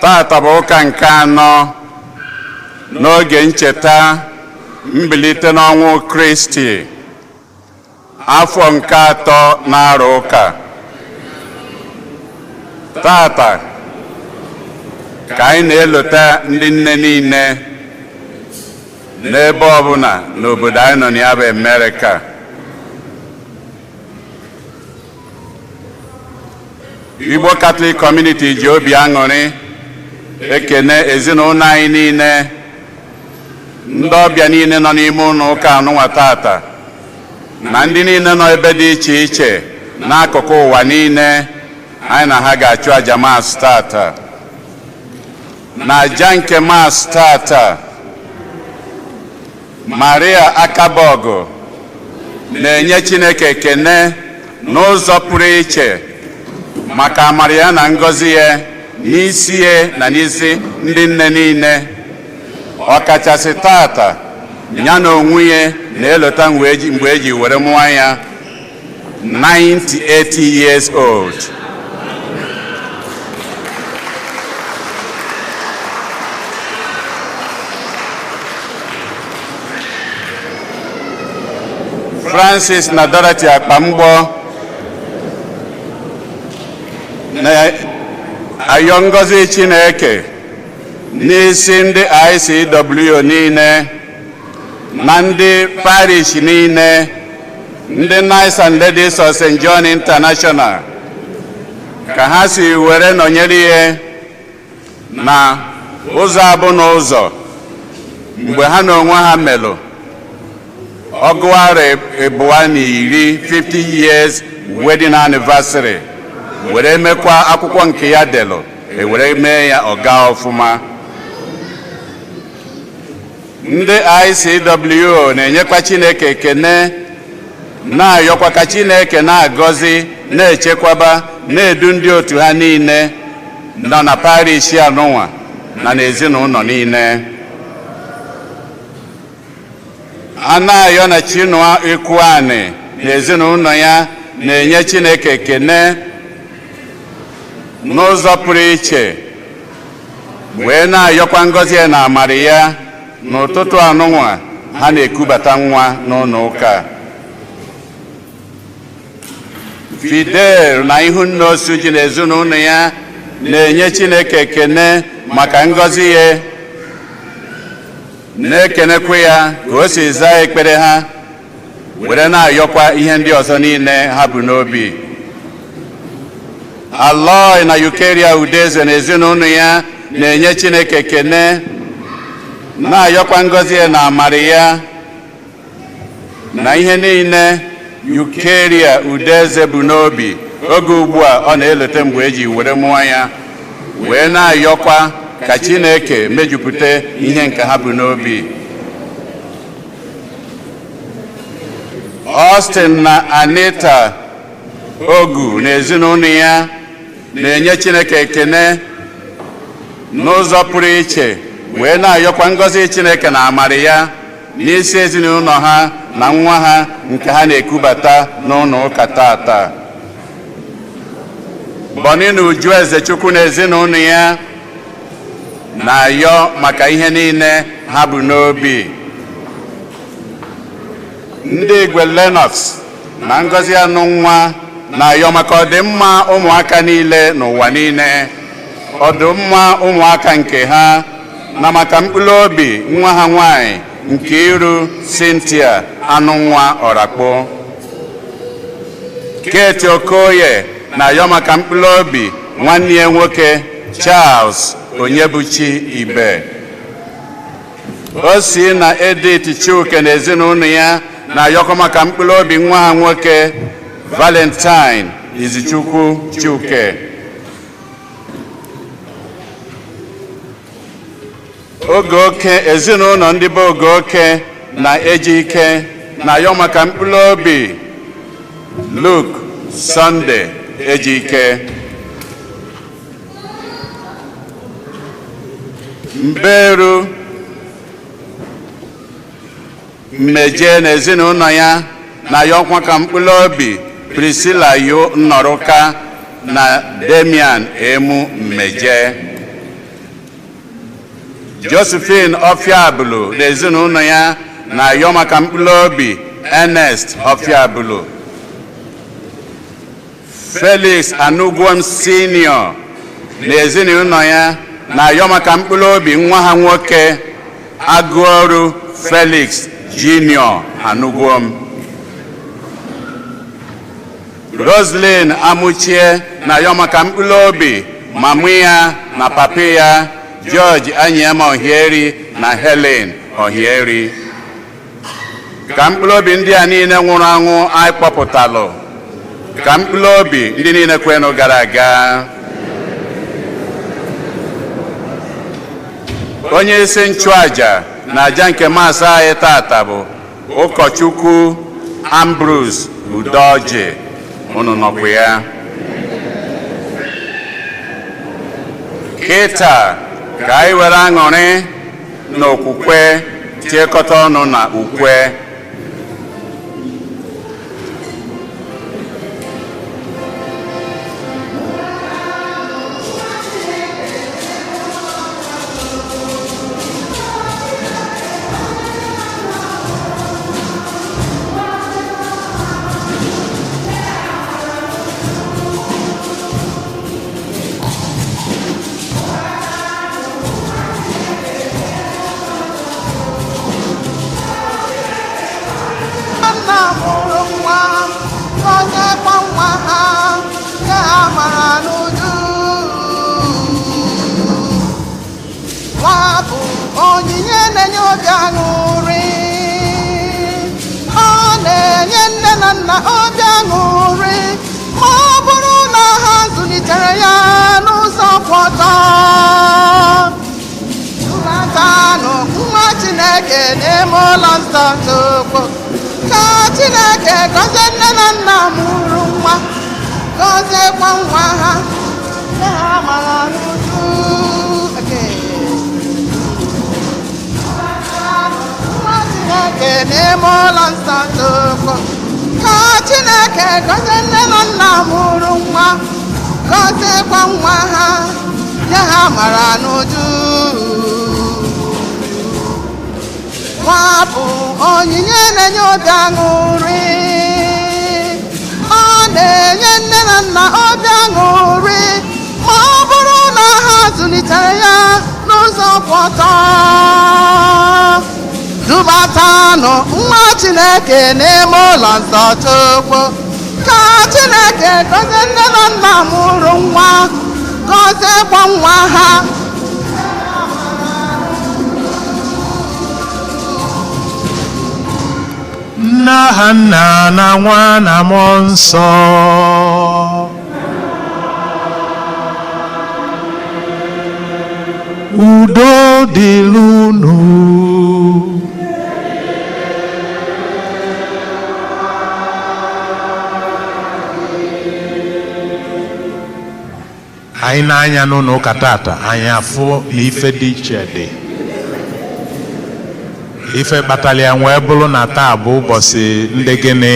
Tata bụ ụka nke anọ n'oge ncheta mbilite n'ọnwụ Kristi, afọ nke atọ na-arụ ụka. Tata ka anyị na-elota ndị nne niile n'ebe ọbụla n'obodo anyị nọ na ya bụ Amerịka. Igbo Catholic Community ji obi aṅụrị ekene ezinụlọ anyị niile, ndị ọbịa niile nọ n'ime ụlọ ụka anụnwa tata, na ndị niile nọ ebe dị iche iche n'akụkụ ụwa niile anyị na ha ga-achụ aja Mass tata. Na aja nke Mass tata, Maria Akabọgụ na-enye Chineke ekene n'ụzọ pụrụ iche maka amara ya na ngọzi ya n'isi ya na n'isi ndị nne niile, ọkachasị tata ya na onwe ya na-elota mgbe eji were mụọ ya, 98 years old. Francis na Dorothy Akpamgbo na-ayọ ngọzi Chineke n'isi ndị ICW niile na ndị parish niile, ndị Knights and Ladies of St. John International, ka ha si were nọnyere ihe na ụzọ abụ na ụzọ mgbe ha na onwe ha melụ 25 50 years wedding anniversary, were mekwa akwụkwọ nke ya delụ ewere mee ya ọga ọfụma. Ndị ICW na-enyekwa Chineke ekene, na-ayọkwa ka Chineke na-agọzi, na-echekwaba, na-edu ndị otu ha niile nọ na parish anụnwa na n'ezinụlọ niile. A na-ayọ na Chinua Ikuani na ezinụlọ ya na-enye Chineke ekene n'ụzọ pụrụ iche, wee na-ayọkwa ngọzi ya na amara ya n'ụtụtụ anụnwa ha na-ekubata nwa n'ụlọ ụka. Fidel na Ihunna Osuji na ezinụlọ ya na-enye Chineke ekene maka ngọzi ya, na-ekenekwa ya ka o si zaa ekpere ha, were na-ayọkwa ihe ndị ọzọ niile ha bụ n'obi. Aloy na Eucharia Udeze na ezinụlọ ya na-enye Chineke ekene, na-ayọkwa ngọzi ya na amara ya na ihe niile Eucharia Udeze bụ n'obi oge ugbu a ọ na-elote mgbe eji were mụọ ya, wee na-ayọkwa ka Chineke mejupụta ihe nke ha bụ n'obi. Austin na Anita Ogu na ezinụlọ ya na-enye Chineke ekene n'ụzọ pụrụ iche, wee na-ayọkwa ngọzi Chineke na amara ya n'isi ezinụlọ ha na nwa ha nke ha na-ekubata n'ụlọ ụka tata. Bọni na Uju Ezechukwu na ezinụlọ ya na-ayọ maka ihe niile ha bụ n'obi. Ndị Igwe Lennox na ngọzi anụ nwa na-ayọ maka ọdịmma ụmụaka niile n'ụwa niile, ọdịmma ụmụaka nke ha, na maka mkpụrụ obi nwa ha nwanyị Nkiru Cynthia anụ nwa Ọrakpo. Kate Okoye na-ayọ maka mkpụrụ obi nwanne ya nwoke Charles Onyebuchi Ibe. O si na Edith Chuke na ezinụlọ ya na-ayọkọ maka mkpụrụ obi nwa ha nwoke Valentine Izichukwu Chuke. Ogeoke ezinụlọ ndị be Ogeoke na Ejike na-ayọ maka mkpụrụ obi Luke Sunday Ejike. Mberu Mmeje na ezinụlọ ya na-ayọkwa ka mkpụrụ obi Priscilla Yo Nnọrụka na Damian Emu Mmeje. Josephine Ofiabulu na ezinụlọ ya na-ayọ maka mkpụrụ obi Ernest Ofiabulu. Felix Anugwom Senior na ezinụlọ ya na-ayọ maka mkpụrụ obi nwa ha nwoke, Agụọrụ Felix Junior Anugwom. Roslyn Amuchie na-ayọ maka mkpụrụ obi mamụ ya na papi ya, George Anyema Ohieri na Helen Ohieri. Ka mkpụrụ obi ndị a niile nwụrụ anwụ anyị kpọpụtalụ, ka mkpụrụ obi ndị niile kwenụ gara aga. Onye isi nchụaja na aja nke Mass anyị tata bụ Ụkọchukwu Ambrose Udoji. Unu nọkwa ya kịta? Ka anyị were aṅụrị na okwukwe tiekọta ọnụ na ukwe. Nna mụrụ nwa, onye kpọ nwa ha nye ha mara n'uju. Nwa bụ onyinye na-enye obi aṅụrị. Ọ na-enye nne na nna obi aṅụrị ma ọ bụrụ na ha zụlitere ya n'ụzọ kwụ ọtọ. Natanụ nwa Chineke n'ime ụlọ nsọ Chukwu. Ka Chineke gọzie nne na nna mụrụ nwa, gọziekwa nwa ha, nye ha mara n'uju. Okay. Nwa Chineke n'ime ụlọ nsọ Chukwu. Ka Chineke gọzie nne na nna mụrụ nwa, gọziekwa nwa ha, nye ha mara n'uju. Nwa bụ onyinye na-enye obi aṅụrị. Ọ na-enye nne na nna obi aṅụrị ma ọ bụrụ na ha zụlitere ya n'ụzọ kwụ ọtọ. Dubatanụ nwa Chineke n'ime ụlọ nsọ Chukwu. Ka Chineke gọzie nne na nna mụrụ nwa, gọziekwa nwa ha. N'aha Nna na Nwa na Mmụọ Nsọ. Udo dịrị unu. Anyị na-anya n'ụlọ ụka tata, anyị afụ na ife dị iche dị. Ife kpatara ya wee bụrụ na taa bụ ụbọchị ndị gịnị?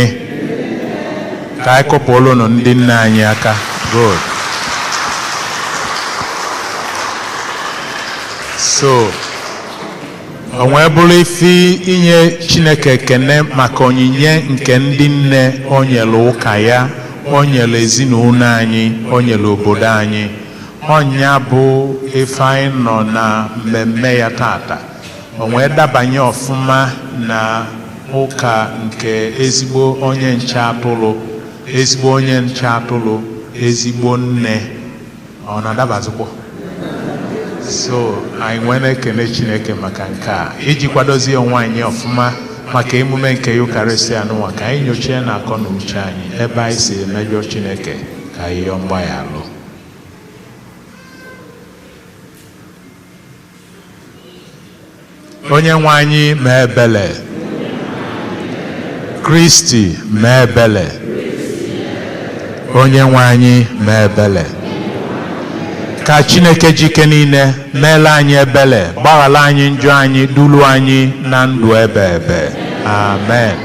Ka anyị kụpụrụ unu ndị nne anyị aka. Good. So o wee bụrụ ife inye Chineke ekene maka onyinye nke ndị nne o nyere ụka ya, o nyere ezinụlọ anyị, o nyere obodo anyị. Ọnya bụ ife anyị nọ na mmemme ya tata. O wee dabanye ọfụma na ụka nke ezigbo onye nche atụrụ, ezigbo onye nche atụrụ, ezigbo nne. Ọ na-adabazikwa. So anyị nwee na-ekele Chineke maka nke a, iji kwadozie onwe anyị ọfụma maka emume nke Eucharistia n'ụwa. Ka anyị nyochie na akọ na uche anyị ebe anyị si emejọ Chineke, ka anyị yọọ mgbaghalụ. Onye nwe anyị, mee ebele. Kristi, mee ebele. Onye nwe anyị, mee ebele. Ka Chineke jike niile meela anyị ebele, gbaghara anyị njọ anyị, dulu anyị na ndụ ebe ebe. Amen.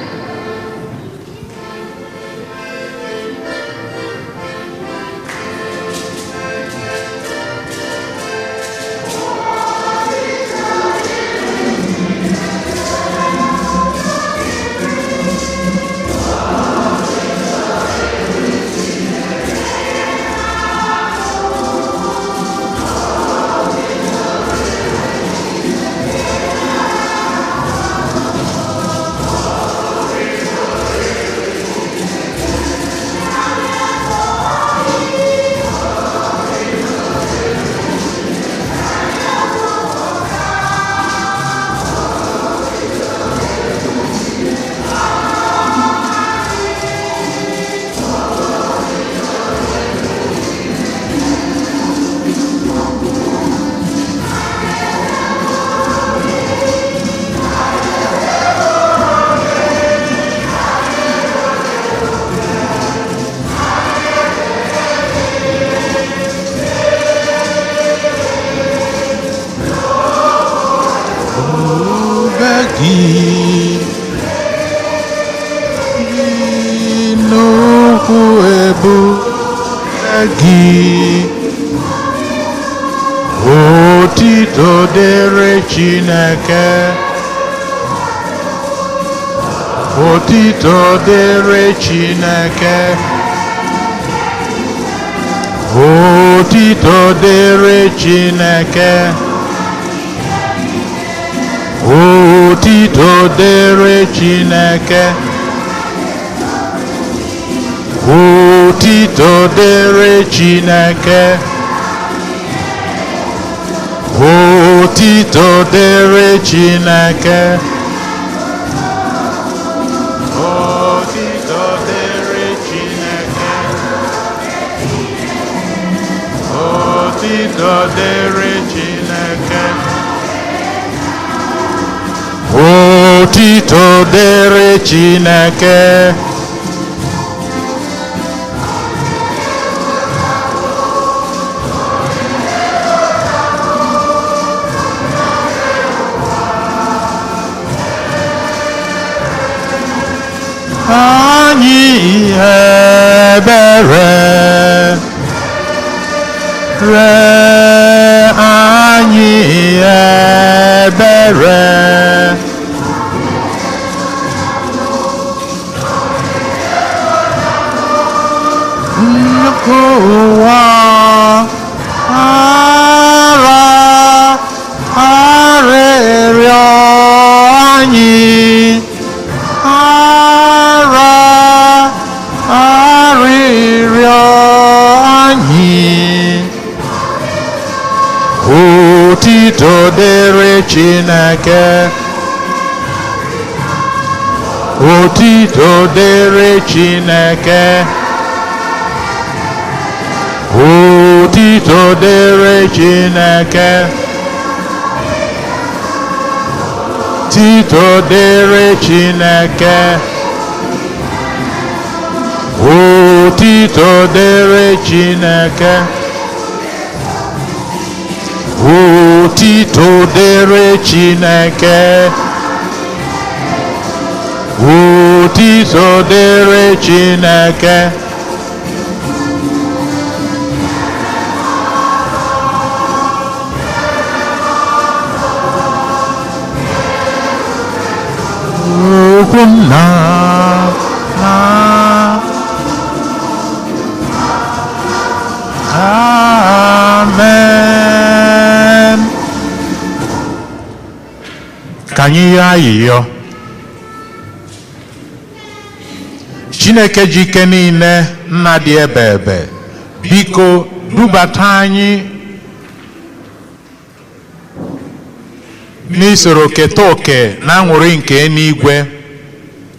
Otito dịrị Chineke. Otito dịrị Chineke. Otito dịrị Chineke. Otito dịrị Chineke. Otito dịrị Chineke. Otito dịrị Chineke. Otito dịrị Chineke. Otito dịrị Chineke. Otito dịrị Chineke. Anyị ebere re, anyị ebere. Nnukwu ụwa ara arịrịọ anyị, ara arịrịọ anyị. Otito dịrị Chineke. Otito dịrị Chineke. Otito dịrị Chineke. Otito dịrị Chineke. Otito dịrị Chineke. Otito dịrị Chineke. Otito dịrị Chineke. Okwu nna na amen. Ka anyị yọọ ayịyọ. Chineke ji ike niile, nna dị ebe ebe, biko dubata anyị n'isoro keta oke na aṅụrị nke eluigwe.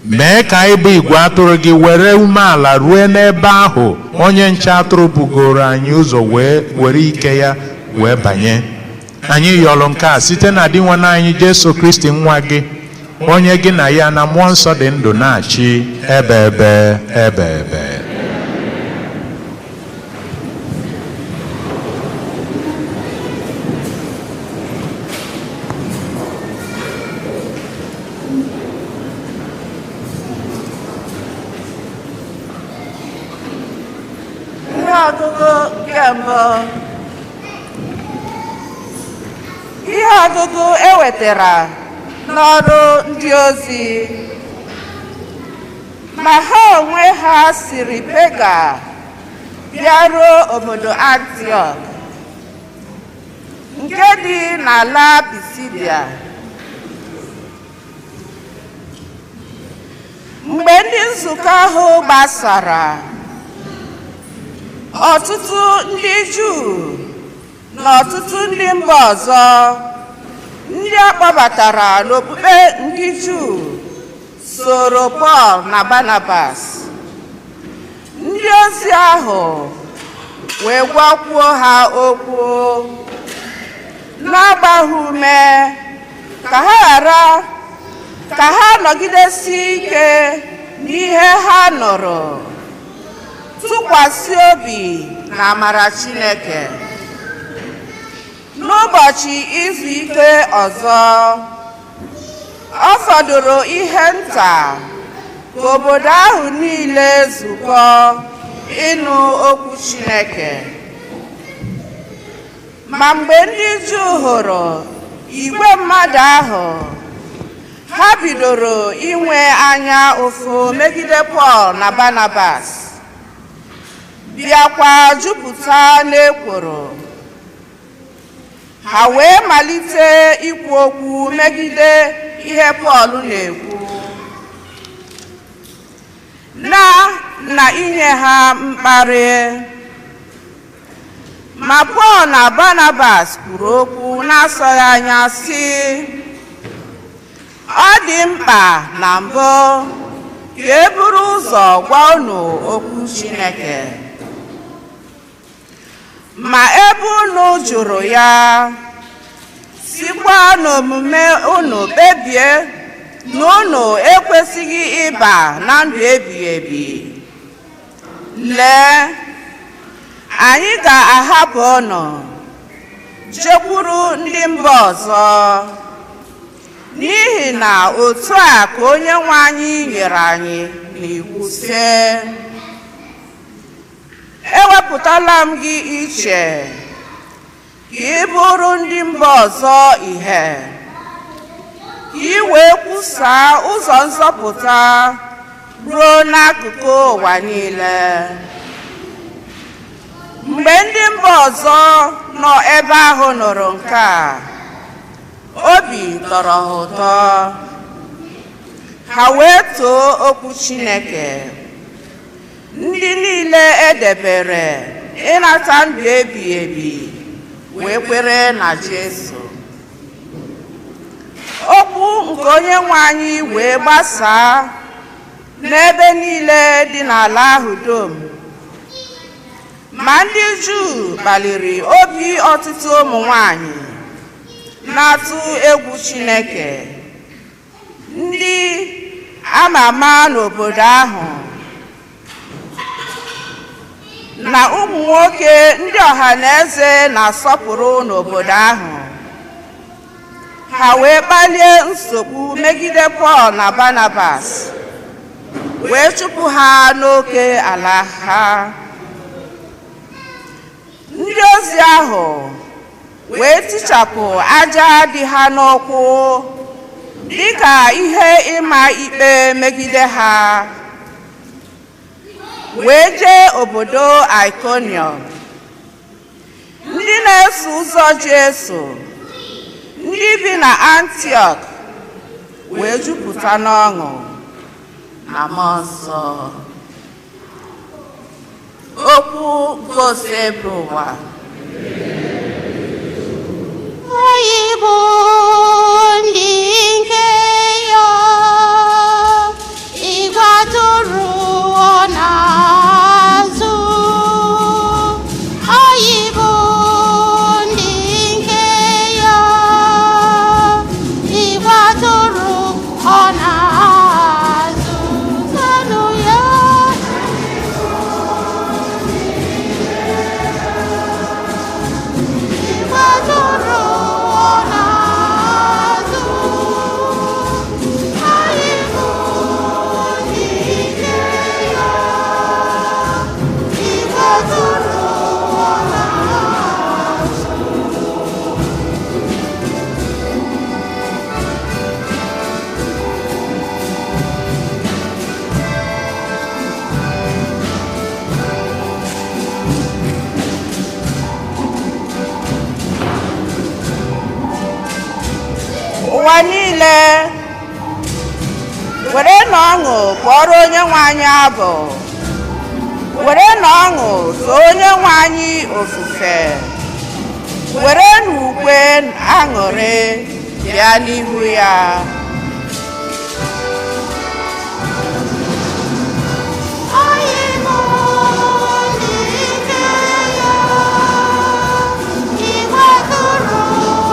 Mee ka anyị bụ igwe atụrụ gị were umeala rue n'ebe ahụ onye nche atụrụ bugoro anyị ụzọ, wee were ike ya wee banye. Anyị yọrọ nke a site na Dinwenụ anyị Jesu Kristi, nwa gị, onye gị na ya na mmụọ nsọ dị ndụ na-achị ebe ebe ebe ebe. Ihe ọgụgụ nke mbụ. Ihe ọgụgụ e wetara n'ọrụ ndị ozi. Ma ha onwe ha siri Pega bịaruo obodo Antiọk nke dị n'ala Pisidia. Mgbe ndị nzukọ ahụ gbasara, ọtụtụ ndị Juu na ọtụtụ ndị mba ọzọ ndị a kpọbatara n'okpukpe ndị Juu soro Pọl na Barnabas. Ndị ozi ahụ wee gwakwuo ha okwu na-agba ha ume ka ha ghara ka ha nọgidesi ike n'ihe ha nụrụ, tụkwasị obi na amara Chineke. N'ụbọchị izu ike ọzọ, ọ fọdụrụ ihe nta ka obodo ahụ niile zukọ ịnụ okwu Chineke. Ma mgbe ndị Juu hụrụ igwe mmadụ ahụ, ha bidoro inwe anya ụfụ megide Pọl na Barnabas, bịakwa jupụta n'ekworo. Ha wee malite ikwu okwu megide ihe Pọl na-ekwu na inye ha mkparị. Ma Pọl na Barnabas kwuru okwu na-asọghị anya, sị, "Ọ dị mkpa na mbụ ka e buru ụzọ gwa unu okwu Chineke. Ma ebe unu jụrụ ya, sikwa n'omume unu kpebie na unu ekwesịghị ịba na ndụ ebighị ebi, lee, anyị ga-ahapụ unu jekwuru ndị mba ọzọ, n'ihi na otu a ka Onye nwe anyị nyere anyị n'iwu, sị, 'Ewepụtala m gị iche ka ị bụrụ ndị mba ọzọ ihe, ka ị wee kwusaa ụzọ nzọpụta ruo n'akụkụ ụwa niile.'" Mgbe ndị mba ọzọ nọ ebe ahụ nụrụ nke a, obi tọrọ ha ụtọ. Ha wee too okwu Chineke. Ndị niile edebere ịnata ndụ ebighị ebi wee kwere na Jesu. Okwu nke Onye nwe anyị wee gbasaa n'ebe niile dị n'ala ahụ dum. Ma ndị Juu kpaliri obi ọtụtụ ụmụ nwanyị na-atụ egwu Chineke, ndị ama ama n'obodo ahụ, na ụmụ nwoke ndị ọha na eze na-asọpụrụ n'obodo ahụ. Ha wee kpalie nsogbu megide Pọl na Barnabas, wee chụpụ ha n'oke ala ha. Ndị ozi ahụ wee tichapụ aja dị ha n'ụkwụ dịka ihe ịma ikpe megide ha, wee jee obodo Iconium. Ndị na-eso ụzọ Jesu ndị bi na Antiọk wee jupụta n'ọṅụ na Mmụọ Nsọ. Okwu nke ụwa. Anyị bụ ndị nke ya, igwe atụrụ ọ na-azụ. Anyị bụ ndị nke ya, igwe atụrụ ọ na-azụ. Zanụ ya. Igwe atụrụ ọ na-azụ. Anyị bụ ndị nke ya, igwe atụrụ ọ na-azụ. Ụwa niile, were na ọṅụ kpọrọ Onye nwe anyị abụ. Were na ọṅụ too Onye nwe anyị ofufe. Were na ukwe aṅụrị bịa n'ihu ya. Anyị bụ ndị nke ya, igwe atụrụ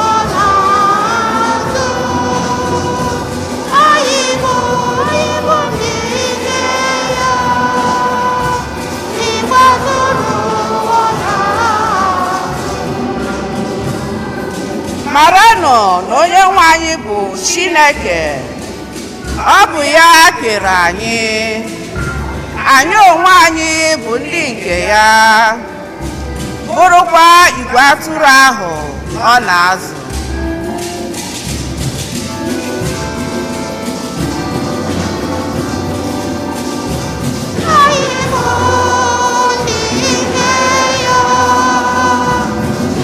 ọ na-azụ. Anyị bụ ndị nke ya, igwe atụrụ ọ na-azụ. Maranụ na Onye nwe anyị bụ Chineke. Ọ bụ ya kere anyị. Anyị onwe anyị bụ ndị nke ya, bụrụkwa Bụrụkwa igwe atụrụ ahụ ọ na-azụ. Anyị bụ ndị nne ya,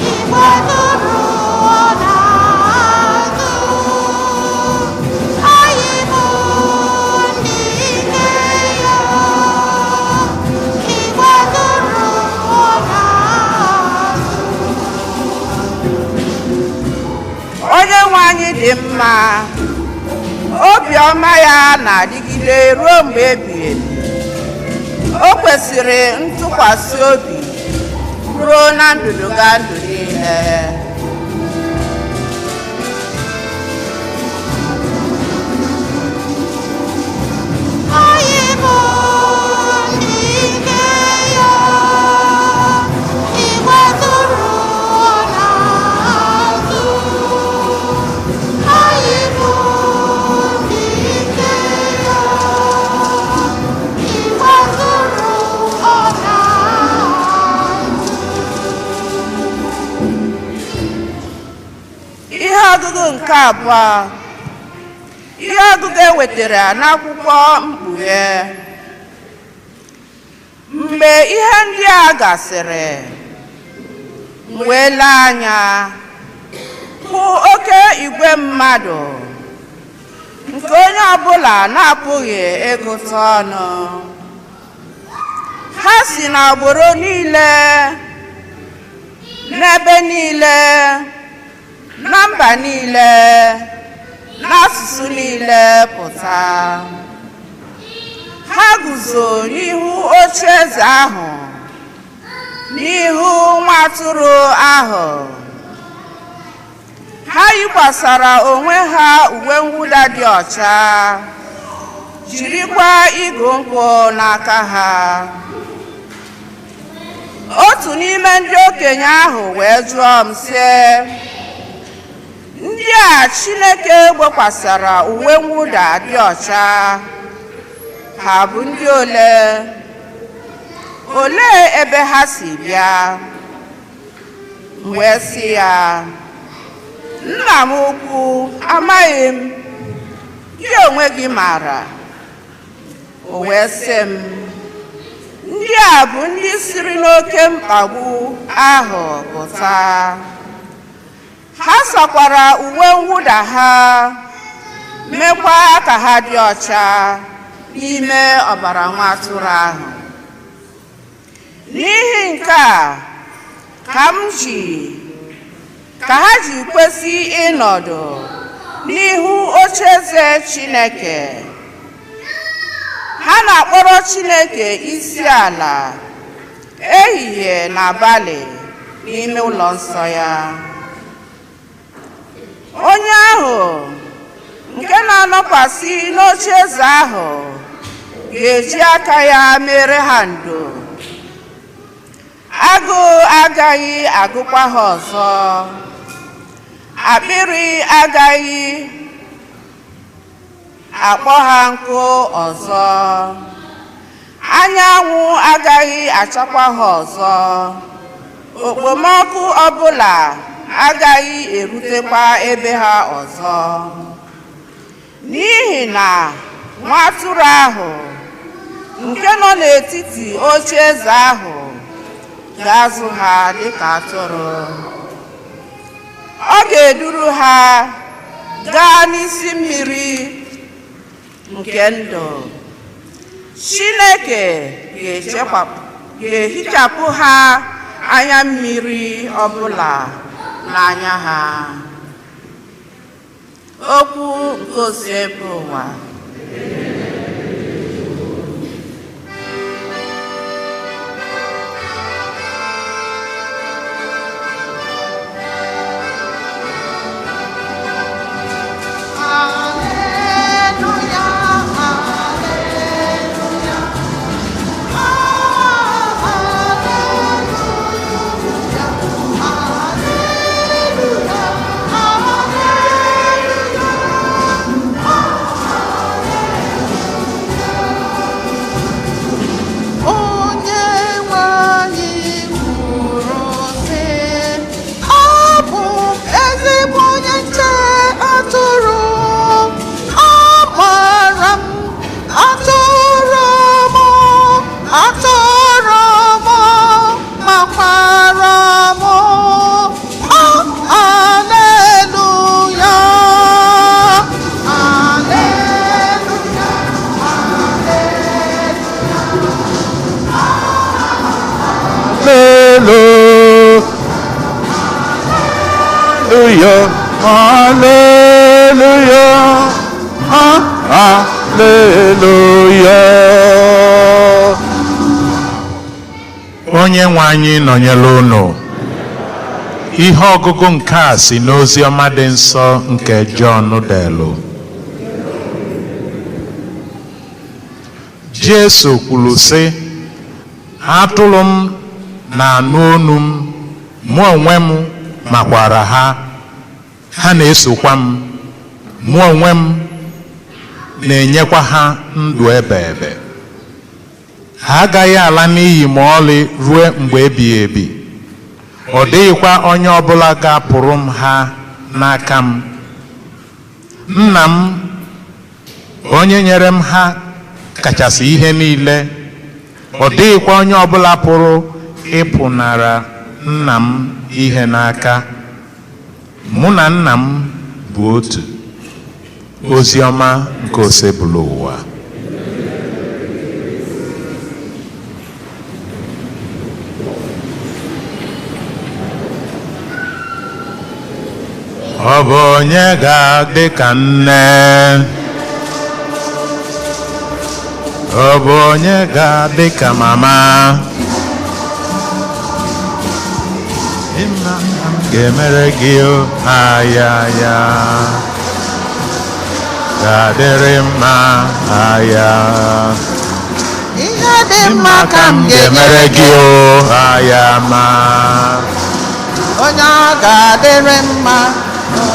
igwe atụrụ ọ na-azụ. Anyị bụ ndị nne ya, igwe atụrụ ọ na-azụ. Onye nwe anyị dị mma, obiọma ya na-adịgide ruo mgbe ebighị ebi. O kwesịrị ntụkwasị obi ruo na ndụdụga ndụ niile. Anyị bụ ndị nne ya, igwe atụrụ ọ na-azụ. Anyị bụ ndị nne ya, igwe atụrụ ọ na-azụ. Ihe ọgụgụ nke abụọ, ihe ọgụgụ e wetara n'akwụkwọ Mkpughe. Mgbe ihe ndị a gasịrị, m wee lee anya hụ oke igwe mmadụ nke onye ọbụla na-apụghị ịgụta ọnụ. Ha si n'agbụrụ niile, n'ebe niile, na mba niile, n'asụsụ niile pụta. Ha guzo n'ihu oche eze ahụ, n'ihu nwa atụrụ ahụ. Ha yikwasara onwe ha uwe mwụda dị ọcha, jirikwa igu nkwụ n'aka ha. Otu n'ime ndị okenye ahụ wee jụọ m sị, "Ndị a Chineke gbokwasara uwe mwụda dị ọcha, ha bụ ndị ole? Olee ebe ha si bịa?" M wee sị ya, "Nna m ukwu, amaghị m, gị onwe gị maara." O wee sị m, "Ndị a bụ ndị siri n'oke mkpagbu ahụ pụta. Ha sakwara uwe mwụda ha, mekwa ka ha dị ọcha n'ime ọbara nwa atụrụ ahụ. N'ihi nke a ka m ji ka ha ji kwesị ịnọdụ n'ihu ocheeze Chineke. Ha na-akpọrọ Chineke isi ala ehihie na abalị n'ime ụlọ nsọ ya. Onye ahụ nke na-anọkwasị n'oche eze ahụ ga-eji aka ya mere ha ndo. Agụụ agaghị agụkwa ha ọzọ, akpịrị agaghị akpọ ha nkụ ọzọ, anyanwụ agaghị achakwa ha ọzọ, okpomọkụ ọbụla agaghị erutekwa ebe ha ọzọ, n'ihi na nwa atụrụ ahụ nke nọ n'etiti oche eze ahụ ga-azụ ha dịka atụrụ. Ọ ga-eduru ha gaa n'isi mmiri nke ndụ. Chineke ga-ehichapụ ha anya mmiri ọbụla n'anya ha." Okwu nke Osebụụwa. Hallelujah, hallelujah, hallelujah, hallelujah, hallelujah. Hallelujah, hallelujah, hallelujah. Onye nwe anyị nọnyere unu. Ihe ọgụgụ nke a si n'ozi ọma dị nsọ nke Jọn delu. Jesu kwuru sị, atụrụ m na-anụ olu m, mụ onwe m makwara ha, ha na-esokwa m, mụ onwe m na-enyekwa ha ndụ ebeebe. Ha agaghị ala n'iyi ma ọlị ruo mgbe ebighị ebi. Ọ dịghịkwa onye ọbụla ga-apụrụ m ha n'aka m. Nna m, onye nyere m ha kachasị ihe niile. Ọ dịghịkwa onye ọbụla pụrụ ịpụnara nna m ihe n'aka. Mụ na nna m bụ otu. Ozi ọma nke Osebụlụwa. Ọ bụ onye ga-adị ka nne? Ọ bụ onye ga-adị ka mama? Ịma na m ga-emere gị o, aya ga-adịrị mma aya. Ihe dị mma ka m Ga-emere gị o, aya ma. Onye ọ ga-adịrị mma,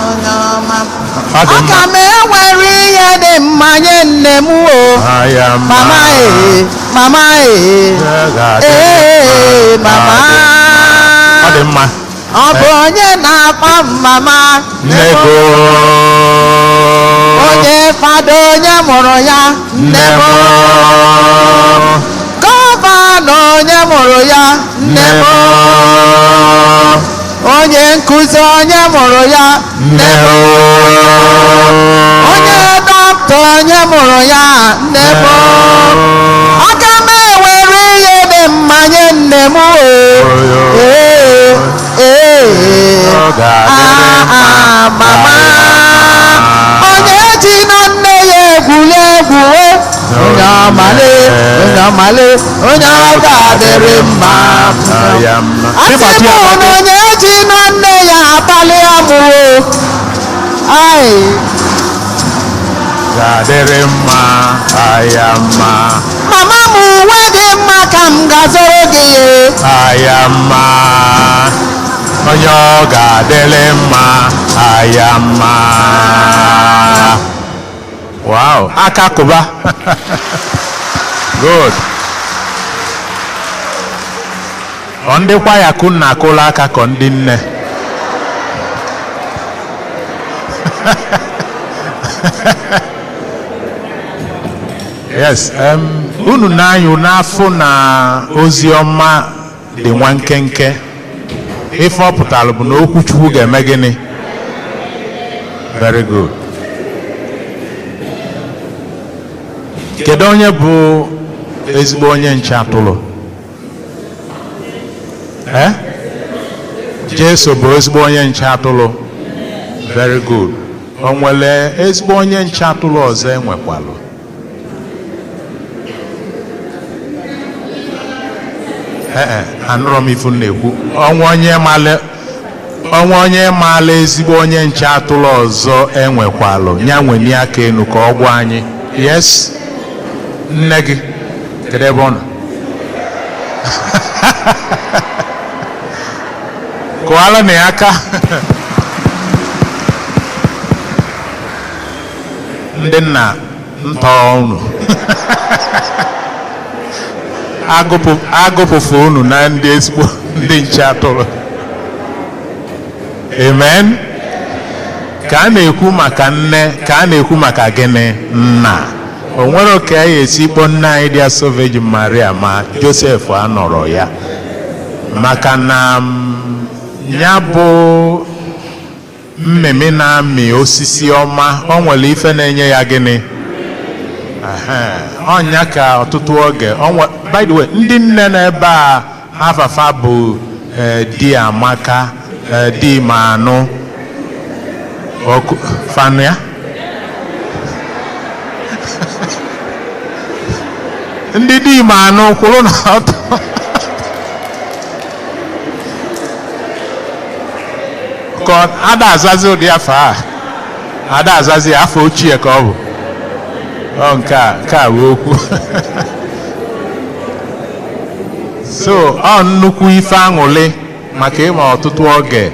onye ọma. Ọ dị Aka mma. m enwere ihe dị mma nye nne m o. Aya ma. Mama ee, mama ee, ee, mama. Ọ dị mma. Ọ bụ onye na-akpa mama. Nne go. Onye fada onye mụrụ ya. Nne Nne m. m. Gọvanọ onye mụrụ ya. Nne Nne m. m. Onye nkụzi onye mụrụ ya. Nne m. Onye dọkịta onye mụrụ ya. Nne m. Aka m ewere ihe dị mma nye nne m o. Ee, ee, Ọ ga-adịrị ah, ah, mma. mama. Onye ji na nne ya egwuri egwu o. Onye ọmale, onye ọmale, onye ọ ga-adịrị mma. Aya mma. Asị m na onye ji na nne ya akpali amụ o. Ai. Ga-adịrị mma. Aya mma. Mama m uwe dị mma ka m ga-azụrụ gị ya. Aya mma. Onye ọ ga-adịrị mma. Aya mma. Wow. Aka kụba. Good. Ọ ndị kwaya kụ na akụla aka kọ ndị nne. Yes, unu na-anyụ n'afọ na ozi ọma dị nwa nkenke. Ife ọ pụtara bụ na okwu Chukwu ga-eme gịnị? Very good. Kedu onye bụ ezigbo onye nche atụrụ? Eh? Jesu bụ ezigbo onye nche atụrụ. Very good. O nwere ezigbo onye nche atụrụ ọzọ enwekwalụ? Ee, anụrọ m ifu m na-ekwu. Ọnwa onye maala ezigbo onye nche atụrụ ọzọ enwekwalụ, ya nweni aka enu ka ọ gwa anyị. Yes, nne gị, kedu ebe ọ nọ? Kụọla na ya aka. Ndị nna ntọ unu agụpụfụ unu na ndị ezigbo ndị nche atụrụ. Amen. Ka a na-ekwu maka nne, ka a na-ekwu maka gịnị? Nna. O nwere ka anyị esi kpọọ nne anyị dị asọ Virgin Maria ma Josef anọrọ ya, maka na ya bụ mmemme na-amị osisi ọma, o nwere ife na-enye ya gịnị? Ọnya ka ọtụtụ oge by the way, ndị nne nọ ebe a afafa bụ di Amaka, di Manụ, Ọkụ fanụ ya. Ndị di ma anụ kwụrụ n'ọtọ. Ka ada azazi ụdị afọ a, ada azazi afọ ochie ka ọ bụ. Ọ nke a, nke a bụ okwu. So ọ nnukwu ife aṅụlị maka ịma ọtụtụ oge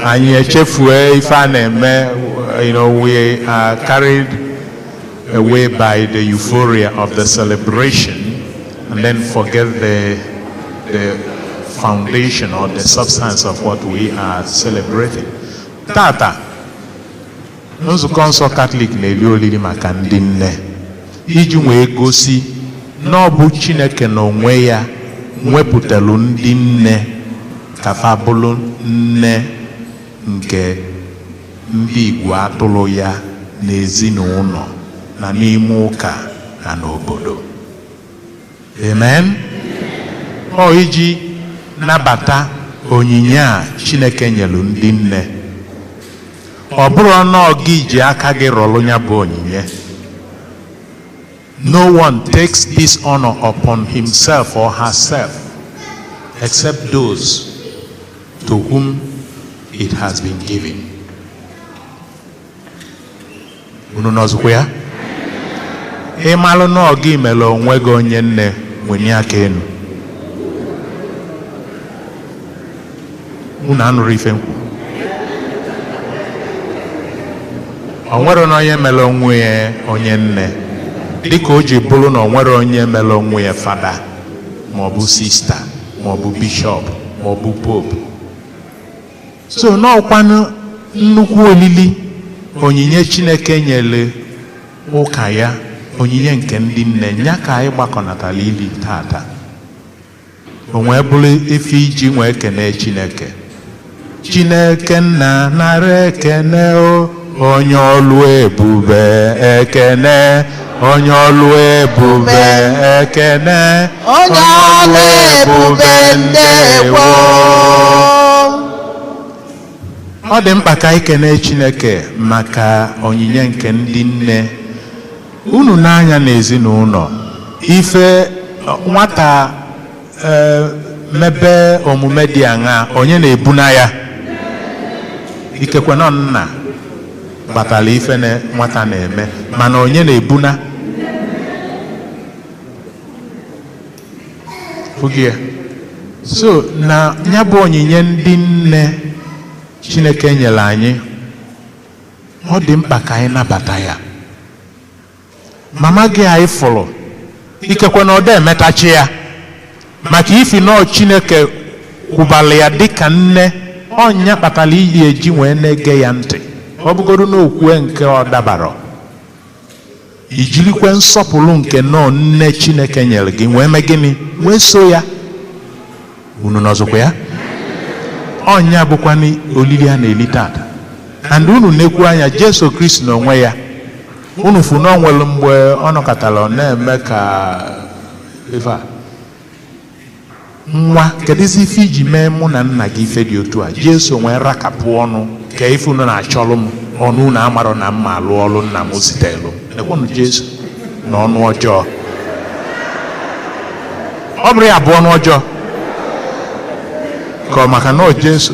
anyị echefue ife a na-eme. We are carried away by the euphoria of the celebration and then forget the foundation or the substance of what we are celebrating. Tata, Nzukọ Nsọ Katọlik na-eli olili maka ndị nne iji wee gosi na ọ bụ Chineke n'onwe ya nwepụtalụ ndị nne ka fa bụrụ nne nke ndị igwe atụrụ ya n'ezinụlọ na n'ime ụka na n'obodo. Amen. Ọ iji nabata onyinye a Chineke nyelu ndị nne. Ọ bụrụ na ọ gị ji aka gị rọlụ ya bụ onyinye. No one takes this honor upon himself or herself except those to whom it has been given. Unu nọzikwa ya? Ịmalụ na ọ gị mere onwe gị onye nne, wenye aka enu. Unu anụrụ ife nkwu? O nwere na onye mere onwe ya onye nne, dịka o ji bụrụ na o nwere onye mere onwe ya fada maọbụ sista maọbụ bishọp maọbụ pope. So n'ọkwanụ nnukwu olili onyinye Chineke nyere ụka ya, onyinye nke ndị nne ya, ka anyị gbakọnatara ili tata. O wee bụrụ ife iji nwee kene Chineke. Chineke nna, nara ekene o, onye ọlụ ebube, ekene, onye ọlụ ebube, ekene, onye ọlụ ebube, ndewo. Ọ dị mkpa ka anyị kene Chineke maka onyinye nke ndị nne. Unu n'anya n'ezinụlọ, ife nwata mebe omume dị aṅaa, onye na-ebuna ya? Ikekwe nọ nna kpatara ife na nwata na-eme, mana onye na-ebuna? Fụgie. So na ya bụ onyinye ndị nne Chineke nyere anyị, ọ dị mkpa ka anyị nabata ya. Mama gị anyị fụrụ, ikekwe na ọ dị emetachi ya, maka ifi nọọ Chineke kwụbara ya dịka nne, ọnya kpatara iyi eji wee na-ege ya ntị. Ọ bụgodu na okwue nke ọ dabara, ijirikwe nsọpụrụ nke nọọ nne Chineke nyere gị wee mee gịnị? Wee so ya. Unu nọzikwa ya? Ọnya bụkwa olili a na-eli tata. And unu nekwu anya Jesu Kristi n'onwe ya, unu fụ na o nwere mgbe ọ nọkọtara ọ na-eme ka ife a nwa, kedụzi ife iji mee mụ na nna gị ife dị otu a? Jesu nwee rakapụ ọnụ ka ife unu na-achọrọ m, ọnụ unu amarọ na mma alụ ọlụ nna m zitelu. Nekwanụ Jesu na ọnụ ọjọọ. Ọ bụrụ ya bụ ọnụ ọjọọ ka ọ maka na ọ Jesu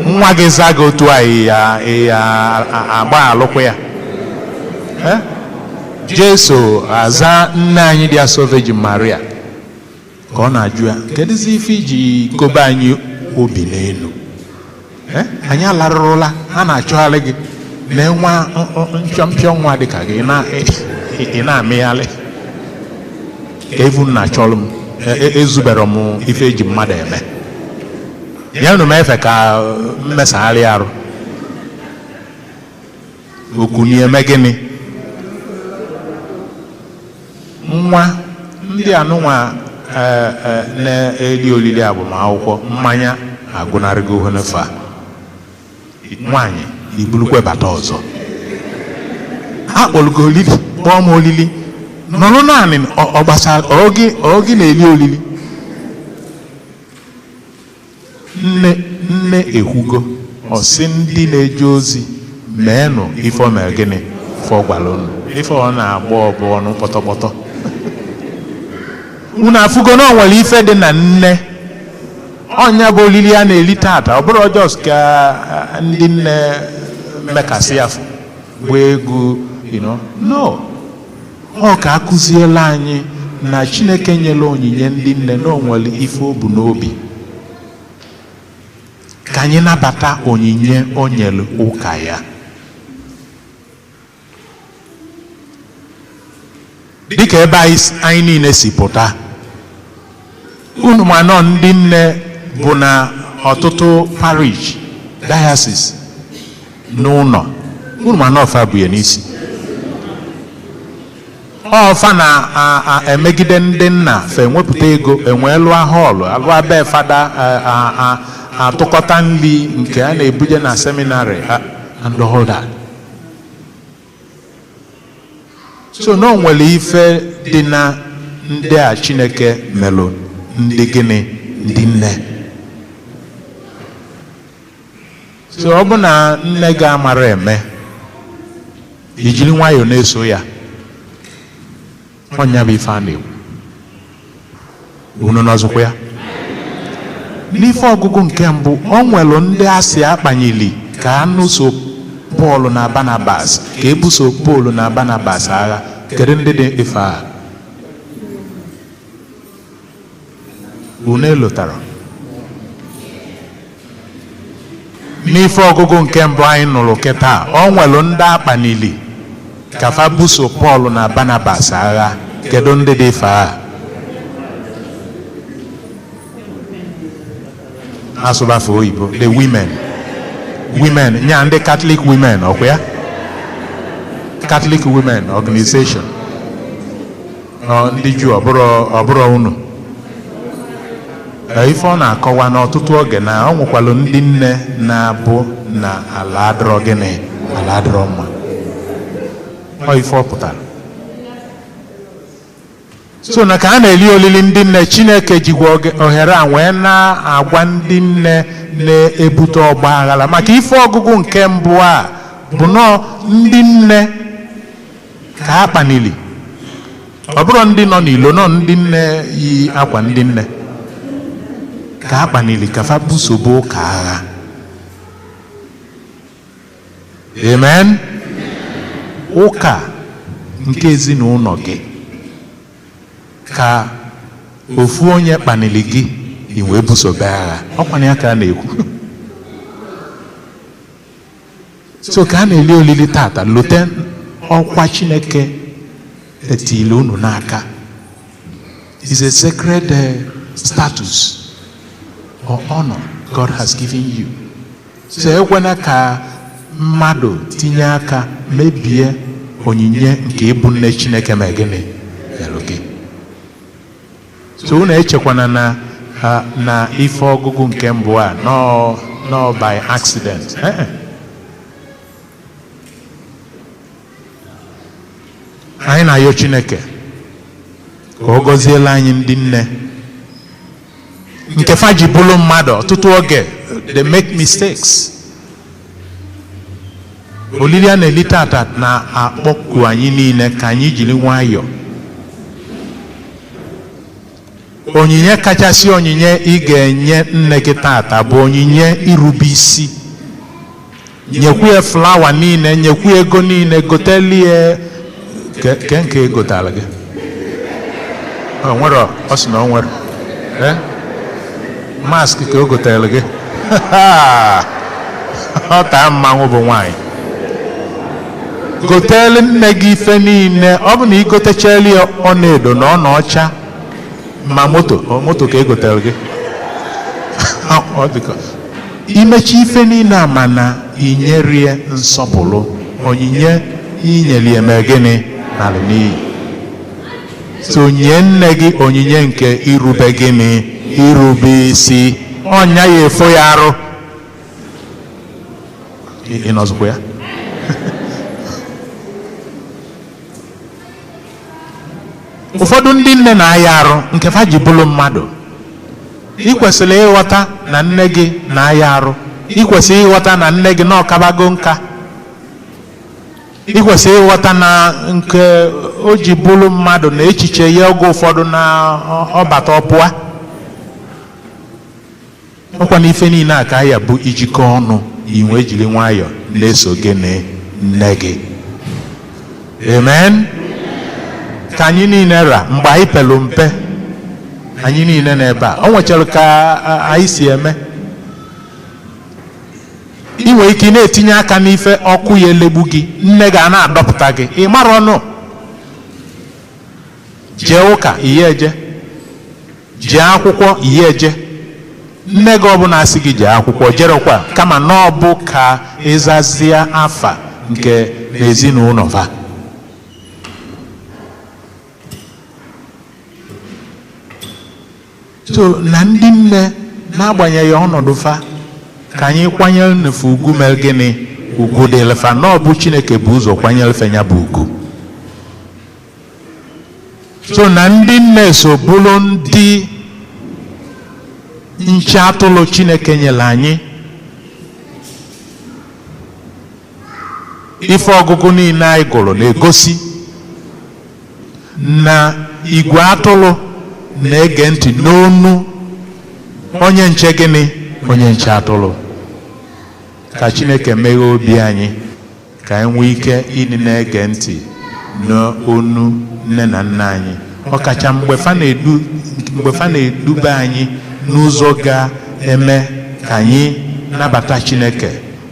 nwa gị zaa gị otu a, ya ya agba alụkwụ ya. Jesu aza nne anyị dị asọ Virgin Maria ka ọ na-ajụ ya, kedụzi ife iji kobe anyị obi n'elu? Anyị alarụrụla, ha na-achọgharị gị na nwa mpịọmpịọ nwa dị ka gị ị na-amịgharị ka evu na-achọrọ m. Ezubere m ife eji mmadụ eme ya, nụ m efe ka mmesagharị arụ okwu eme gịnị. Nwa ndị anụnwa na-eli olili agbamakwụkwọ, mmanya agụnarịgo honefa. Nwaanyị ibulukwe bata ọzọ, a kpọrọ olili, kpọọ m olili nọrọ naanị ọ gbasara ọ gị na-eli olili. Nne nne ekwugo Ọ sị ndị na-eje ozi, meenụ ife o mere gịnị, ife ọ gwara unu. Ife ọ na-agba ọbụ ọnụ kpọtọkpọtọ. Unu afụgo na o nwere ife dị na nne. Ọnya bụ olili a na-eli tata. Ọ bụrụ just ka ndị nne mekasị afọ gbaa egwu, no, ọ ka akụziela anyị na Chineke nyere onyinye ndị nne na o nwere ife o bu n'obi. Ka anyị nabata onyinye o nyere ụka ya. Dịka ebe anyị niile si pụta, unu ma nọ ndị nne bụ na ọtụtụ parish, diocese n'ụlọ, unu ma nọ fa bụ ya n'isi. Ọfa na-emegide ndị nna fa enwepụta ego, enwee lụọ hall, alụọ be fada, atụkọta nri nke a na-ebuje na seminary and all that. So na o nwere ife dị na ndị a Chineke melụ ndị gịnị, ndị nne. So ọ bụ na nne gị amara eme, ijiri nwayọọ na-eso ya. Ọnya bụ ife a na-ekwu. Unu nọzụkwa ya n'ife ọgụgụ nke mbụ. O nwere ndị asị akpanyili ka anụso Pọl na Barnabas, ka ebuso Pọl na Barnabas agha. Kedu ndị dị ife a? Unu elotara n'ife ọgụgụ nke mbụ anyị nụrụ kịta, o nwere ndị akpanili ka fa buso Pọl na Barnabas agha. Kedu ndị dị ife a? Asụbafe oyibo, the women, women nya ndị Catholic women, ọkwa ya, Catholic Women Organization. Ọ ndị Juu, ọbụrụ unu. Ife ọ na-akọwa n'ọtụtụ oge na ọ nwekwalụ ndị nne na-abụ na ala adịrọ gịnị, ala adịrọ mma. Ọ ife ọ pụtara. So na ka a na-eli olili ndị nne, Chineke jikwa ohere a wee na-agwa ndị nne na-ebute ọgba aghara, maka ife ọgụgụ nke mbụ a bụ nọọ ndị nne ka a kpanili. Ọ bụrụ ndị nọ n'ilo, nọ ndị nne yi akwa ndị nne ka a kpanili ka fa busobe ụka agha. Amen. Ụka nke ezinụlọ gị ka ofu onye kpanili gị, i wee busobe agha, ọkwana ya ka a na-ekwu. So ka a na-eli olili tata, lote ọkwa Chineke etili unu n'aka. Is a sacred status or honor God has given you. So ekwena ka mmadụ tinye aka mebie onyinye nke ịbụ nne Chineke ma gịnị nyere gị. So unu echekwana na ife ọgụgụ nke mbụ a nọ nọ by accident. Eh, eh. Anyị na-ayọ Chineke ka ọ gọziela anyị ndị nne nke fa ji bụrụ mmadụ. Ọtụtụ oge they make mistakes. Olili a na-eli tata na-akpọku anyị niile ka anyị jiri nwayọọ. Onyinye kachasị onyinye ị ga-enye nne gị tata bụ onyinye irube isi. Nyekwu ya flower niile, nyekwu ego niile, gotelie ke nke egotara gị. O nwere, ọ sị na o nwere. Eh? Mask ka o gotere gị. Ọ taa mmanwụ bụ nwaanyị. Gotelu nne gị ife niile. Ọ bụ na ị gotechali ya ọnaedo na ọ na ọcha ma moto, ọ moto ka egotere gị. Ọ dịka imechi ife niile a, mana inyerie nsọpụrụ, onyinye inyere ya mee gịnị, n'ala n'iyi. So nye nne gị onyinye nke irube gịnị, irube isi. Ọnya ya efo ya arụ. Ị nọzikwa ya. Ụfọdụ ndị nne na-aya arụ nke fa ji bụrụ mmadụ. Ị kwesịrị ịghọta na nne gị na-aya arụ. Ị kwesịrị ịghọta na nne gị na ọkabago nka. Ị kwesịrị ịghọta na nke o ji bụrụ mmadụ na echiche ya oge ụfọdụ na ọbata ọpụa. Ọkwa na ife niile a ka ya bụ ijikọ ọnụ inwe jiri nwayọọ na-eso gị na nne gị. Amen. Ka anyị niile ra mgbe anyị pelu mpe, anyị niile n'ebe a o nwechara ka anyị si eme. Ị nwere ike ị na-etinye aka n'ife ọkụ ya elegbu gị, nne gị a na-adọpụta gị, ị mara ọnụ. Jee ụka ihe eje, jee akwụkwọ ihe eje. Nne gị ọbụla asị gị jee akwụkwọ jerekwa, kama na ọ bụ ka ịzazie afa nke n'ezinụlọ fa. So na ndị nne, n'agbanyeghị ọnọdụ fa, ka anyị kwanyere nnefe ugwu. Mere gịnị? Ugwu dịrị fa na ọ bụ Chineke bụ ụzọ kwanyere fe ya bụ ugwu. So na ndị nne so bụrụ ndị nche atụrụ Chineke nyere anyị. Ife ọgụgụ niile anyị gụrụ na-egosi na igwe atụrụ na-ege ntị n'onu onye nche gịnị? Onye nche atụrụ. Ka Chineke meghee obi anyị ka anyị nwee ike ịdị na-ege ntị n'onu nne na nna anyị, ọkacha mgbe fa na-eduba anyị n'ụzọ ga-eme ka anyị nabata Chineke,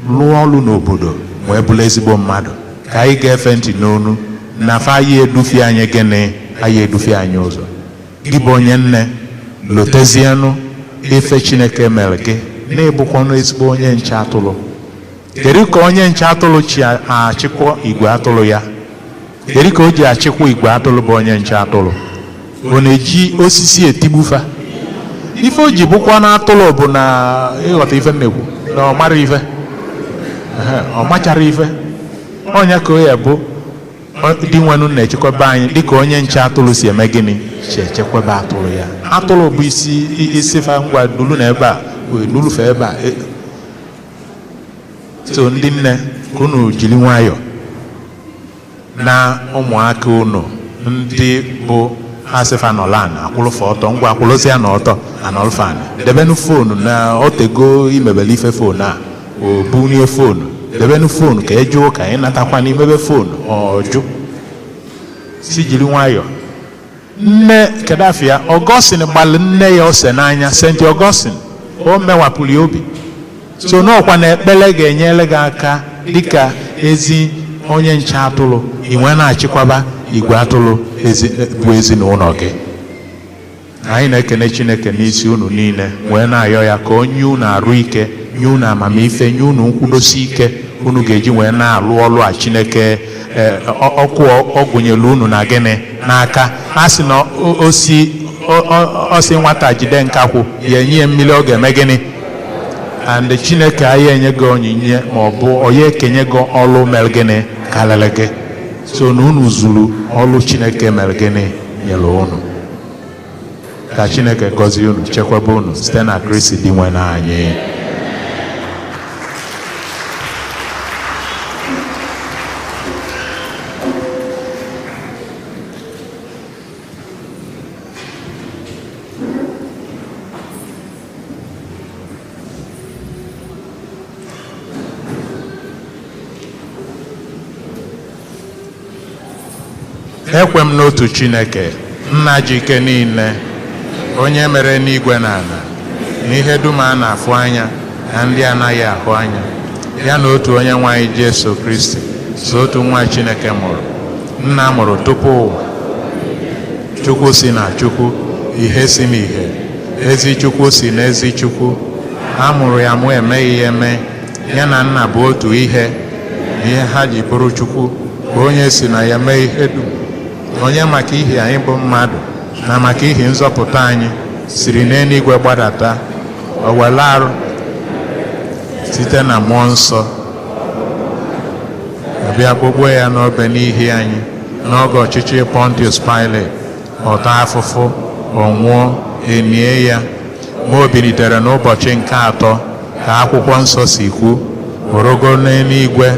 lụọ ọrụ n'obodo, wee bụrụ ezigbo mmadụ. Ka anyị ga-efe ntị n'onu na fa anyị edufie anyị gịnị? Anyị edufie anyị ụzọ. Gị bụ onye nne, lotezienụ ife Chineke mere gị na-ebukwanụ ezigbo onye nche atụrụ. Kedu ka onye nche atụrụ chi achịkwa igwe atụrụ ya? Kedu ka o ji achịkwa igwe atụrụ bụ onye nche atụrụ? Ọ na-eji osisi etigbufa? Ife o ji bụkwa na atụrụ bụ na ịghọta ife nnekwu na ọ mara ife, ọ machara ife ọnya ka o ya bụ dị nwenụ na-echekwaba anyị dịka onye nche atụrụ si eme gịnị? Si echekwaba atụrụ ya. Atụrụ bụ isi isi fa, ngwa dulu na ebe a, dulufe ebe a. So ndị nne, ka unu jiri nwayọọ na ụmụaka unu ndị bụ asịfa nọlan akwụlụfa ọtọ, ngwa akwụlụsịa na ọtọ anọlfan, debenu phone na otego imebele ife phone a, o bunie phone, debenu phone ka eje ụka, ịnatakwa n'imebe phone ọjụ. Si jiri nwayọọ. Nne kedafia Augustine gbalị nne ya ose n'anya. St. Augustine o mewapụrụ ya obi. So n'ọkwa na ekpere ga-enyere gị aka dịka ezi onye nche atụrụ inwe na-achịkwaba igwe atụrụ bụ ezinụlọ gị. Anyị na-ekene Chineke n'isi unu niile, wee na-ayọ ya ka o nye unu arụ ike, nye unu amamife, nye unu nkwudosi ike unu ga-eji wee na-alụ ọlụ a Chineke ọkụ ọ gụnyere unu na gịnị n'aka. A sị na osi nwata jide nkakwụ, ya enye ya mmiri ọ ga-eme gịnị? And Chineke anyị enye gị onyinye ma ọ bụ onye ekenye gị ọlụ mere gịnị karịrị gị. So na unu zuru ọlụ Chineke mere gịnị nyere unu. Ka Chineke gọzie unu, chekwaba unu site na Kristi dị nwe anyị. Ekwe m n'otu Chineke, nna ji ike niile, onye mere n'igwe na ala na ihe dum a na-afụ anya na ndị anaghị ahụ anya, ya na otu onye nwe anyị Jesu Kristi, so otu nwa Chineke mụrụ, nna mụrụ tupu ụwa, Chukwu si na Chukwu, ihe si n'ihe, ezi Chukwu si n'ezi Chukwu, a mụrụ ya mụ emeghị ya eme, ya na nna bụ otu ihe, na ihe ha ji bụrụ Chukwu, bụ onye si na ya mee ihe dum, onye maka ihi anyị bụ mmadụ na maka ihi nzọpụta anyị siri n'eluigwe gbadata, o were arụ site na mmụọ nsọ bịa kpọgbuo ya n'obe n'ihi anyị n'oge ọchịchị Pontius Pilate, ọ taa afụfụ, ọ nwụọ, enie ya, ma o bilitere n'ụbọchị nke atọ Ka akwụkwọ nsọ si kwu, orogo n'eluigwe,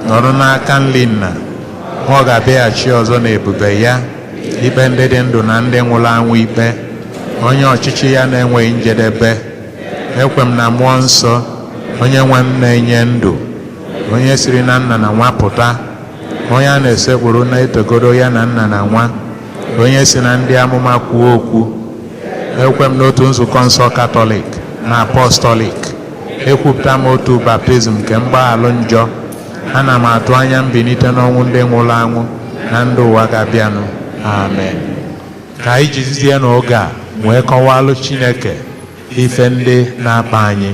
nọrọ n'aka nri nna, ma ọ ga-abịaghachi ọzọ n'ebube ya, ikpe ndị dị ndụ na ndị nwụrụ anwụ ikpe, onye ọchịchị ya na-enweghị njedebe. Ekwe m na Mmụọ Nsọ, onye nwe m na-enye ndụ, onye siri na nna na nwa pụta, onye a na-esekpuru na-etogoro ya na nna na nwa, onye si na ndị amụma kwuo okwu. Ekwe m n'otu nzukọ nsọ Katọlik na Apọstọlik. Ekwupụta m otu baptizim nke mgbaghalụ njọ. Ana m atụ anya mbilite n'ọnwụ ndị nwụrụ anwụ na ndụ ụwa ga-abịanụ. Amen. Ka anyị jizie n'oge a wee kọwalụ Chineke ife ndị na-akpa anyị,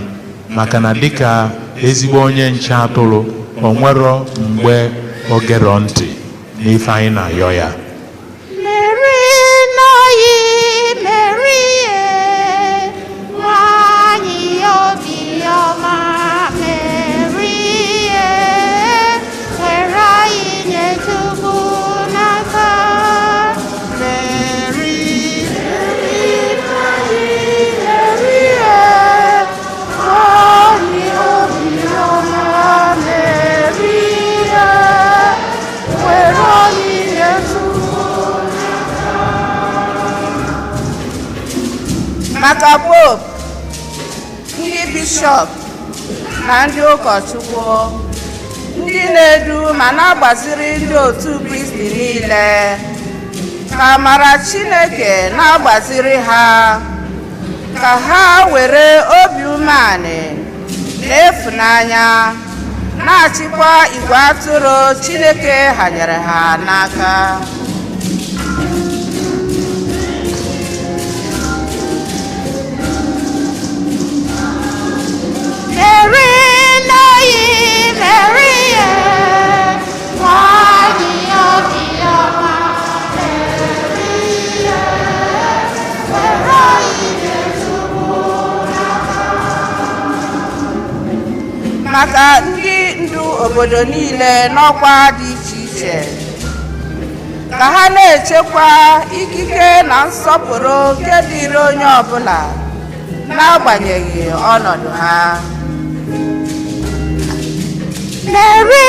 maka na dịka ezigbo onye nche atụrụ, o nwero mgbe o gero ntị n'ife anyị na-ayọ ya. Mary nọyi Mary nwanyị obiọma, Mary, were anyị nye Chukwu n'aka. Mary, Mary, Mary, nwanyị obiọma, Mary, were anyị nye Chukwu. Maka Pope, ndị bishọp na ndị ụkọchukwu, ndị na-edu ma na-agbaziri ndị otu Kristi niile, ka amara Chineke na-agbaziri ha, ka ha were obi umeanị na ịfụnanya na-achịkwa igwe atụrụ Chineke hanyere ha n'aka. Mary nọyi Mary, nwanyị obiọma, Mary, were anyị nye Chukwu n'aka. Maka ndị ndu obodo niile n'ọkwa dị iche iche, ka ha na-echekwa ikike na nsọpụrụ nke dịrị onye ọbụla n'agbanyeghị ọnọdụ ha. Mary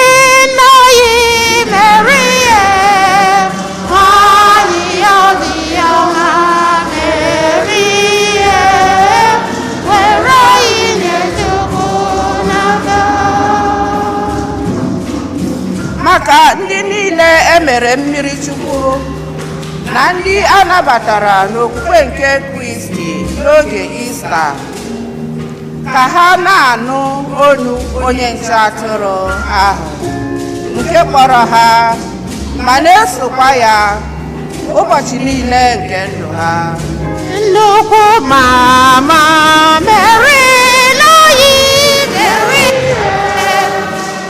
nọyi Mary, nwanyị obiọma, Mary, were anyị nye Chukwu n'aka. Maka ndị niile emere mmiri Chukwu na ndị a nabatara n'okwukwe nke Kristi n'oge Ista, ka ha na-anụ olu onye nche atụrụ ahụ nke kpọrọ ha ma na-esokwa ya ụbọchị niile nke ndụ ha. Nnukwu mama Mary nọyi Mary,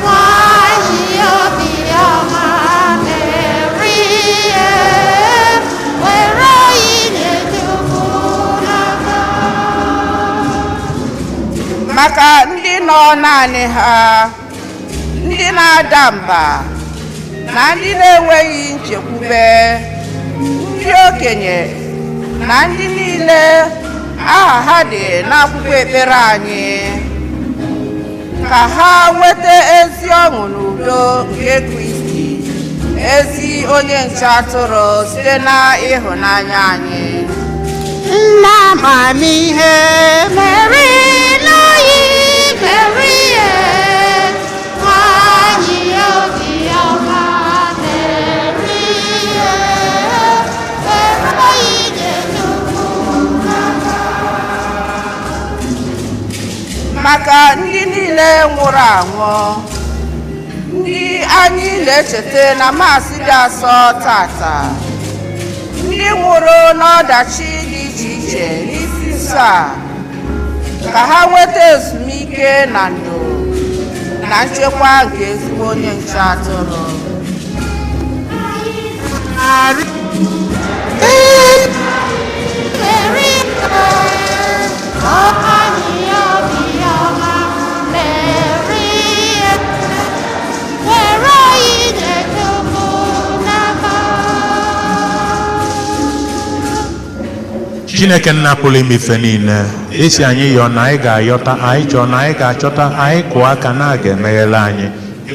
nwanyị obiọma, Mary, were anyị nye Chukwu n'aka. Maka ndị nọ naanị ha, ndị na-ada mba na ndị na-enweghị nchekwube, ndị okenye na ndị niile aha ha dị n'akwụkwọ ekpere anyị, ka ha nweta ezi ọṅụ na udo nke Kristi, ezi onye nche atụrụ, site na ịhụnanya anyị. Nna amamihe Mary nọyi Mary, nwanyị obiọma, Mary, were anyị nye Chukwu n'aka. Maka ndị niile nwụrụ anwụ, ndị anyị na-echeta na Maasị dị asọ tata, ndị nwụrụ n'ọdachi dị iche iche n'isi nso a, ka ha nweta ezumike na ndo na nchekwa nke ezigbo onye nche atụrụ. Mary, Mary, nwanyị obiọma, Mary, were anyị nye Chukwu n'aka. Chineke nna pụrụ ime ife niile, esi anyị yọọ na anyị ga-ayọta, anyị chọọ na anyị ga-achọta, anyị kụọ aka na a ga-emeghere anyị.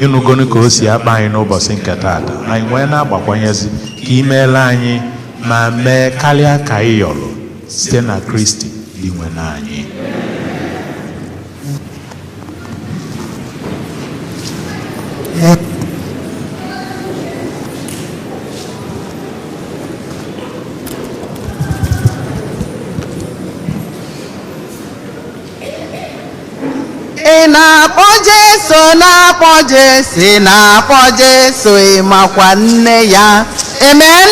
Ịnụgonu ka o si akpa anyị n'ụbọchị nke taata, anyị nwee na-agbakwanyezi ka imeela anyị ma mee karịa ka anyị yọrọ, site na Kristi dinwe na anyị. Ị na-akpọ Jesu, na-akpọ Jesu, ị na-akpọ Jesu, ị makwa nne ya. Amen.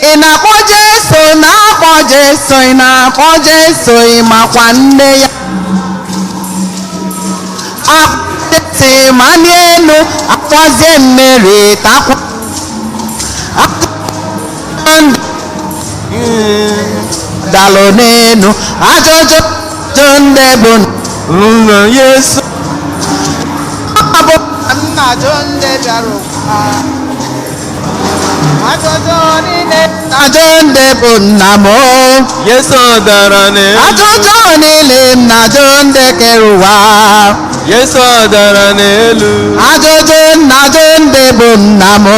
Ị na-akpọ Jesu, na-akpọ Jesu, ị na-akpọ Jesu, ị makwa nne ya. Akpọzi mani elu, akpọzie mmiri takwa. Dalụ n'elu, ajụjụ jụ ndị bụ Nna Yesu. Ọ bụ nna jụ ndị bịara ụwa. Ajụjụ niile ajụ ndị bụ nna m o. Yesu dara n'elu. Ajụjụ niile m na-ajụ ndị kere ụwa. Yesu dara n'elu. Ajụjụ na-ajụ ndị bụ nna m o.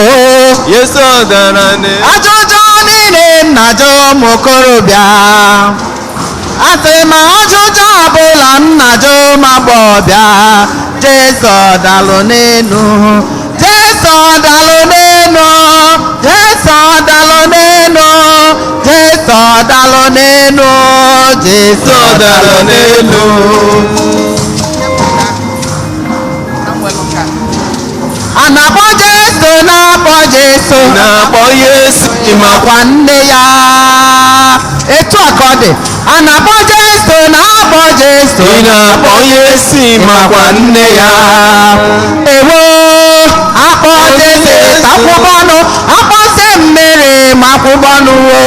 Yesu dara n'elu. Ajụjụ niile m na-ajụ ụmụ okorobịa. Asị ma ajụjụ ọbụla m na-ajụ ụmụ agbọghọbịa. Jesu dalụ n'elu. Jesu dalụ n'elu. Jesu dalụ n'elu. Jesu dalụ n'elu. Jesu Yesu dara n'elu. A na-akpọ Jesu, na-akpọ Jesu, Na-akpọ Yesu, ịmakwa kwa nne ya. Etu a ka ọ dị. A na-akpọ Jesu, na-akpọ Jesu, Ị na-akpọ Yesu, ịmakwa nne ya. Ewo, akpọ Jesu takwụbọnụ, akpọsị mmiri makwụbọnụ o.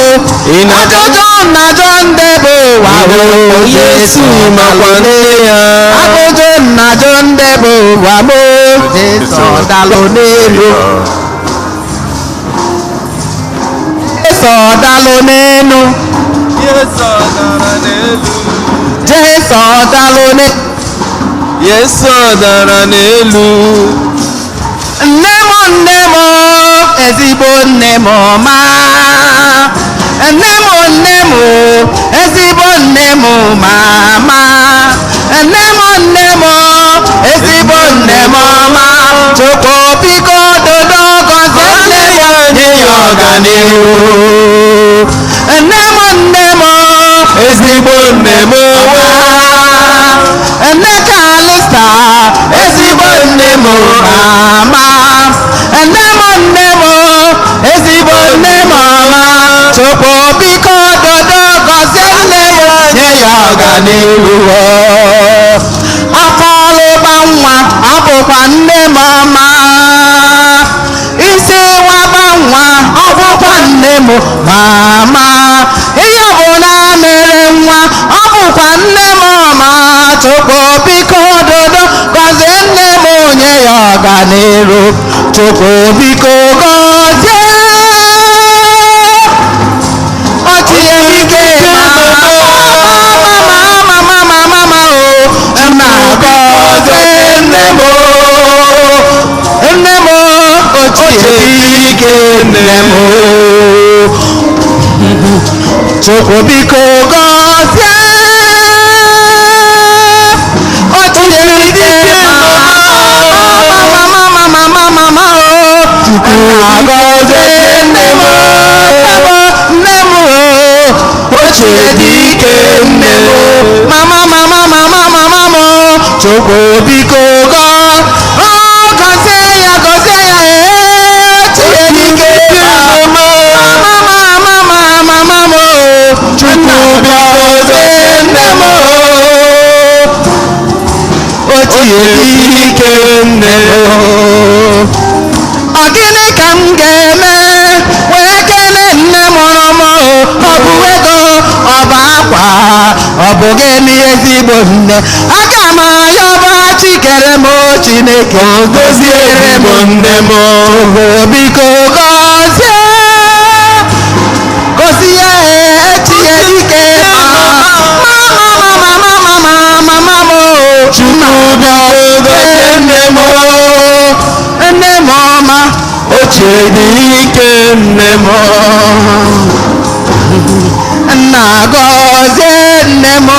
Ị na-akpọ Ajụjụ na-ajụ ndị bụ ụwa Ị o. na-akpọ Yesu, ịmakwa nne ya. Ajụjụ na-ajụ ndị bụ ụwa mo. Jesu dalụ n'elu. Jesu dalụ n'elu. Yesu dara n'elu. Jesu dalụ n'elu. Yesu dara n'elu. Nne m, nne m, ezigbo nne m ọma. Nne m, nne m, ezigbo nne m mama. Nne m, nne m, ezigbo nne m ọma. Chukwu biko dodo gọzie nne m, Nye ya ọganihu. Nne m, nne m, Ezigbo nne m ọma. Nne Kalista, Ezigbo nne m mama. Nne m, nne m, ezigbo nne m ọma. Chukwu biko dodo gọzie nne m, nye ya ọganihu. Akọlụba nwa abụkwa nne m ọma. Isi nwaba nwa ọ bụkwa nne m mama. Ihe ọbụla mere nwa ọ bụkwa nne m ọma. Chukwu biko dodo gọzie nne m, nye ya ọganiru. Chukwu biko gọzie ọchị ike mama mama mama mama o nna gọzie nne m o. Nne m ochie Ike nne m. Chukwu biko gọzie ochie ike mama mama mama mama o Chukwu nna gọzie nne m o, nne m o Ochie dike nne m. Mama mama mama mama m Chukwu biko gọ ọ gọzie ya, gọzie ya, ee chie dike Mama. Mama mama mama m Chukwu biko gọzie nne m Ochie dike nne m. Ọ gịnị ka m ga-eme wee kelee nne mụrụ m? Ọ bụ ego, ọ bụ akwa, ọ bụ gịnị? Ezigbo nne, aga m ayọba chikere m, Chineke Gọzie m. ezigbo nne m. Chukwu biko gọzie, gọzie. Ochie dị ike nne m. Nna gọzie nne m,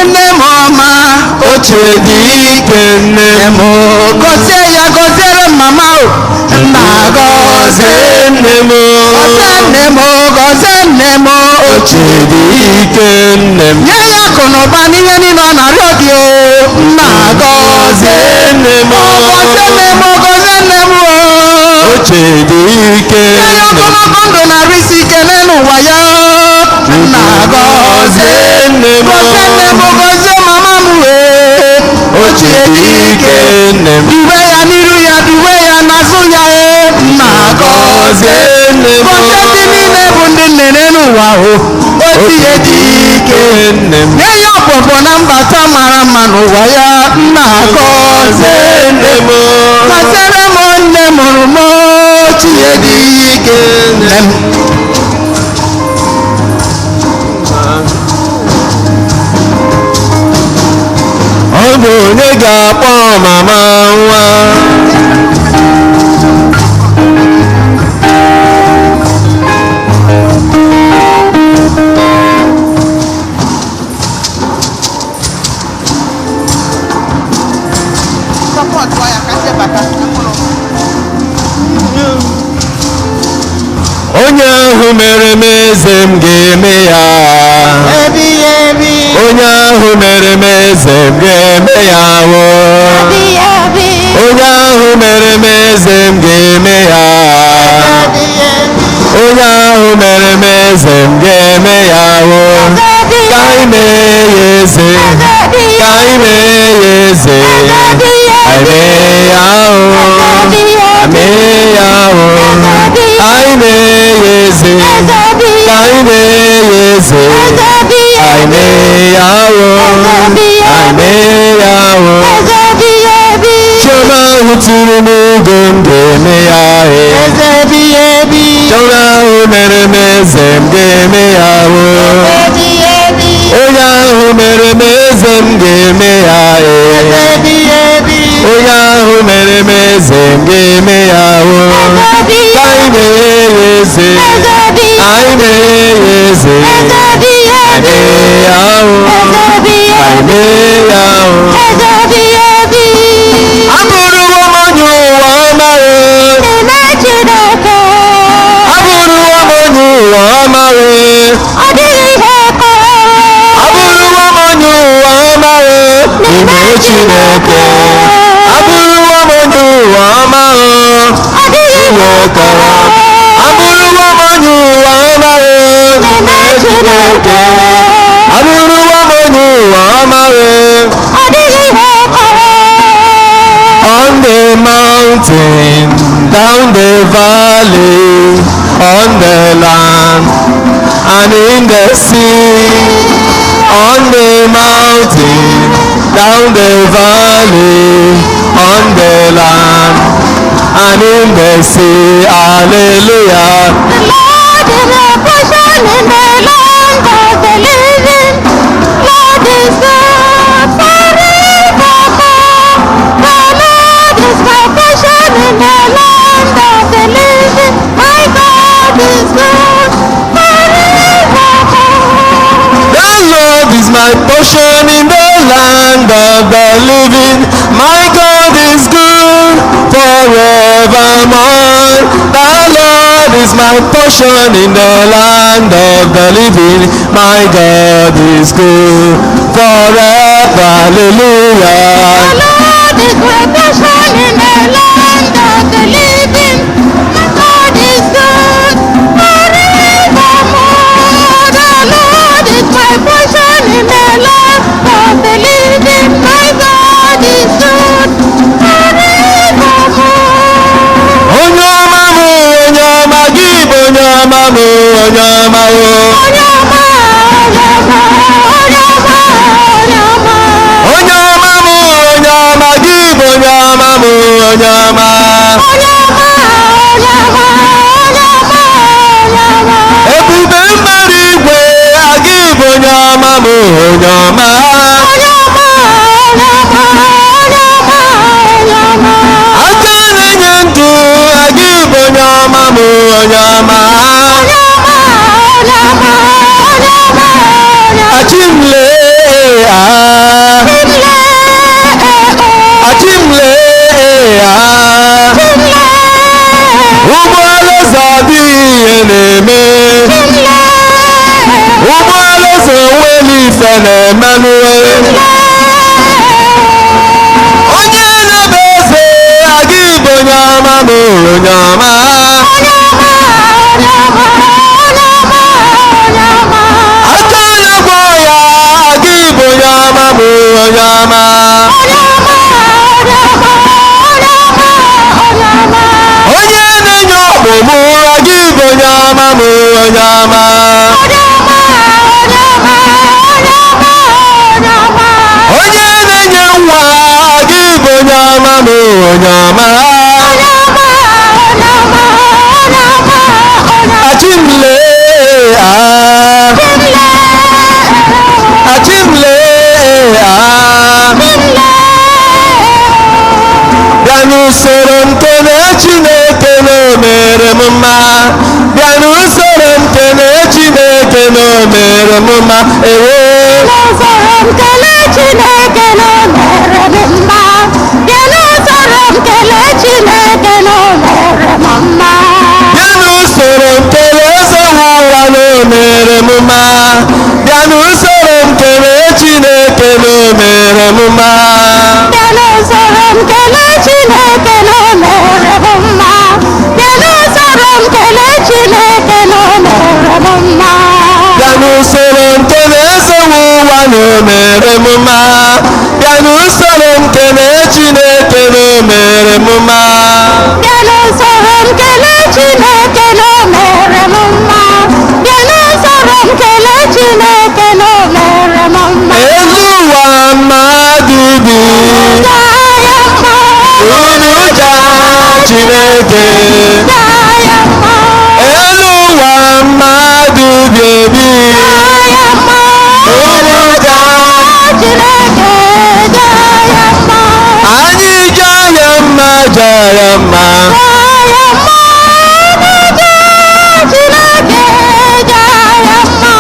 nne m ọma. Ochie dị ike nne m. Gọzie ya, gọziere mama o. Nna gọzie nne m. Gọzie nne m, gọzie nne m. Ochie dị ike nne m. Nye ya akụ na ụba n'ihe niile ọ na-arịọ gị o. Nna gọzie nne m. Gọzie nne m, gọzie nne m o. Ochie dị ike Nye ya nne m. ogologo ndụ na arụ isi ike n'elu ụwa ya. Nna gọzie nne m. Gọzie nne m, gọzie mama m wee. Ochie dị ike nne m. Duwe ya n'iru ya, duwe ya n'azụ ya e. Nna gọzie nne m. Gọzie ndị niile bụ ndị nne n'elu ụwa o. Ochie dị ike nne m. Nye ya ọpụpụ na mbata mara mma n'ụwa ya. Nna gọzie nne m. Gọziere m nne mụrụ m. Ochie dị ike nne m. Ọ bụ onye ga-akpọ mama nwa? Onye ahụ mere m eze m ga-eme ya. Ebighị ebi. Onye ahụ mere m eze m ga-eme ya wo. Ebighị ebi. Onye ahụ mere m eze m ga-eme ya. Ebighị ebi. Onye ahụ mere m eze m ga-eme ya wo. Ka anyị mee ya eze. Ka anyị mee ya eze. Anyị mee ya o. Anyị mee ya o. Anyị mee ya eze. Ka anyị mee ya eze. Anyị mee ya o. Anyị mee ya o. Chioma ahụ tụrụ m ugo m ga-eme ya e. Eze ebighị ebi. Chioma ahụ mere m eze m ga-eme ya o. Ebighị ebi. Onye ahụ mere m eze m ga-eme ya e. Eze ebighị ebi. Onye ahụ mere m eze m ga-eme ya o. Ka anyị mee ya eze. Anyị mee ya eze. Anyị mee ya o. Anyị mee ya o. Abụrụwo m onye ụwa ọma o. Abụrụwo m onye ụwa ọma o. Abụrụwo m onye ụwa ọma o. N'ime Chineke. Abụrụwo m onye ụwa ọma o. Chineke. Abụrụwo m onye ụwa ọma o. N'ime Chineke. Abụrụwo m onye ụwa ọma o. On the mountain, down the valley, on the land, and in the sea. On the mountain, down the valley, on the land, and in the sea. Hallelujah. The Lord is a portion in the land of the living. Lord is good forevermore. The Lord is my portion in the land of the living. My God is good forevermore. The Lord is my portion in the land of the living. My God is good forevermore. The Lord is my portion in the land of the living. My God is good forever. Hallelujah. The Lord is my portion in the land of the living. My God is good forevermore. The Lord is my portion in the land of the living. My God is good forevermore. Onye ọma m, onye ọma gị bụ onye ọma m, onye ọma o. Onye ọma, onye ọma, onye ọma, onye ọma. Onye ọma m, onye ọma gị bụ onye ọma m, onye ọma. Onye ọma, onye ọma, onye ọma, onye ọma. Ebube mbara igwe agị bụ onye ọma m, onye ọma. Onye ọma, onye ọma, onye ọma, onye ọma. Aka na-enye ndụ agị onye ọma m, onye ọma. Achimle ah, achimle ah, ụgbọala ụzọ adịghị ihe na-eme, ụgbọala ụzọ onwere ife na-emenụ. Onye na-ebe eze aga ịbụ onye ọma m, onye ọma. Aka na-agwọ ya aga ịbụ onye ọma m, onye ọma. Onye na-enye ọmụmụ aga ịbụ onye ọma m, onye ọma. Onye na-enye nwa aga ịbụ onye ọma m, onye ọma. Achimle ah, achimle ah, bịa n'usoro nkene Chineke na o mere m mma, bịa n'usoro nkene Chineke na o mere m mma, ewo. N'usoro nkele Chineke na o mere m mma. Bịa n'usoro nkele Chineke na o mere m mma. Bịa n'usoro nkele eze ụwa na o mere m mma, bịa n'usoro nkele Chineke na o mere m mma. Bịa n'usoro nkele Chineke na o mere m mma. Bịa n'usoro nkele Chineke na o mere m mma. Bịa n'usoro nkele eze ụwa na o mere m mma, bịa n'usoro nkele Chineke na o mere m mma. Bịa n'usoro nkele Chineke na o mere m mma. Bịa n'usoro nkele Chineke na o mere m mma. Elu ụwa mmadụ bi, Jaa ya mma. unu jaa Chineke. Jaa ya mma. Elu ụwa mmadụ bi ebi, Jaa ya mma. unu jaa. Chineke jaa ya mma. Anyị jaa ya mma, jaa ya mma. Jaa ya mma. Jaa Chineke jaa ya mma.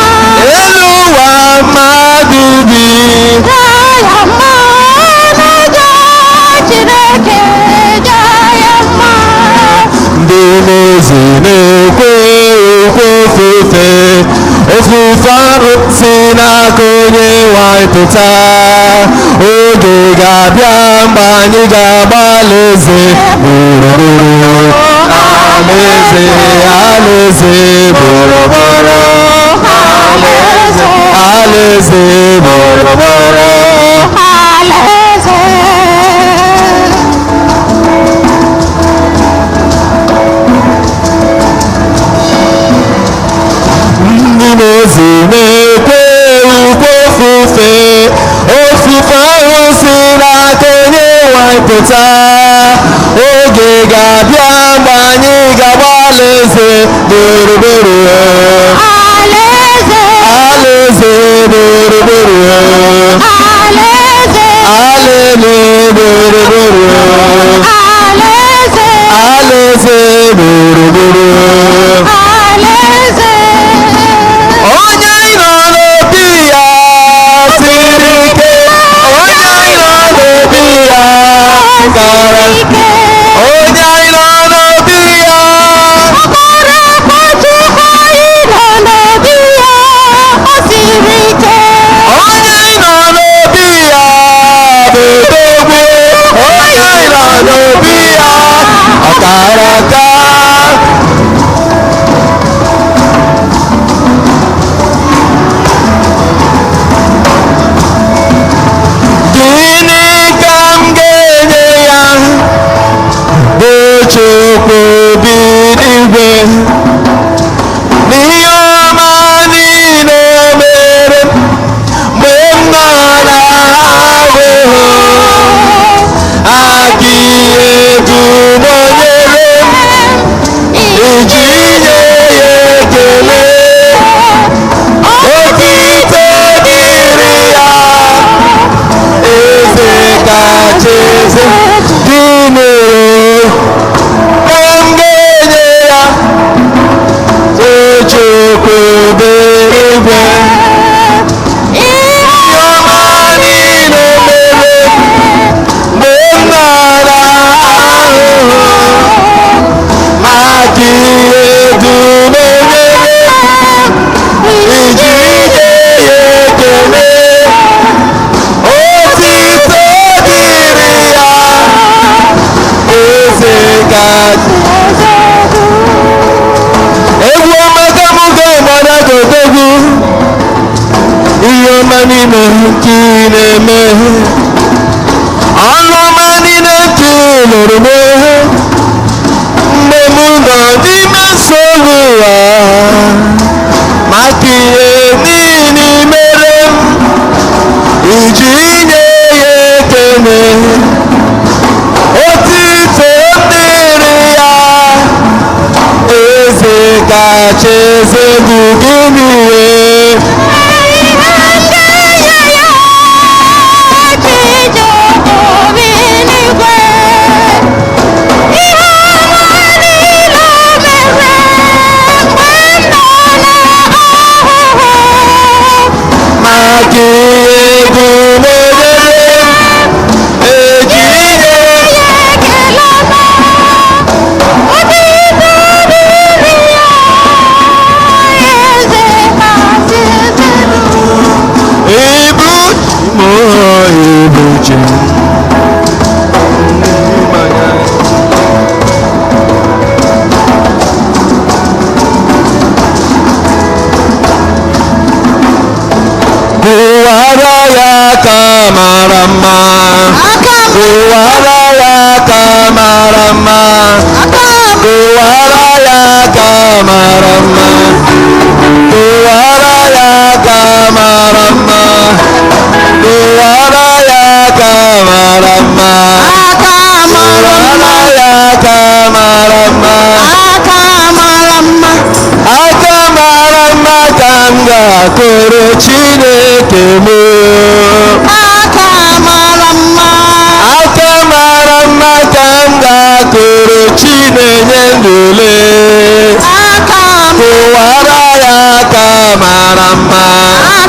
Elu ụwa mmadụ bi, Jaa ya mma. Jaa Chineke jaa ya mma. Ndị n'ezi na-ekwe ukwe ofufe, ofufe ahụ si n'aka onye nwanyị pụta. Oge ga-abịa mgbe anyị ga-agba alaeze gburugburu, alaeze, alaeze gburugburu, Alaeze. Alaeze gburugburu. Alaeze. Ndị na-ezi na-ekwe ukwe ofufe, ofufe ahụ si n'aka onye nwanyị pụta. Oge ga-abịa mgbe anyị ga-agba alaeze gburugburu. Alaeze. Alaeze gburugburu. Alaeze. Alele gburugburu. Alaeze. Alaeze gburugburu. Alaeze. Onye anyị nọ n'obi ya siri ike, onye anyị nọ n'obi ya kara, Ike. onye anyị nọ n'obi ya. Ọkpara Chukwu anyị nọ n'obi ya, o siri ike. Onye anyị nọ n'obi ya bụ odogwu, onye anyị nọ n'obi ya ọkara aka. Gịnị ka m ga-enye ya bụ Chukwu bi n'igwe, n'ihe ọma niile o mere mgbe m nọ n'ahụhụ, aka ihe egwu nọnyere m iji nye ya ekele, otito dịrị ya, eze kacha eze. Gịnị ka m ga-enye Kacha egwu ọma ka mụ ga-agbara gị odogwu, ihe ọma niile nke ị na-eme, ọrụ ọma niile nke ị lụrụ m mgbe m nọ n'ime nsogbu ụwa, maka ihe niile i mere m iji nye ya ekele, otito dịrị ya, eze kacha eze bụ gịnị wee. Maka ihe bụ mere eji nye. Ibu mụ ibu ji. Kụwara ya aka mara mma. Kụwara ya aka mara mma. Kụwara ya aka mara mma. Kụwara ya aka mara mma. Kụwara ya aka mara mma. Kụwara ya aka mara mma. Aka mara mma ka m ga-akụrụ Chineke m. Aka mara mma ka m ga-akụrụ Chinenye ndule. Kụwara ya aka mara mma.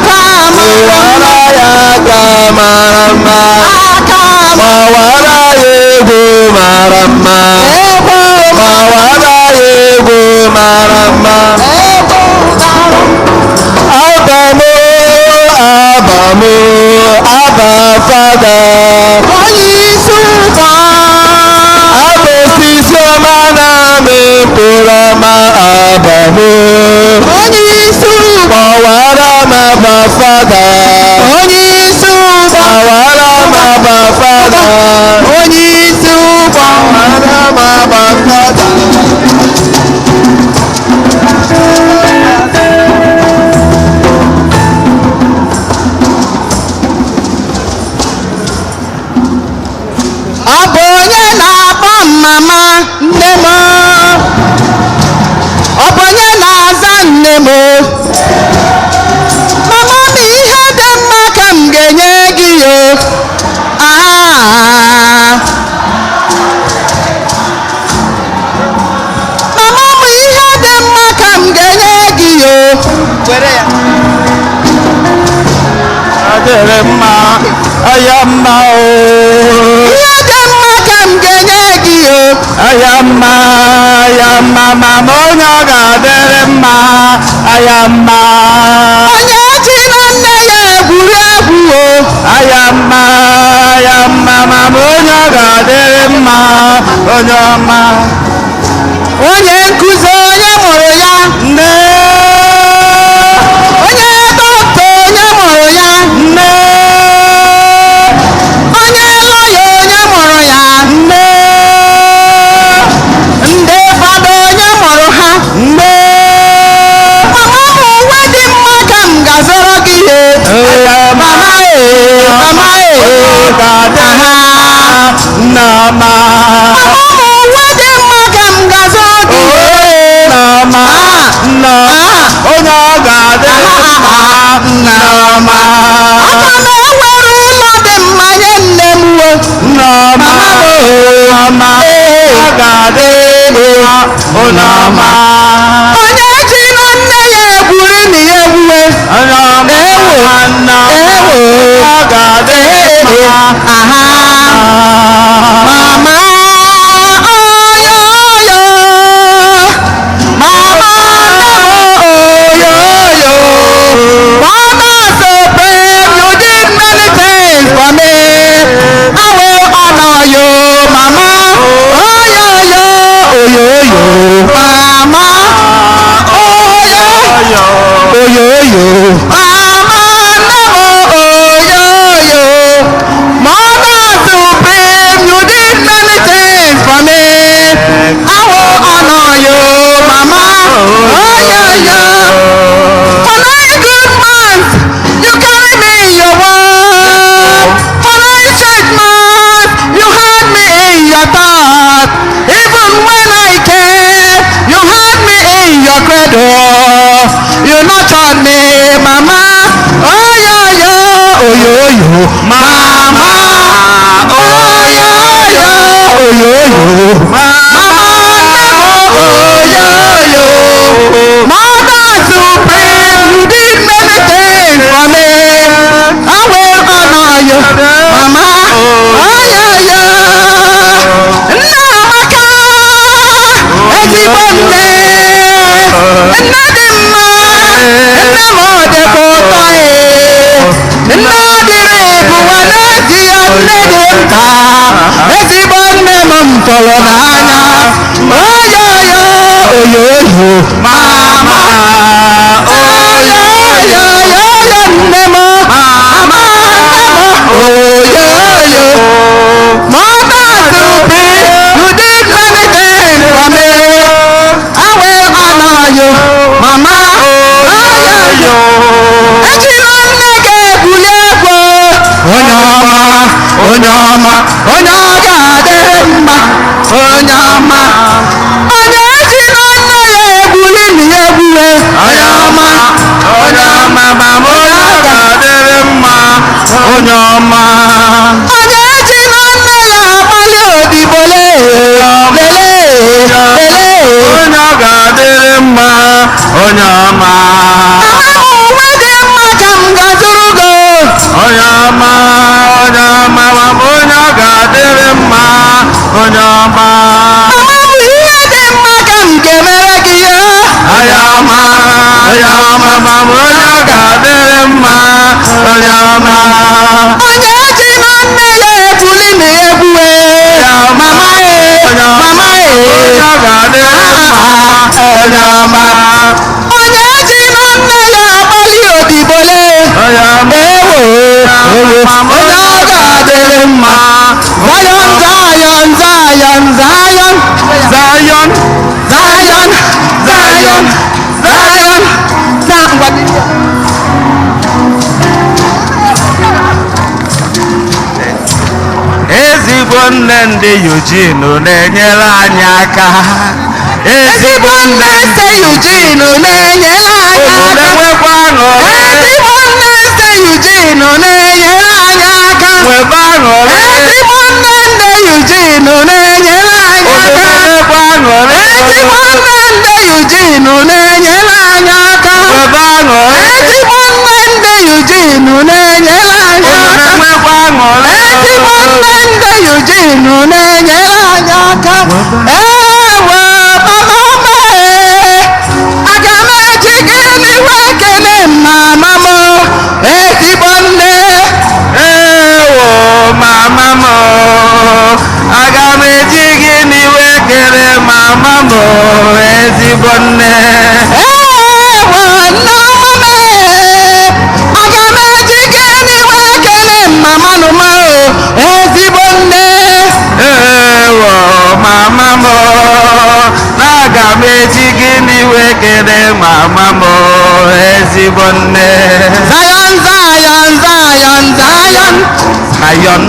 Kụwara ya aka mara mma. Gbawara ya egwu mara mma. Gbawara ya egwu mara mma. Abamo, abamo, Abba Father. Abba osisi ọma na-amị mkpụrụ ọma, abamo. Kpọwara m Abba Father. Kpọwara m Abba Father. Kpọwara m Abba Father. Ọ bụ onye na-akpọ mama nne m? Ọ bụ onye na-aza nne m? Mama m, ihe dị mma ka m ga-enye gị yo. Ah. Mama m, ihe dị mma ka m ga-enye gị yo. Were ya. Adịrị mma, aya mma o. Ihe dị mma ka m ga-enye gị yo. Aya mma, aya mma, mama onye ọ ga-adịrị mma, aya mma. Onye ji na nne ya egwuregwu o. Aya mma, aya mma, mama onye ọ ga-adịrị mma, onye ọma. Onye nkụzi, onye mụrụ ya? Nne. Onye dọkịta, onye mụrụ ya? Nne. Onye lọya, onye mụrụ ya? Nne. Ndị fada, onye mụrụ ha? Nne. Mama m, uwe dị mma ka m ga-azụrụ gị ihe. Aya mma. Mama ee, mama ee. Ọ ga-adịrị mma, nne ọma. Mama m, uwe dị mma ka m ga-azụrụ gị ihe. Nneọma, nneọma, onye ọ ga-adịrị mma, nneọma. Aga m ewere ụlọ dị mma nye nne m o. Nneọma, nneọma, ọ ga-adịrị mma, nneọma. Onye ji na nne ya egwuri na ya ewuwe. Nneọma, nneọma, ọ ga-adịrị mma. Aha. Mama oyoyo, mama oyoyo, mama so brave, you did many things for me. I will honor you, mama oyoyo. Mama oyoyo oyoyo mama oyoyo. Mother Supreme, you did many things for me. I will honor you, Mama. Oh yeah yeah. Nne Amaka, ezigbo nne, nne dị mma, nne m ọ dịkwa ụtọ ee. Nne adịrị bụwa n'ezie nne dị mkpa, ezigbo nne m m fọrọ n'anya. Oyoyo, oyoyo, Mama oyoyo, oyoyo, nne m, mama nne m, oyoyo. Mother Supreme, you did many things for me. I will honor you, mama. Oyoyo. Ejila nne gị egwuri egwu. Onye ọma, onye ọma, onye ọ ga-adịrị mma, onye ọma. Onye ejila nne ya egwuri na ya egwure. Onye ọma, onye ọma, mama onye ọ ga-adịrị mma, onye ọma. Onye ejila nne ya akpali odibo lee, lelee, lelee. Onye ọ ga-adịrị mma, onye ọma. Mama m uwe dị mma ka m ga-azụrụ gị. Onye ọma, onye ọma, mama onye ọ ga-adịrị mma, onye ọma. Mama m ihe dị mma ka m ga-emere gị ya. Onye ọma, onye ọma, mama onye ọ ga-adịrị mma, onye ọma. Onye ejila nne ya ebuli na egwue. Mama e, mama e. Onye ọ ga-adịrị mma, onye ọma. Onye ejila nne ya akpali odibole. Onye ọma. Ewo, ewo, onye ọ ga-adịrị mma. Zion, Zion, Zion, Zion. Zion, Zion, Zion, Zion, Zion. Ezigbo nne ndị Eugene na-enyere anyị aka. Ezigbo nne se Eugene na-enyere anyị Obodo aka. enwekwa aṅụrị. Ezigbo nne se Eugene na-enyere anyị aka. Nwebe aṅụrị. Ezigbo nne nne Eugene na-enyere anyị Obodo aka. enwekwa aṅụrị. Ezigbo nne nne Eugene na-enyere anyị aka. Nwebe aṅụrị. Ezigbo nne nne Eugene na-enyere anyị Obodo aka. enwekwa aṅụrị. Ezigbo nne nne Eugene na-enyere anyị aka. Ewo mama m ee, aga m eji gịnị wee kelee mama m ezigbo nne. Ewo mama m, aga m eji gịnị wee kelee mama m ezigbo nne. Ewo nne ọma m ee, aga m eji gịnị wee kelee mama nụ m ezigbo nne. Ewo mama m, na aga m eji gịnị wee kelee mama m ezigbo nne. Zion, Zion, Zion, Zion. Zion,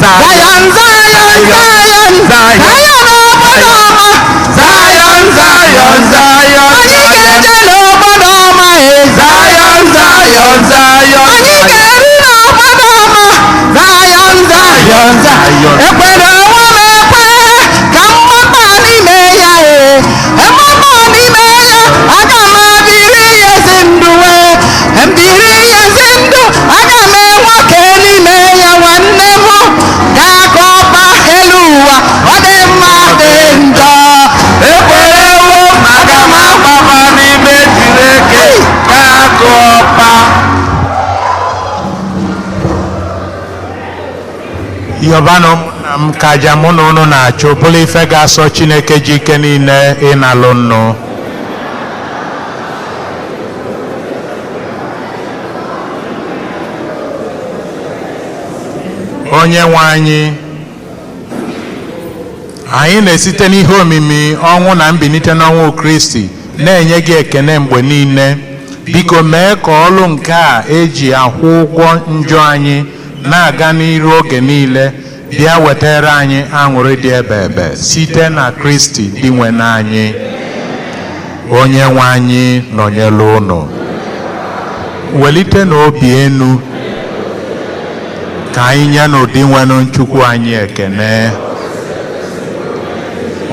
Zion, Zion, Zion, Zion obodo ọma. Zion, Zion, Zion, Anyị ga-eje n'obodo ọma e. Zion, Zion, Zion, Anyị ga-eri n'obodo ọma. Zion, Zion, Zion. Ekwere onwe m ekwe ka mmata n'ime ya e. Mmata n'ime ya, aga m abiri ya ezi ndụ e. Mbiri ya ezi ndụ, aga m enwoke n'ime ya nwanne m. Ga-akọ ọkpa elu ụwa, ọ dị mma dị njọ. Ekwerewo m aga m agbaba n'ime Chineke ka akụ ọkpa. Yọbanụ ụmụnna m ka aja mụ na unu na-achụ bụrụ ife ga-asọ Chineke ji ike niile ịnalụ nnụ. Onye nwe anyị, anyị na-esite n'ihe omimi ọnwụ na mbilite n'ọnwụ Kristi na-enye gị ekene mgbe niile. Biko mee ka ọlụ nke a eji akwụ ụgwọ njọ anyị na-aga n'iru oge niile bịa wetara anyị aṅụrị dị ebe ebe site na Kristi dị nwe anyị. Onye nwe anyị nọnyere unu. Welite n'obi enu. Ka anyị nye n'ụdị nwenụ Chukwu anyị ekene.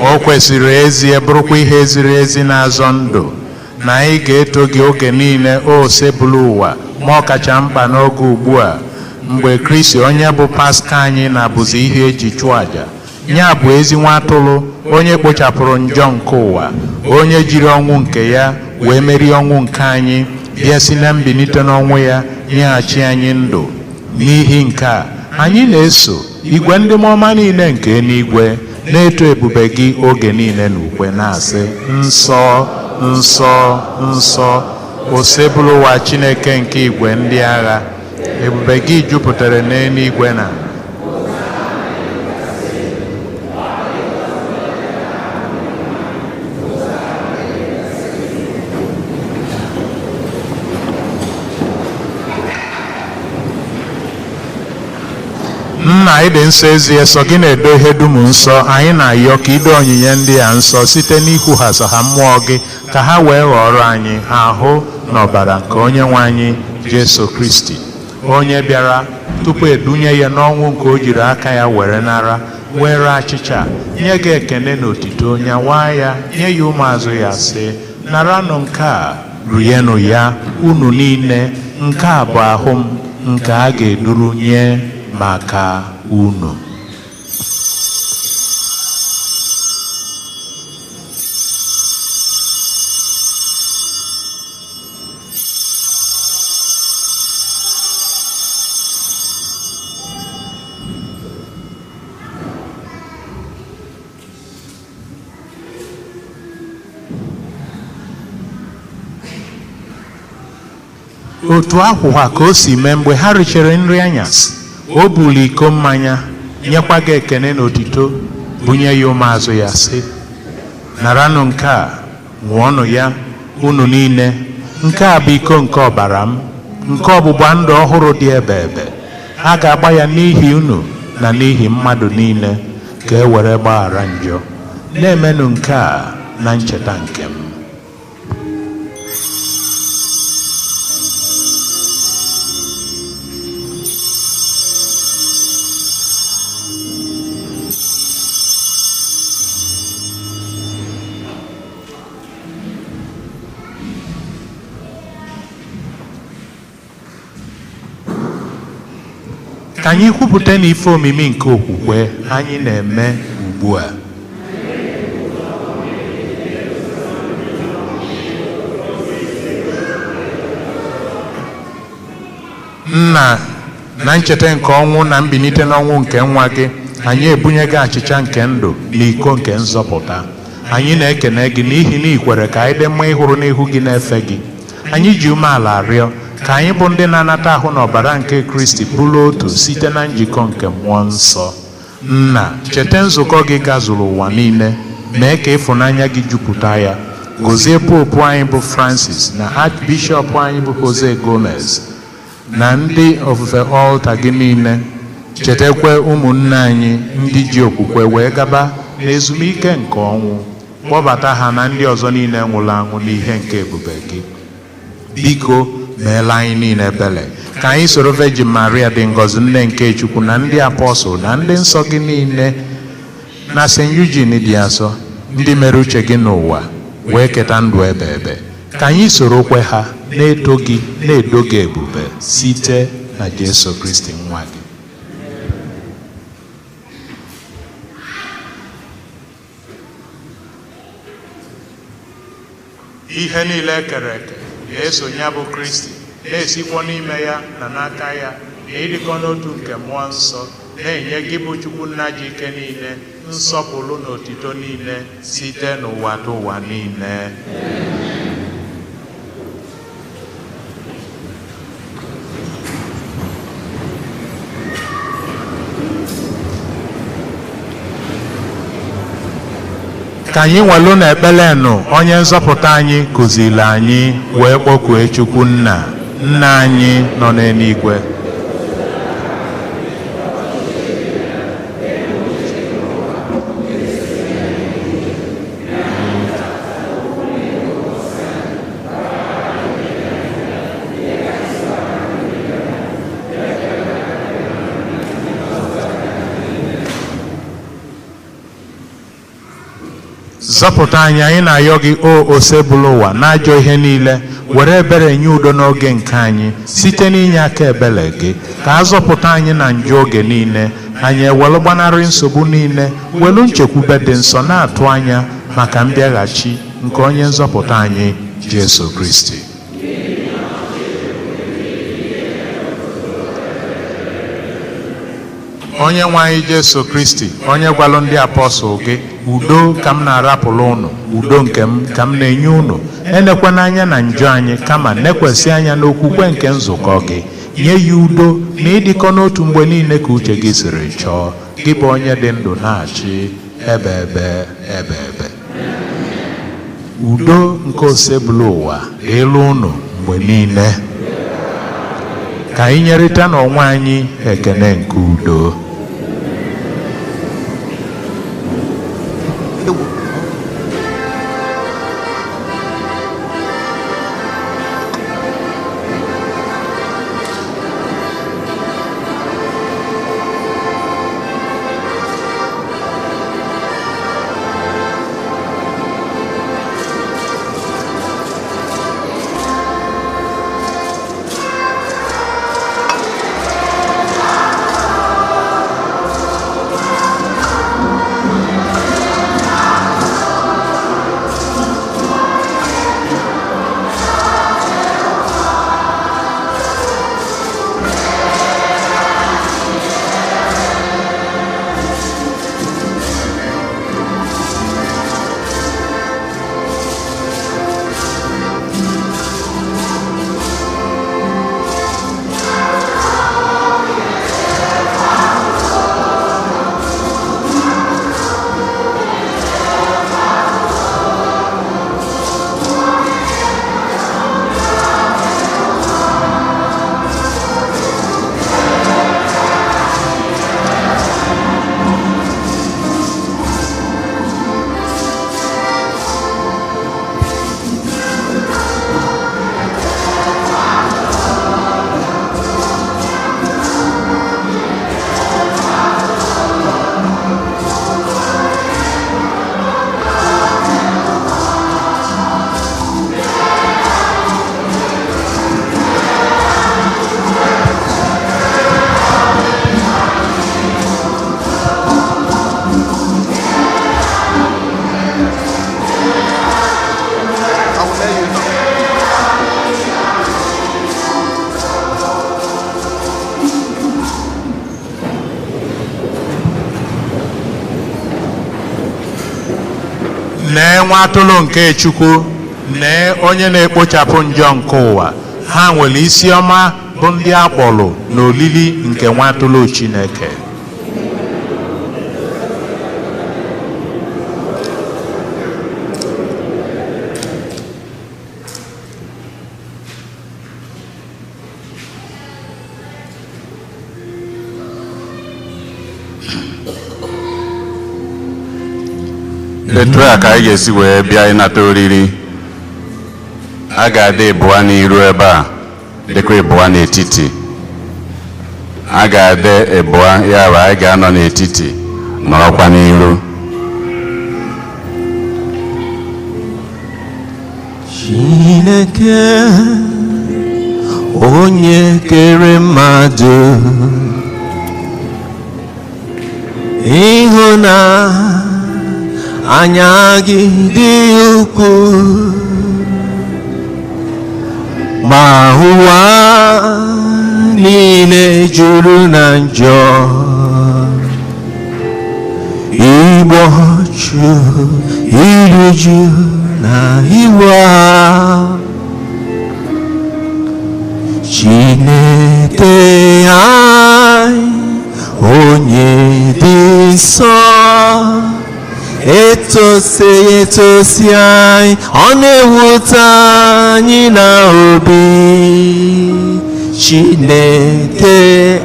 O kwesịrị ezie, bụrụkwa ihe ziri ezi na-azọ ndụ, na anyị ga-eto gị oge niile, o sebụlụ ụwa, ma ọ kacha mkpa n'oge ugbu a mgbe Kristi onye bụ Paska anyị na-abụzi ihe eji chụọ àjà. Ya bụ ezi nwa atụrụ onye kpochapụrụ njọ nke ụwa, onye jiri ọnwụ nke ya wee merie ọnwụ nke anyị, bịa si na mbilite n'ọnwụ ya nyeghachi anyị ndụ. N'ihi nke a anyị na-eso igwe ndị mmụọ niile nke eluigwe na-eto ebube gị oge niile n'ukwe, na-asị: nsọ, nsọ, nsọ, Osebụlụwa Chineke nke igwe ndị agha, ebube gị jupụtara n'eluigwe na Nna. Ịdị nsọ ezie, sọ gị na-edo ihe dum nsọ. Anyị na-ayọ ka ido onyinye ndị a nsọ site n'ikwughasa ha mmụọ gị, ka ha wee ghọrọ anyị ahụ na ọbara nke onye nwe anyị Jesu Kristi, onye bịara tupu edunye ya n'ọnwụ nke o jiri aka ya were nara, were achịcha, nye gị ekene na otito, nyawa ya, nye ya ụmụazụ ya, sị: naranụ nke a, rienụ ya unu niile, nke a bụ ahụ m nke a ga-eduru nye maka unu. Otu akwụkwa ka o si mee mgbe ha richere nri anyasị, o buli iko mmanya, nyekwa gị ekene na otito, bunye ya ụmụazụ ya, sị: naranụ nke a, ṅụọnụ ya unu niile, nke a bụ iko nke ọbara m nke ọgbụgba ndụ ọhụrụ dị ebe ebe. A ga-agba ya n'ihi unu na n'ihi mmadụ niile ka e were gbaghara njọ. Na-emenụ nke a na ncheta nke m. Ka anyị kwupụta na ife omimi nke okwukwe anyị na-eme ugbu a. Nna, na ncheta nke ọnwụ na mbilite n'ọnwụ nke nwa gị, anyị ebunye gị achịcha nke ndụ na iko nke nzọpụta. Anyị na-ekene gị n'ihi na ị kwere ka anyị dị mma ịhụrụ n'ihu gị na-efe gị. Anyị ji umeala arịọ ka anyị bụ ndị na-anata ahụ na ọbara nke Kristi bụrụ otu site na njikọ nke mmụọ nsọ. Nna, cheta nzukọ gị gazuru ụwa niile, mee ka ịfụnanya gị jupụta ya. Gọzie popu anyị bụ Francis na Archbishọp anyị bụ Jose Gomez na ndị ofufe ọlta gị niile. Chetakwa ụmụnne anyị ndị ji okwukwe wee gaba n'ezumike nke ọnwụ, kpọbata ha na ndị ọzọ niile nwụrụ anwụ n'ihe nke ebube gị. Biko meela anyị niile ebele, ka anyị soro Virgin Maria dị ngọzi, nne nke Chukwu, na ndị apọstụl na ndị nsọ gị niile na St. Eugene dị asọ, ndị mere uche gị n'ụwa wee keta ndụ ebe ebe, ka anyị soro kwe ha na-eto gị na-edo gị ebube site na Jesu Kristi nwa gị. Ihe niile e kere eke na-eso ya bụ Kristi, na-esikwa n'ime ya na n'aka ya na ịdịkọ n'otu nke mmụọ nsọ, na-enye gị bụ Chukwu nna ji ike niile nsọpụrụ na otito niile site n'ụwa dị ụwa niile. Ka anyị nwelu na ekpere nụ onye nzọpụta anyị kụziri anyị wee kpọkue Chukwu nna. Nna anyị nọ n'eluigwe, Zọpụta anyị, anyị na-ayọ gị, o Osebụlụ ụwa, n'ajọ ihe niile, were ebere nye udo n'oge nke anyị site n'inye aka ebere gị, ka a zọpụta anyị na njọ oge niile, anyị ewelu gbanarị nsogbu niile, welu nchekwube dị nsọ na-atụ anya maka mbịaghachi nke onye nzọpụta anyị, Jesu Kristi. Onye nwe anyị Jesu Kristi, onye gwalụ ndị apọstụl gị, udo ka m na-arapụrụ unu, udo nke m ka m na-enye unu, enekwana anya na njọ anyị, kama nekwesị anya n'okwukwe nke nzukọ gị, nye ya udo na ịdịkọ n'otu mgbe niile ka uche gị siri chọọ, gị bụ onye dị ndụ na-achị ebe ebe ebe ebe. Udo nke Osebụlụ ụwa dịịrị unu mgbe niile. Ka anyị nyerịta n'onwe anyị ekene nke udo. Nee nwa atụrụ nke Chukwu, nee onye na-ekpochapụ njọ nke ụwa. Ha nwere isi ọma bụ ndị a kpọrọ n'olili nke nwa atụrụ Chineke. Etu a ka anyị ga-esi wee bịa ịnata oriri. A ga-adị ịbụa n'iru ebe a, dịkwa ịbụa n'etiti. A ga-adị ịbụa, ya bụ anyị ga-anọ n'etiti, nọrọkwa n'iru. Chineke onye kere mmadụ, ịhụnanya anya gị dị ukwuu, ma ụwa niile juru na njọ, igbu ọchụ, iru uju na iwe. Chineke anyị onye dị nsọ, etosi etosi anyị, ọ na-ewute anyị na obi. Chineke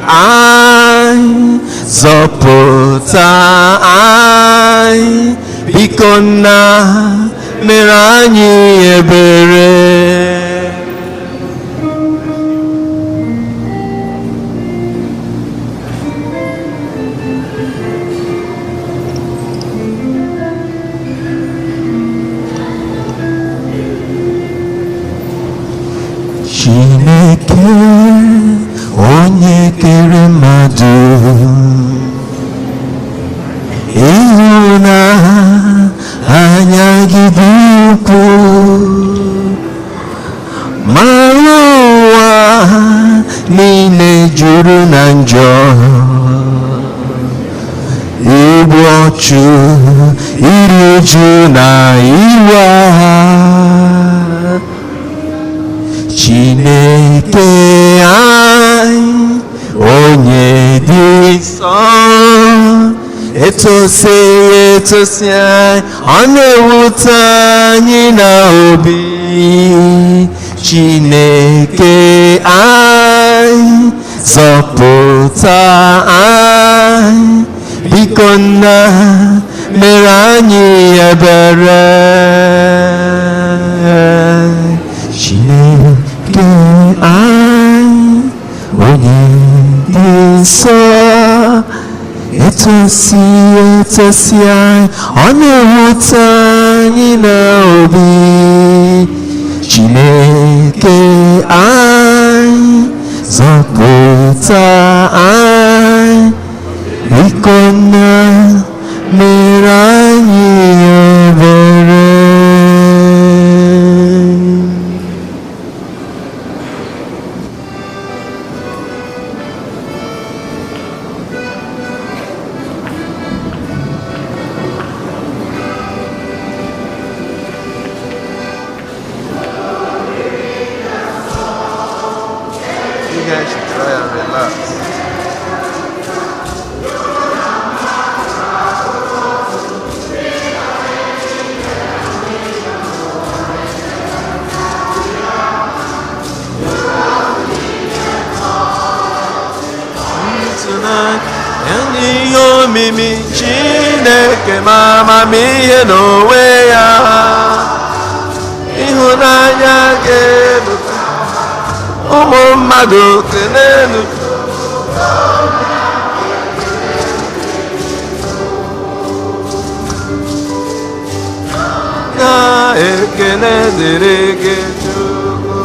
anyị zọpụta anyị, biko nna mere anyị ebere. Juru na njọ, igbu ọchụ, iri uju na iwe agha. Chineke anyị, onye dị nsọ, etosi etosi anyị, ọ na-ewute anyị na obi. Chineke anyị, zọpụta anyị, biko nna, mere anyị ebere. Chineke anyị, onye dị nsọ, etosi etosi anyị, ọ na-ewute anyị na obi. Chineke anyị, zọpụta anyị, biko nna, mere anyị ebere. You guys should try and relax. Ịtụnanya na ihe omimi Chineke ma amamihe n'onwe ya, ịhụnanya ga-ebuka ụmụ mmadụ kelenu. Na ekele dịrị gị Chukwu.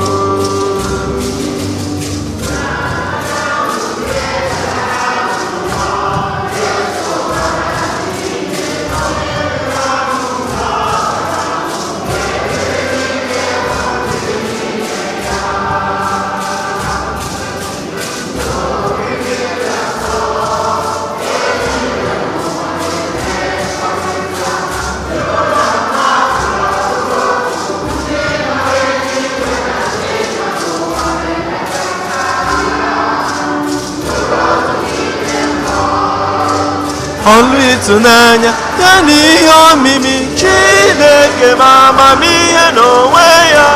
Ọlụ ịtụnanya ya na ihe omimi Chineke ma amamihe n'onwe ya,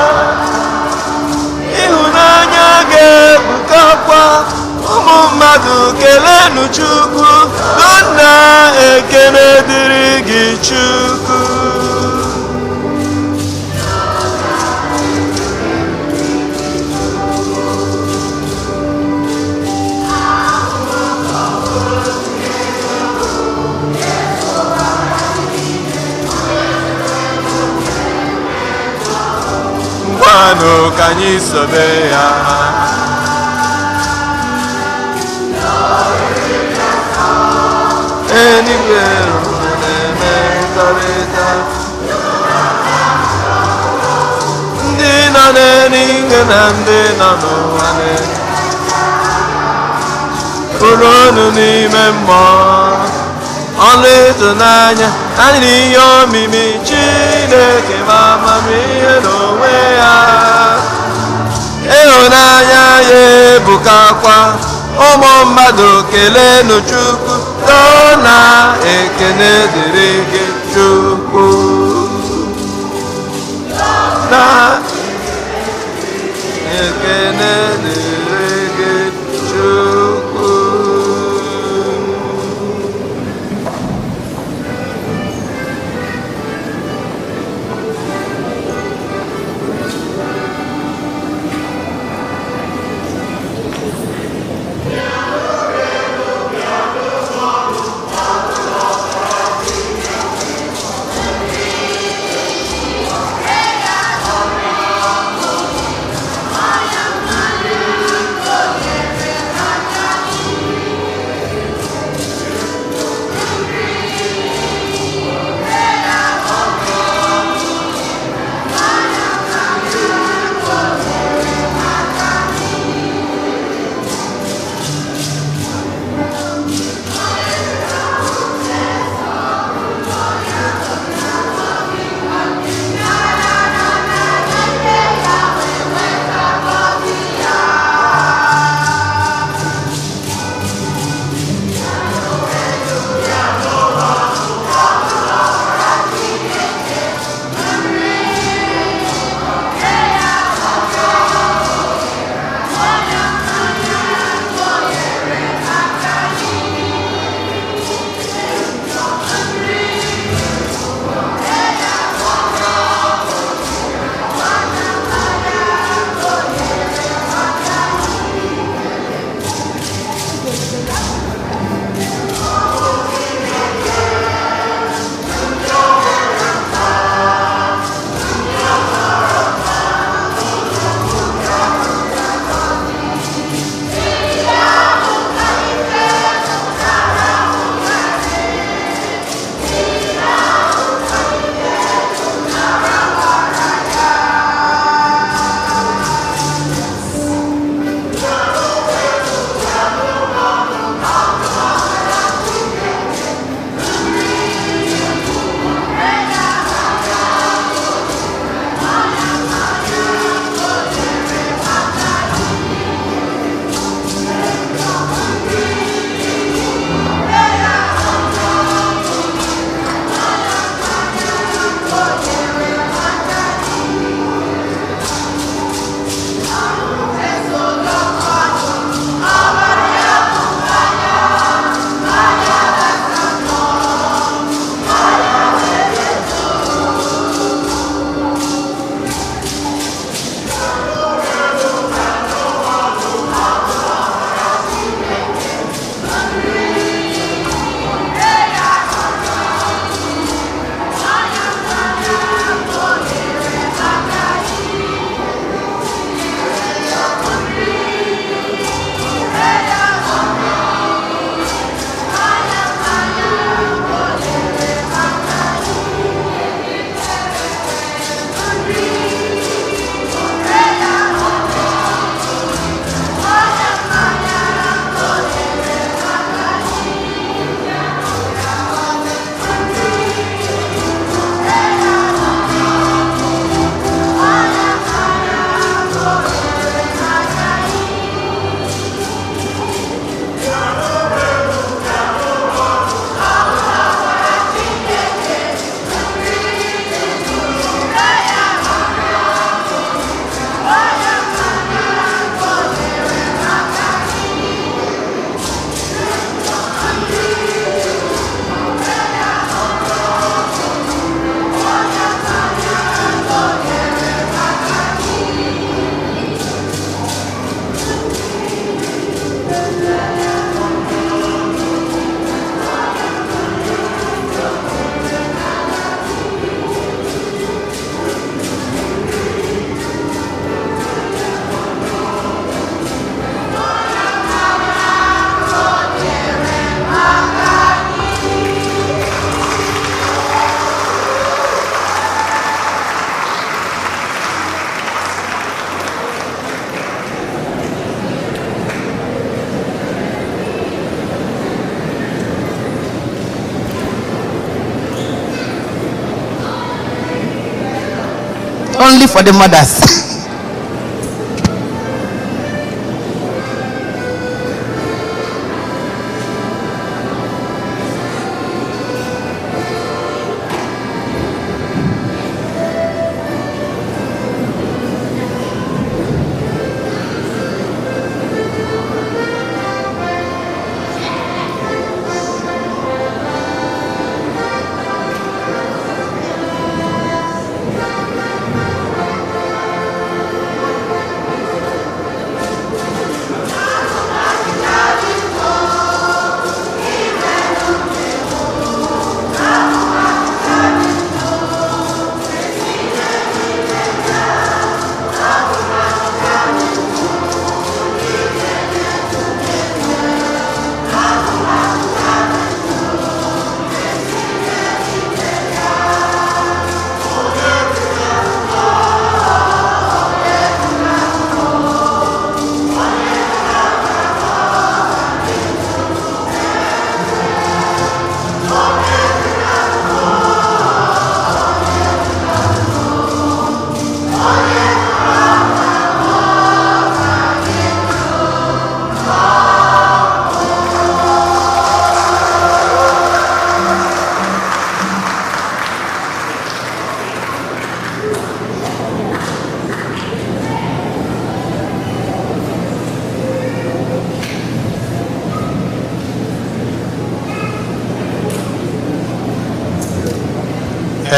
ịhụnanya ga-ebukakwa ụmụ mmadụ kelenu Chukwu. Nna, ekele dịrị gị Chukwu. Ngwanụ ka anyị sobe ya. Eluigwe na-emekọrịta, ndị nọ n'eluigwe na ndị nọ n'ụwa bụrụ ọnụ n'ime mmụọ. Ọlụ ịtụnanya anyị na ihe omimi Chineke ma amamihe n'onwe ya, ịhụnanya ya ebukakwa ụmụ mmadụ kelenu Chukwu. Too na ekene dịrị gị Chukwu. Na ekene dịrị gị Chukwu. Only for the mothers.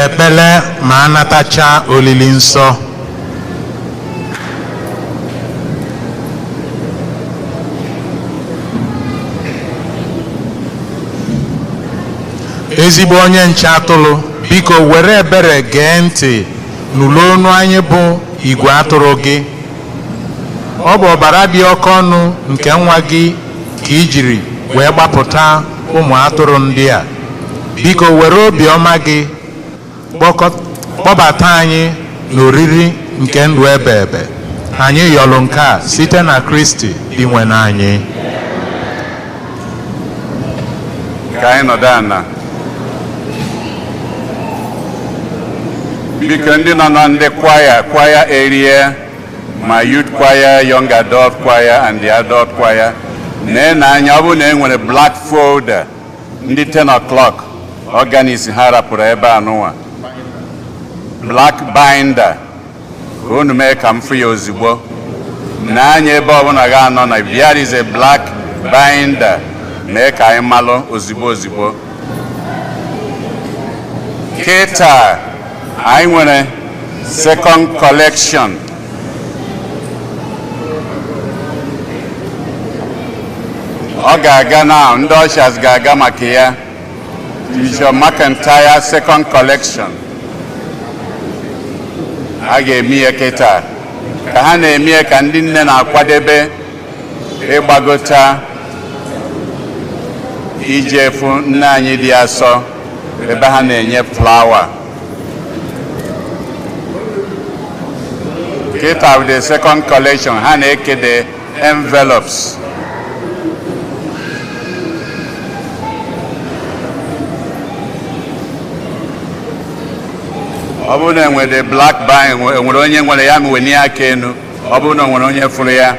Ekpele ma anatacha olili nsọ. Ezigbo onye nche atụrụ, biko were ebere gee ntị nụrụ onu anyị bụ igwe atụrụ gị. Ọ bụ ọbara dị oke ọnụ nke nwa gị ka i jiri wee gbapụta ụmụ atụrụ ndị a. Biko were obiọma gị kpọbata anyị n'oriri nke ndụ ebe ebe. Anyị yọrọ nke a site na Kristi Dinwenụ anyị. Ka anyị nọdụ ala. Biko ndị nọ na ndị kwaya, kwaya area, ma youth choir, young adult choir and the adult choir, nee na anya ọ bụrụ na e nwere black folder ndị 10 o'clock organist ha rapụrụ ebe a nụnwa, black binder, ka unu mee ka m fụ ya ozugbo. Na anya ebe ọbụla ga-anọ na there is a black binder, mee ka anyị malụ ozugbo ozugbo. Kịta anyị nwere second collection. Ọ ga-aga now, ndị ushers ga-aga maka ya. Bishop McIntyre second collection. A ga-eme ya kịta. Ka ha na-eme ya ka ndị nne na-akwadebe ịgbagota ije fụ nne anyị dị asọ ebe ha na-enye flower. Kịta with the second collection, ha na-eke the envelopes. Ọ bụrụ na enwere black bag, enwere onye nwere ya, wenye aka enu. Ọ bụrụ na nwere onye fụrụ ya.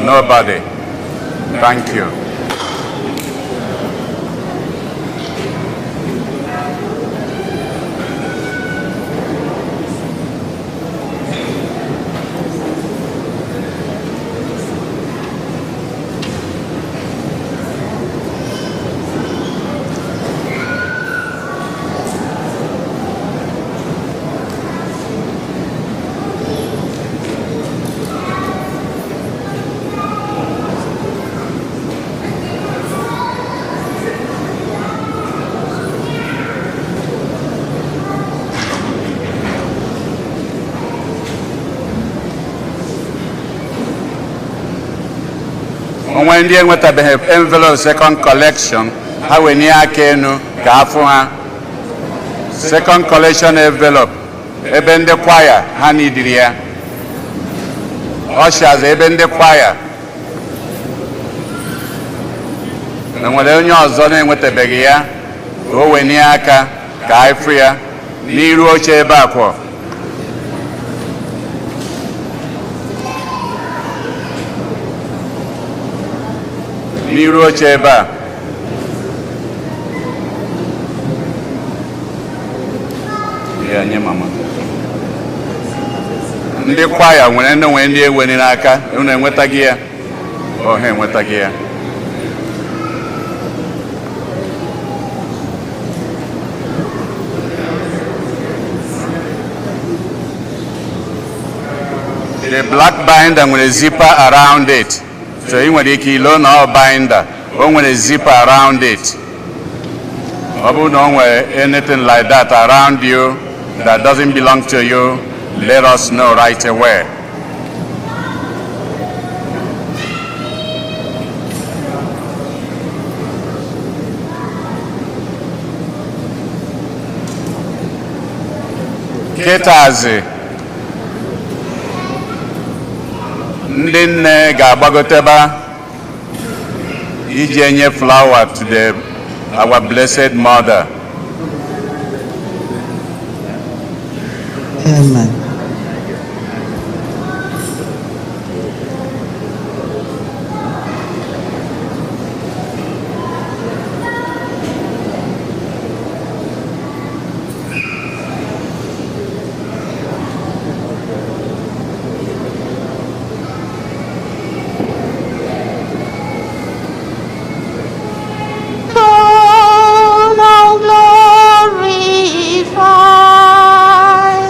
Nobody. Thank you. Onwe ndị enwetabeghị envelope second collection, ha wenye aka enu ka afụ ha. Second collection envelope, ebe ndị kwaya ha nidiri ya. Ushers, ebe ndị kwaya. Enwere onye ọzọ na-enwetabeghị ya, ka o wenye aka ka anyị fụ ya. N'iru oche ebe a kwọ. N'iru oche ebe a. Ya nye mama. Ndị kwaya nwere ndị nwere ndị eweli n'aka. Unu enwetaghị ya? Ọ ha enwetaghị ya. The black binder nwere zipper around it, so ị nwere ike ilo na ọ binder o nwere zipper around it. Ọ bụrụ na o nwere anything like that around you that doesn't belong to you, let us know right away. Kịtazi ndị nne ga-agbagoteba iji enye flower to the our blessed mother. Amen. Throne of glorify.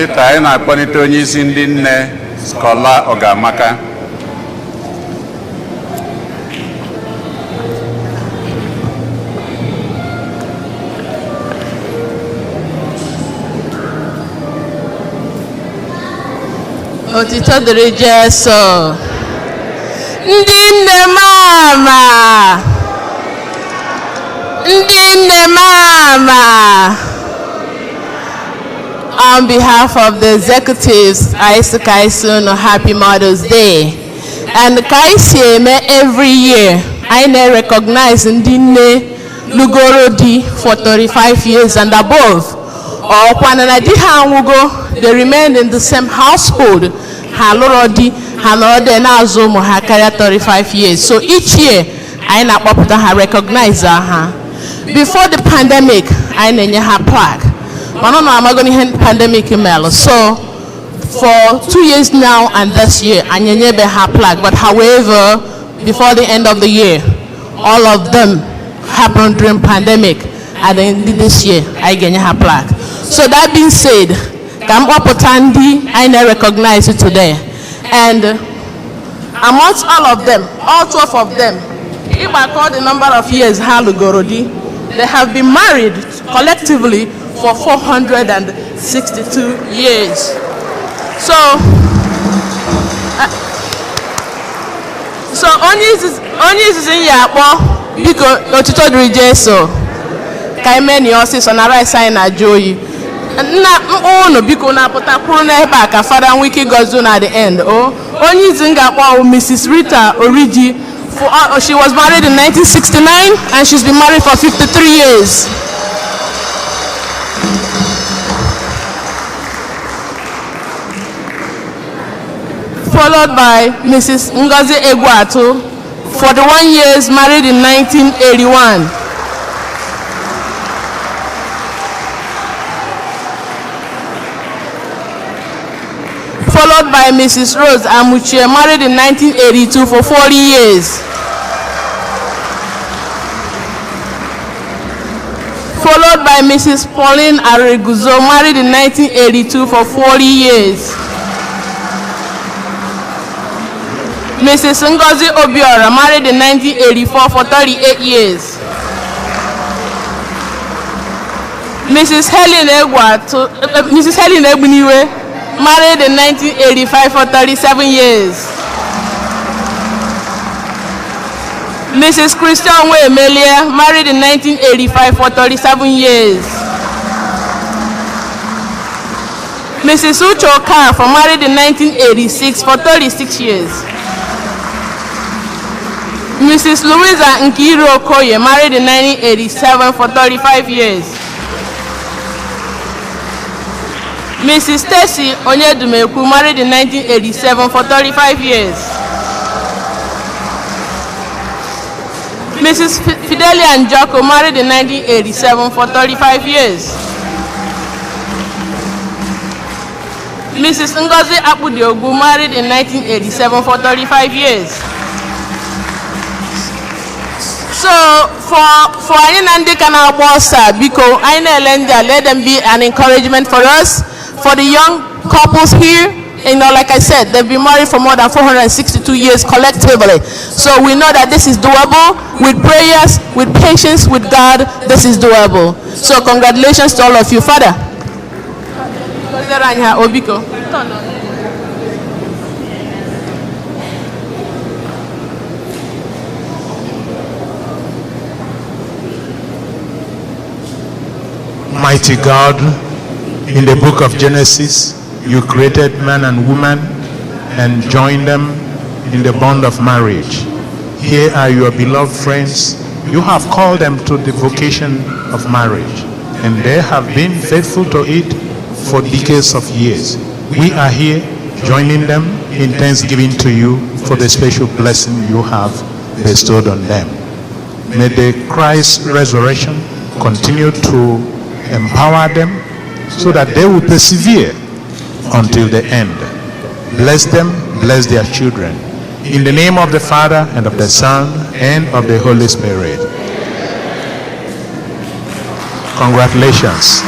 Kịta anyị na-akpọlite onye isi ndị nne, Scholar Ọgamaka. Otito dịrị Jesu. Ndị nne mama, ndị nne mama, on behalf of the executives, anyị sị ka anyị sị unu happy Mother's Day. And ka anyị si eme every year, anyị na-recognize ndị nne lugoro di for 35 years and above, ọkwana na di ha anwụgo, they remain in the same household, ha lụrụ di, ha nọrọ there na-azụ ụmụ ha karịa 35 years. So each year anyị na-akpọpụta ha, recognize ha. Before the pandemic, anyị na-enye ha plaque, mana ọ na-amago ihe pandemic melụ. So for 2 years now and this year anyị enyebe ha plaque, but however, before the end of the year, all of them happened during pandemic, and then this year anyị ga-enye ha plaque. So that being said, ka m kpọpụta ndị anyị na-recognize today. And amongst all of them, all 12 of them, ịgbakọ the number of years ha lụgoro di, they have been married collectively for 462 years. So onye izizi m ya akpọ, biko, otito dịrị Jesu, ka anyị mee na ya ọsịsọ na rice anyị na-ajụ oyi. Nna mkpụ unu, biko, na-apụta kwuru n'ebe a ka Fada nwee ike ịgọzi unu at the end. O onye izi m ga-akpọ bụ Mrs. Rita Oriji. For, she was married in 1969 and she's been married for 53 years. Followed by Mrs. Ngozi Egwuatu, 41 years, married in 1981. Followed by Mrs. Rose Amuchie, married in 1982 for 40 years. Followed by Mrs. Pauline Areguzo, married in 1982 for 40 years. Mrs. Ngozi Obiora, married in 1984 for 38 years. Mrs. Helen Egwuatu, Mrs. Helen Egbuniwe, married in 1985 for 37 years. Mrs. Christian Nwemelia, married in 1985 for 37 years. Mrs. Uche Okafor, married in 1986 for 36 years. Mrs. Louisa Nkiru Okoye, married in 1987 for 35 years. Mrs. Stacy Onyedumeku, married in 1987 for 35 years. Mrs. Fidelia Njoko, married in 1987 for 35 years. Mrs. Ngozi Akpudiogu, married in 1987 for 35 years. So for anyị na ndị ka na-agba ọsọ a, biko, anyị na-ele ndị a, let them be an encouragement for us. For the young couples here, like I said, they've been married for more than 462 years collectively. So we know that this is doable. With prayers, with patience, with God, this is doable. So congratulations to all of you. Father. Obiko. Mighty God, in the book of Genesis, you created man and woman and joined them in the bond of marriage. Here are your beloved friends. You have called them to the vocation of marriage, and they have been faithful to it for decades of years. We are here joining them in thanksgiving to you for the special blessing you have bestowed on them. May the Christ resurrection continue to empower them so that they will persevere until the end. Bless them, bless their children. In the name of the Father, and of the Son, and of the Holy Spirit. Congratulations.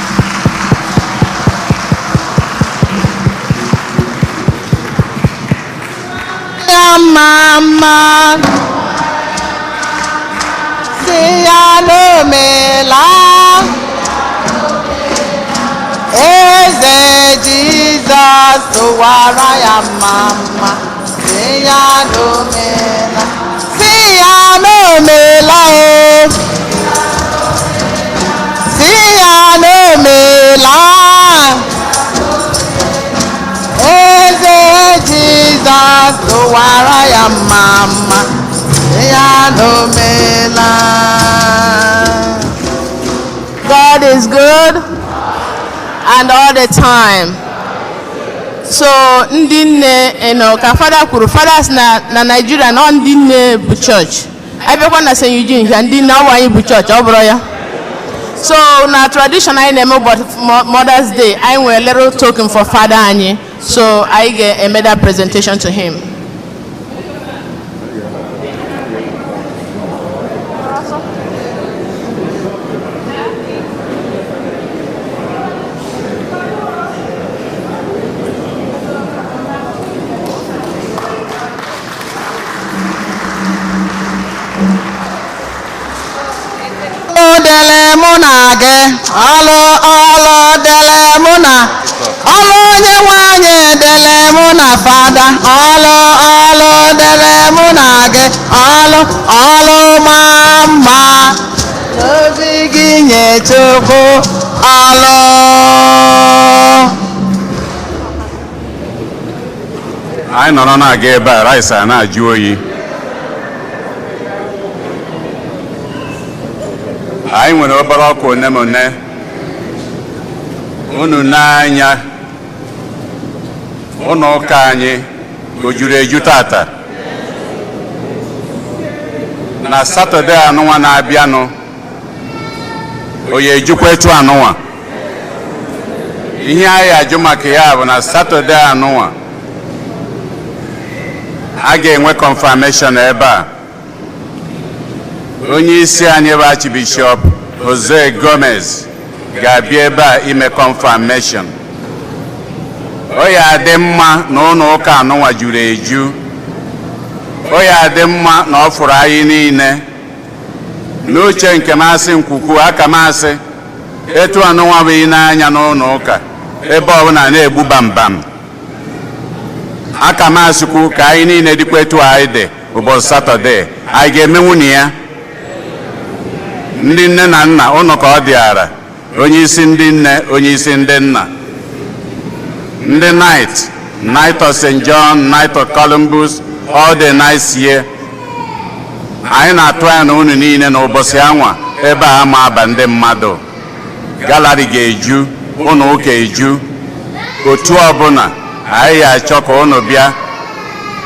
ya mma mma, si ya n'omela. Eze Jizọs, tụwara ya mma mma, si ya n'omela, si ya n'omela o, si ya n'omela. Eze Jizọs, tụwara ya mma mma, si ya n'omela. God is good and all the time. So ndị nne, ka fada kwuru, fada sị na Nigeria na ọ ndị nne bụ church. Abịakwa na St. Eugene ya, ndị nne ọwụ anyị bụ church, ọ bụrụ ya. So na tradition anyị na-eme ụbọchị Mother's Day, anyị nwere little token for father anyị. So anyị ga-eme that presentation to him. Dele mụ na gị, ọlụ ọlụ dele mụ na ọlụ onye nwanyị dele mụ na fada, ọlụ ọlụ dele mụ na gị, ọlụ ọlụ ma mma n'obi gị nye Chukwu ọlụ. Anyị nọrọ na-aga ebe a, rice a na-ajụ oyi. Anyị nwere obere ọkụ one ma one. Unu n'anya, ụlọ ụka anyị o juru eju tata. Na Satọde anụnwa na-abịanụ, oyi ejukwa etu anụnwa. Ihe anyị ajụ maka ya bụ na Satọde anụnwa a ga-enwe confirmation ebe a. Onye isi anyị bụ Archbishop Jose Gomez ga-abịa ebe a ime confirmation. Ọ ya adị mma na ụlọ ụka anụnwa juru eju. Ọ ya adị mma na ọ fụrụ anyị niile. N'uche nke m, asị nkwukwu aka m, asị etu anụnwa bụ ị na-anya n'ụlọ ụka, ebe ọbụla na-egbu bambam. Aka m asịkwu ka anyị niile dịkwa etu anyị dị ụbọchị Satọde. Anyị ga-eme nwunye ya. Ndị nne na nna, ụnụ ka ọ dịara, onye isi ndị nne, onye isi ndị nna, ndị Knight, Knight of St. John, Knight of Columbus, all the knights here, anyị na-atụ anya na unu niile na ụbọchị anwa ebe a ma aba ndị mmadụ, gallery ga-eju, ụnụ ụka eju. Otu ọbụla anyị ga-achọ ka unu bịa,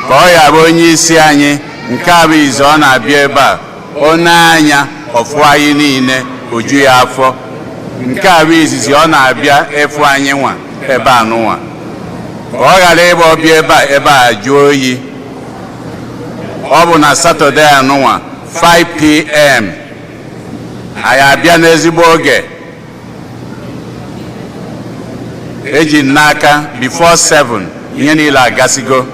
ka ọ ya bụ onye isi anyị nke a bụ izu ọ na-abịa ebe a, ọ na-anya ọfụ anyị niile, oju ya afọ. Nke a bụ izizi ọ na-abịa efu anyị nwa ebe a nụnwa, ka ọ ghara ịgba ọbịa ebe a, ebe a jụọ oyi. Ọ bụ na Satọde anụnwa, 5 p.m. Anyị abịa n'ezigbo oge. Eji m n'aka, before 7 ihe niile agasigo.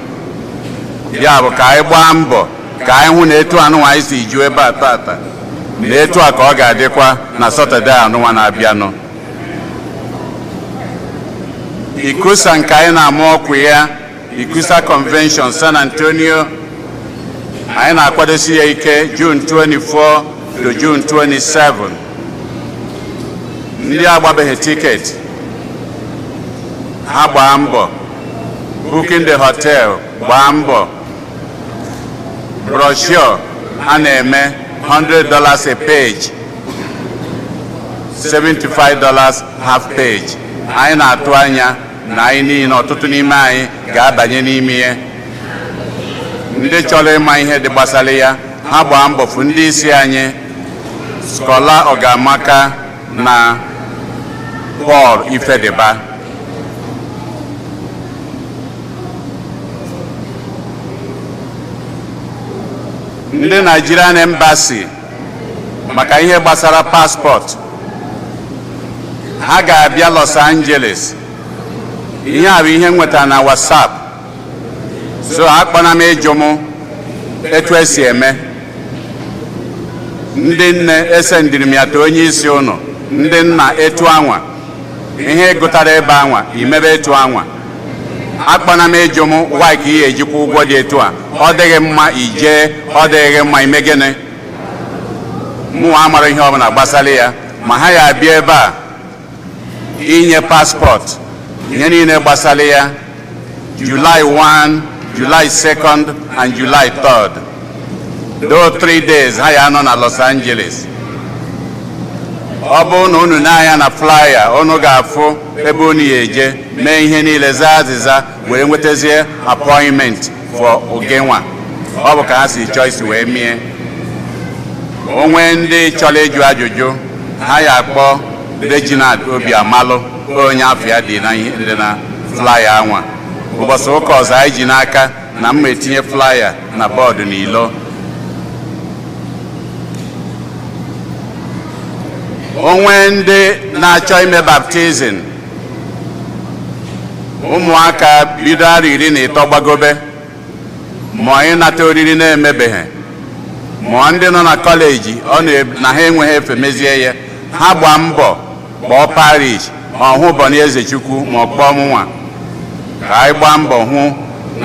Ya bụ ka anyị gbaa mbọ ka anyị hụ na etu anụnwa anyị si ju ebe a tata, na etu a ka ọ ga-adịkwa na Satọde anụnwa na-abịanụ. ICCUSA nke anyị na-ama ọkwa ya, ICCUSA Convention San Antonio, anyị na-akwadosi ya ike, June 24 to June 27. Ndị agbabeghị ticket ha, gbaa mbọ booking the hotel, gbaa mbọ. Brochure a na-eme $100 a page, $75 half page. Anyị na-atụ anya na anyị niile, ọtụtụ n'ime anyị ga-abanye n'ime ihe. Ndị chọrọ ịma ihe dị gbasara ya, ha gbaa mbọ fụ ndị isi anyị, Scholar Ọgamaka na Paul Ifediba. Ndị Nigerian Embassy, maka ihe gbasara passport, ha ga-abịa Los Angeles. Ihe a bụ ihe m nwetara na WhatsApp. So akpọna m ịjụ m etu esi eme. Ndị nne, esendịrị m ya too onye isi ụnụ. Ndị nna, etu anwa ihe gụtara ebe anwa imebe etu anwa. Akpọna m ịjụ m why ka ihe ejikwa ụgwọ dị etu a. Ọ dịghị mma ijee, ọ dịghị mma ime gịnị. Mụnwa amara ihe ọbụla gbasara ya, ma ha ya abịa ebe a inye passport, ihe niile gbasara ya, July 1, July 2nd and July 3rd. Those 3 days ha ya anọ na Los Angeles. Ọ bụrụ na unu na-anya na flyer, unu ga-afụ ebe unu ya eje mee ihe niile, zaa azịza, were nwetazie appointment for ogenwa. Ọ bụ ka ha si chọọ isi wee mie. Onwe ndị chọrọ ịjụ ajụjụ, ha ya akpọ Reginald Obi Amalụ, onye afọ ya dị na ihe dị na flyer anwa. Ụbọchị ụka ọzọ, anyị ji n'aka na mma etinye flyer na board n'ilo. Onwe ndị na-achọ ime baptism ụmụaka bido arọ 13 gbagobe, ma ịnata oriri na-emebeghị, ma ndị nọ na kọleji ọ na ha enweghị efe mezie ya, ha gbaa mbọ kpọọ parish ọhụ Bọni Ezechukwu ma ọ kpọọ mụnwa, ka anyị gbaa mbọ hụ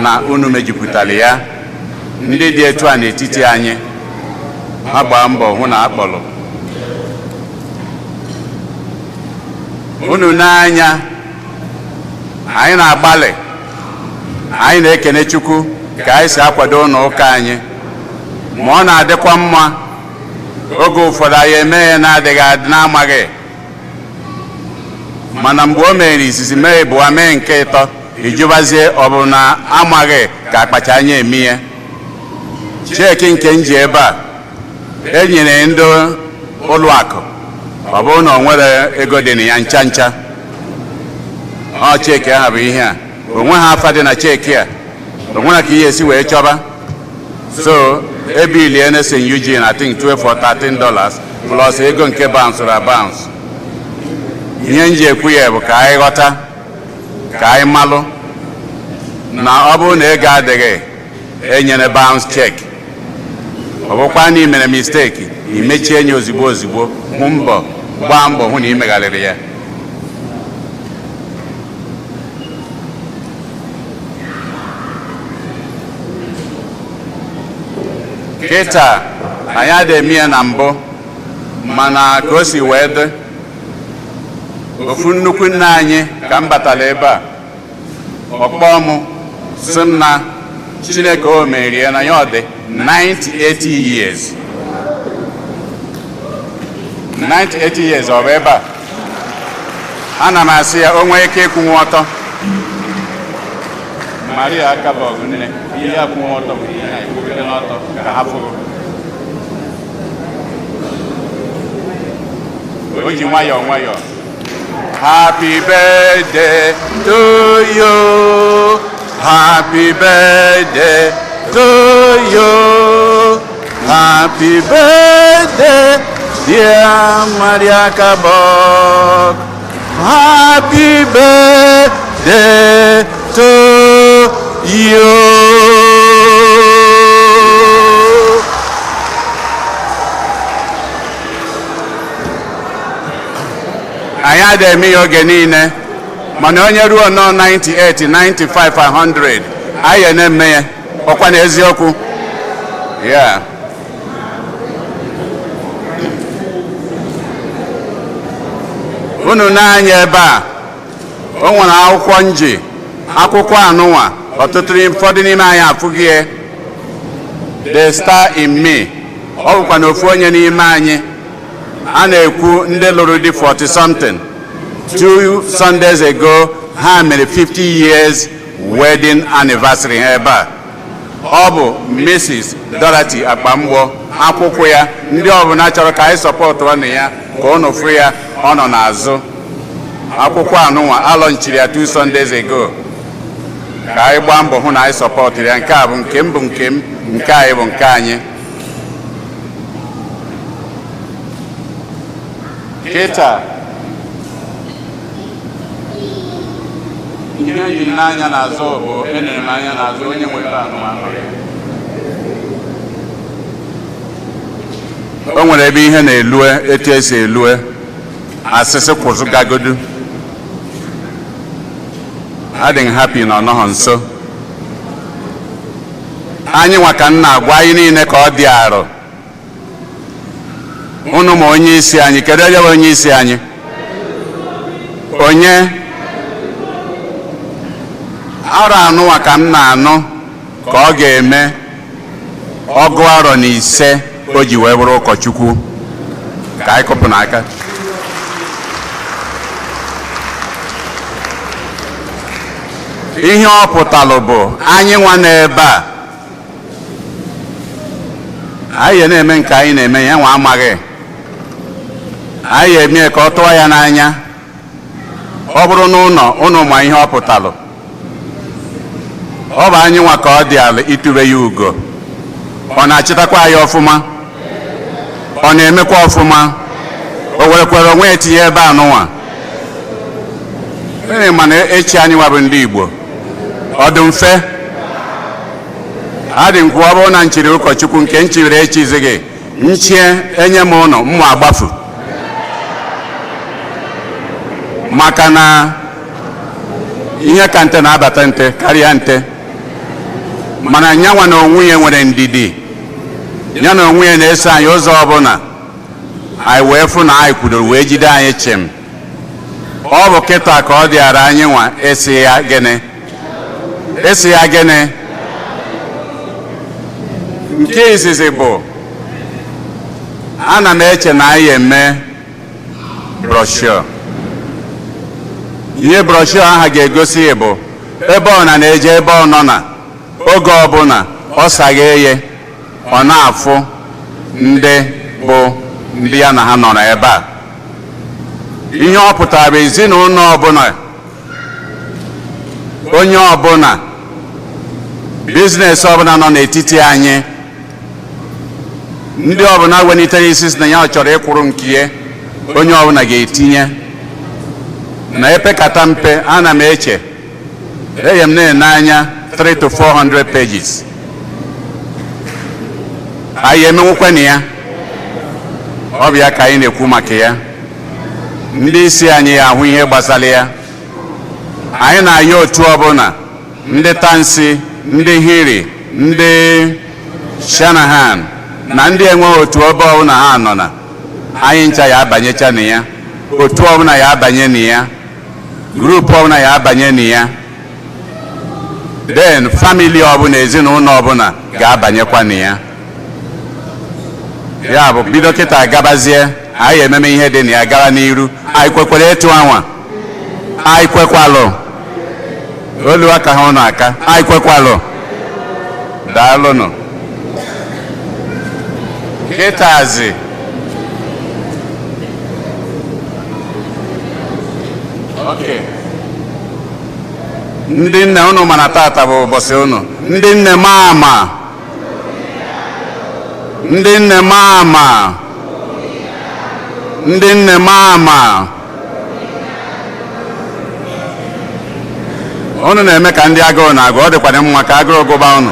na unu mejupụtara ya. Ndị dị etu a n'etiti anyị, ha gbaa mbọ hụ na akpọrọ unu n'anya. Anyị na-agbalị, anyị na-ekene Chukwu ka anyị si akwado ụlọ ụka anyị, ma ọ na-adịkwa mma oge ụfọdụ anyị eme ya na-adịghị adị na-amaghị. Mana mgbe o mere izizi, mee ịbụa, mee nke ịtọ, ijụbazie ọ bụ na amaghị ka akpacha anya eme ya. Cheque nke m ji ebe a e nyere ndị ụlọ akụ, ọ bụrụ na ọ nwere ego dị na ya ncha ncha. Ọ cheque ahụ bụ ihe a, onwe ha afa dị na cheque a, onwere ka ihe esi wee chọba. So ebilie na St. Eugene, I think $12 or $13 plus ego nke bounce ra bounce. Ihe m ji ekwu ya bụ ka anyị ghọta, ka anyị malụ na ọ bụrụ na ego adịghị, enyere bounce check. Ọ bụkwa na ị mere mistake, imechie ya ozigbo ozigbo, hụ mbọ, gbaa mbọ hụ na ị megharịrị ya. Kịta anyị adịghị eme ya na mbụ, mana ka o si wee dị, ofu nnukwu nna anyị ka m batara ebe a, ọkpọ m sị m na Chineke o merie na ya ọ dị 98 years, 98 years. Ọ bụ ebe a ana m asị ya o nwee ike ịkwụnwu ọtọ. Maria Akabọgụ, nne, ihe akwụnwu ọtọ bụ ihe na-ekwugide n'ọtọ ka ha fụrụ. O ji nwayọọ nwayọọ. Happy birthday to you, happy birthday to you, happy birthday, dear Maria Kabok, happy birthday to you. Anyị adịghị eme ya oge niile, mana onye ruo nọ 98, 95, 100, anyị na-eme ya. Ọkwa na eziokwu ya. Unu na-anya ebe a, o nwere akwụkwọ nji akwụkwọ anụnwa. Ọtụtụ ụfọdụ n'ime anyị afụghị ya, The Star in Me. Ọ bụkwa na ofu onye n'ime anyị a na-ekwu, ndị lụrụ di 40 something, 2 Sundays ago ha mere 50 years wedding anniversary ha ebe a. Ọ bụ Mrs. Dorothy Akpamgbo. Akwụkwọ ya, ndị ọbụla chọrọ ka anyị support na ya, ka ụnụ fụ ya, ọ nọ n'azụ. Akwụkwọ anụnwa alọnchiri ya 2 Sundays ago, ka anyị gbaa mbọ hụ na anyị supportụrụ ya. Nke a bụ nke m, bụ nke m, nke anyị bụ nke anyị. Kịta Ihe eji n'anya n'azụ bụ enere m anya n'azụ onye nwere anụmanụ. O nwere ebe ihe na-elue etu esi elue asịsị kwụsịgagodu. Adị m happy na ọ nọghọ nso. Anyị nwa ka m na-agwa anyị niile ka ọ dị arụ. Unu ma onye isi anyị, kedu onye bụ onye isi anyị? Onye? Arọ anụnwa ka m na-anụ ka ọ ga-eme 95 o ji wee bụrụ ụkọchukwu. Ka anyị kụpụ n'aka. Ihe ọ pụtalụ bụ anyị nwa n'ebe a anyị na-eme nke anyị na-eme, ya nwa amaghị. Anyị eme ka ọ tụọ ya n'anya. Ọ bụrụ n'ụlọ ụnụ ma ihe ọ pụtalụ, ọ bụ anyị nwa ka ọ dị ala itube ya ugo. Ọ na-achịtakwa anyị ọfụma, ọ na-emekwa ọfụma, o werekwere onwe ya tinye ebe a nụnwa. Ee, mana echi anyị nwa bụ ndị Igbo, ọ dị mfe. Adị nkwu ọ bụrụ na nchiri ụkọchukwu nke nchiri echizighị nchie enye m ụnụ mmụ agbafu, maka na ihe ka nte na-abata nte karịa nte. Mana nyanwa na onwe ya nwere ndidi, ya na onwe ya na-eso anyị ụzọ ọbụla anyị wee fụ na anyị kwudoro wee jide anyị chịm. Ọ bụ kịta ka ọ dịara anyị nwa esi ya gịnị, esi ya gịnị. Nke izizi bụ ana m eche na anyị eme brochure. Ihe brochure ahụ ga-egosi bụ ebe ọ na na-eje, ebe ọ nọ na oge ọbụla ọ saghe eye, ọ na-afụ ndị bụ ndị ya na ha nọ n'ebe a. Ihe ọ pụtara bụ ezinụlọ ọbụla, onye ọbụla, business ọbụla nọ n'etiti anyị, ndị ọbụla welitere isi si na ya chọrọ ịkwụrụ nke ya, onye ọbụla ga-etinye na epekata mpe. Ana m eche eye m na-ene anya 3 to 400 pages. Anyị emenwukwana ya. Ọ bụ ya ka anyị na-ekwu maka ya. Ndị isi anyị ya ahụ ihe gbasara ya. Anyị na-ayọ otu ọbụla, ndị Tansi, ndị Hiri, ndị Shanahan na ndị enweghị otu ebe ọbụla ha nọ na anyị ncha ya abanyecha na ya. Otu ọbụla ya abanye na ya, group ọbụla ya abanye na ya, then family ọbụla, ezinụlọ ọbụla ga-abanyekwa na ya. Ya bụ bido kịta gabazie, anyị ememe ihe dị na ya gara n'iru. Anyị kwekwara ịtụ anwa, anyị kwekwalụ olu aka ha ụnụ aka, anyị kwekwalụ. Daalụnụ. Kịtazi okay. Ndị nne unu mana tata bụ ụbọchị unu. Ndị nne mama, ndị nne mama, ndị nne mama, unu na-eme ka ndị agụụ na-agụ. Ọ dịkwana mma ka agụụ gụba unu.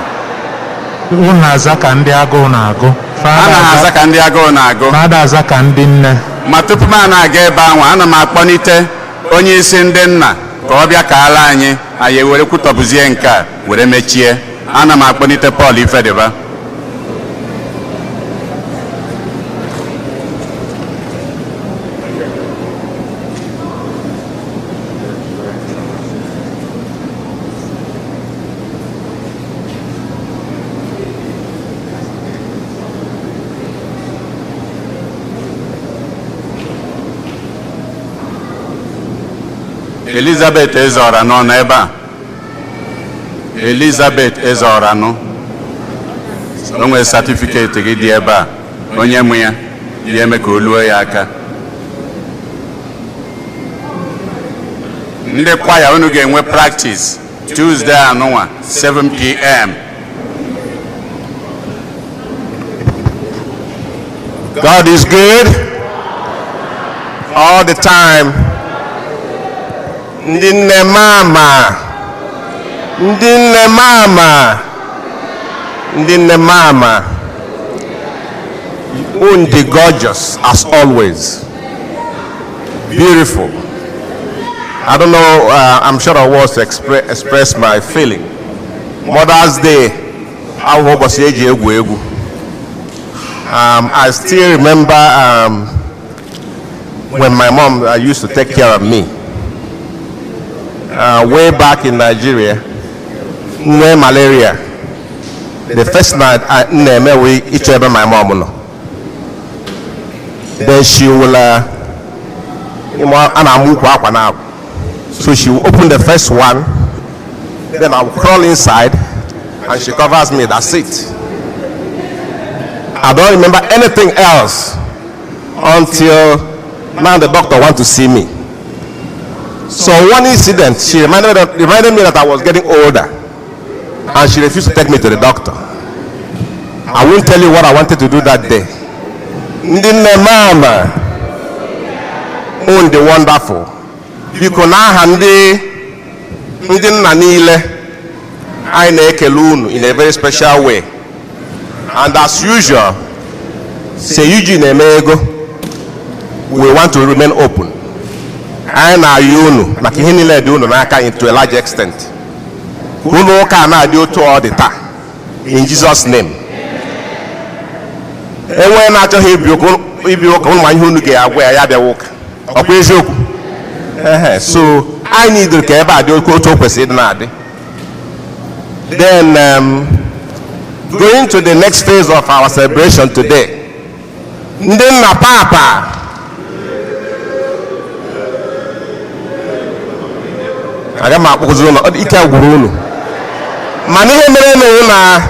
Unu na-aza ka ndị agụụ na-agụ. A na-aza ka ndị agụụ na-agụ. Fada aza ka ndị nne. Ma tupu m na-aga ebe ahụ, ana m akpọlite onye isi ndị nna ka ọ bịa kaala anyị, anyị ewere kwutọpụzie nke a were mechie. Ana m akpọlite Paul Ifediba. Elizabeth Ezeoranụ nọ ebe a. Elizabeth Ezeoranụ, o nwere certificate gị dị ebe a. Onye mụ ya ya eme ka o luo ya aka. Ndị kwaya unu ga-enwe practice Tuesday anụnwa 7 p.m. God is good all the time. Ndị nne mama. Ndị nne mama. Ndị nne mama. Unu dị gorgeous as always. Beautiful. I don't know, I'm sure I was to express my feeling. Mother's Day, ahụ ụbọchị eji egwu egwu. I still remember when my mom used to take care of me. Way back in Nigeria, nwee malaria. The first night I na-eme wee ịchọ ebe my mom nọ. Then she will, a na-amụ ukwu akwa na. So she will open the first one, then I will crawl inside, and she covers me. That's it. I don't remember anything else until now the doctor want to see me. So one incident, she reminded me that I was getting older, and she refused to take me to the doctor. I won't tell you what I wanted to do that day. Ndị nne mama, unu dị wonderful. Biko, n'aha ndị nna niile, anyị na-ekele unu in a very special way. And as usual, St. Eugene na-eme ego, we want to remain open. Anyị na-ayọ unu maka ihe niile dị unu n'aka to a large extent. Ka ụlọ ụka a na-adị otu ọ dị taa. In Jesus' name. Enwee na-achọghị ibi ụka ụnụ, ma ihe unu ga-agwa ya, ya bịawa ụka. Ọkwa eziokwu? Ehe, so anyị need ka ebe a dị otu o kwesịrị ịdị na-adị. Then going to the next phase of our celebration today. Ndị nna papa. Aga m akpọkụzi ụlọ, ike gwụrụ unu. Mana ihe mere nụ na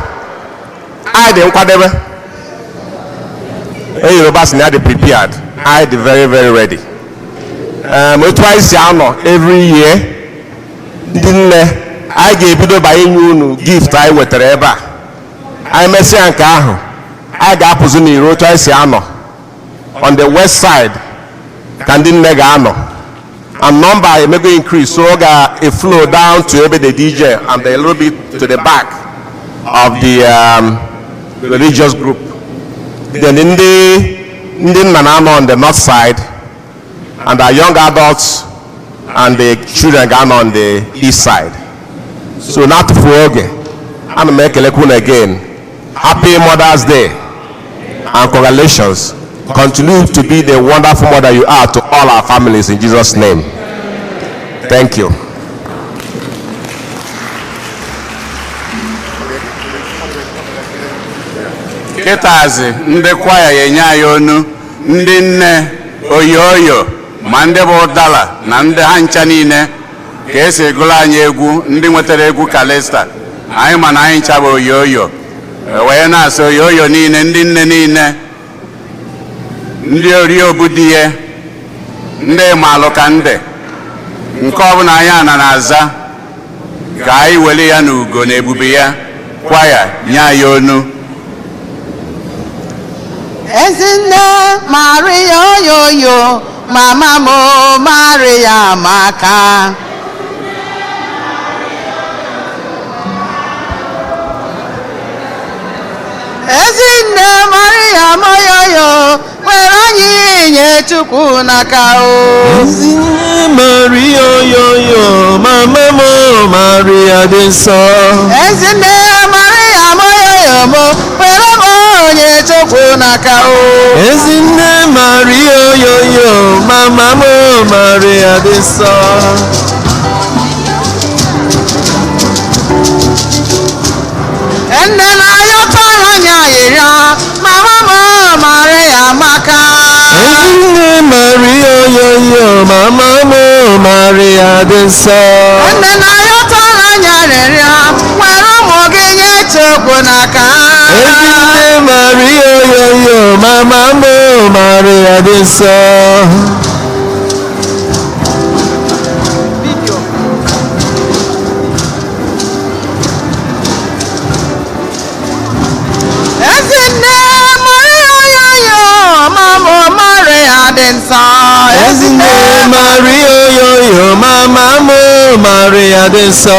anyị dị nkwadebe. Onye Yoruba sị na ya dị prepared. Anyị dị very very ready. Otu anyị si anọ every year, ndị nne, anyị ga-ebido ba inye unu gift anyị wetara ebe a. Anyị mesịa nke ahụ, anyị ga-apụzi n'iro otu anyị si anọ. On the west side ka ndị nne ga-anọ. And number emego increase, so ọ ga-flow down to ebe the DJ and a little bit to the back of the religious group. Then ndị nna na-anọ on the north side, and our young adults and the children ga-anọ on the east side. So n'atụfu oge, ana m ekelekwa unu again. Happy Mother's Day and congratulations. Continue to be the wonderful mother you are to all our families in Jesus' name. Thank you. Kịtazi, ndị kwaya ya enye anyị onu. Ndị nne oyoyo, ma ndị bụ ụdala na ndị ha ncha niile, ka esi egụrụ anyị egwu. Ndị nwetara egwu Kalista anyị, ma na anyị ncha bụ oyoyo. E wee na-asị oyoyo niile, ndị nne niile, ndị oriobu di ya, ndị malụ ka ndị nke ọbụla anyị ana na-aza, ka anyị were ya n'ugo na ebube ya. Kwaya, nye anyị onu. Ezinne Maria oyoyo, mama m Maria maka. Ezinne Maria oyoyo, were anyị nye Chukwu n'aka o. Ezinne Maria oyoyo, mama m Maria dị nsọ. Ezinne Maria oyoyo m, were m onye Chukwu n'aka o. Ezinne Maria oyoyo, mama m Maria dị nsọ. Nne na-ayọtara anyị ayịrịọ, mama m Maria maka. Ezinne Maria oyoyo, mama m Maria dị nsọ. Nne na-ayọtara anyị arịrịọ, were ụmụ gị nye Chukwu n'aka. Ezinne Maria oyoyo, mama m Maria dị nsọ. Ezinne Maria oyoyo, mama Maria dị nsọ. Ezinne Maria oyoyo mama m Maria dị nsọ.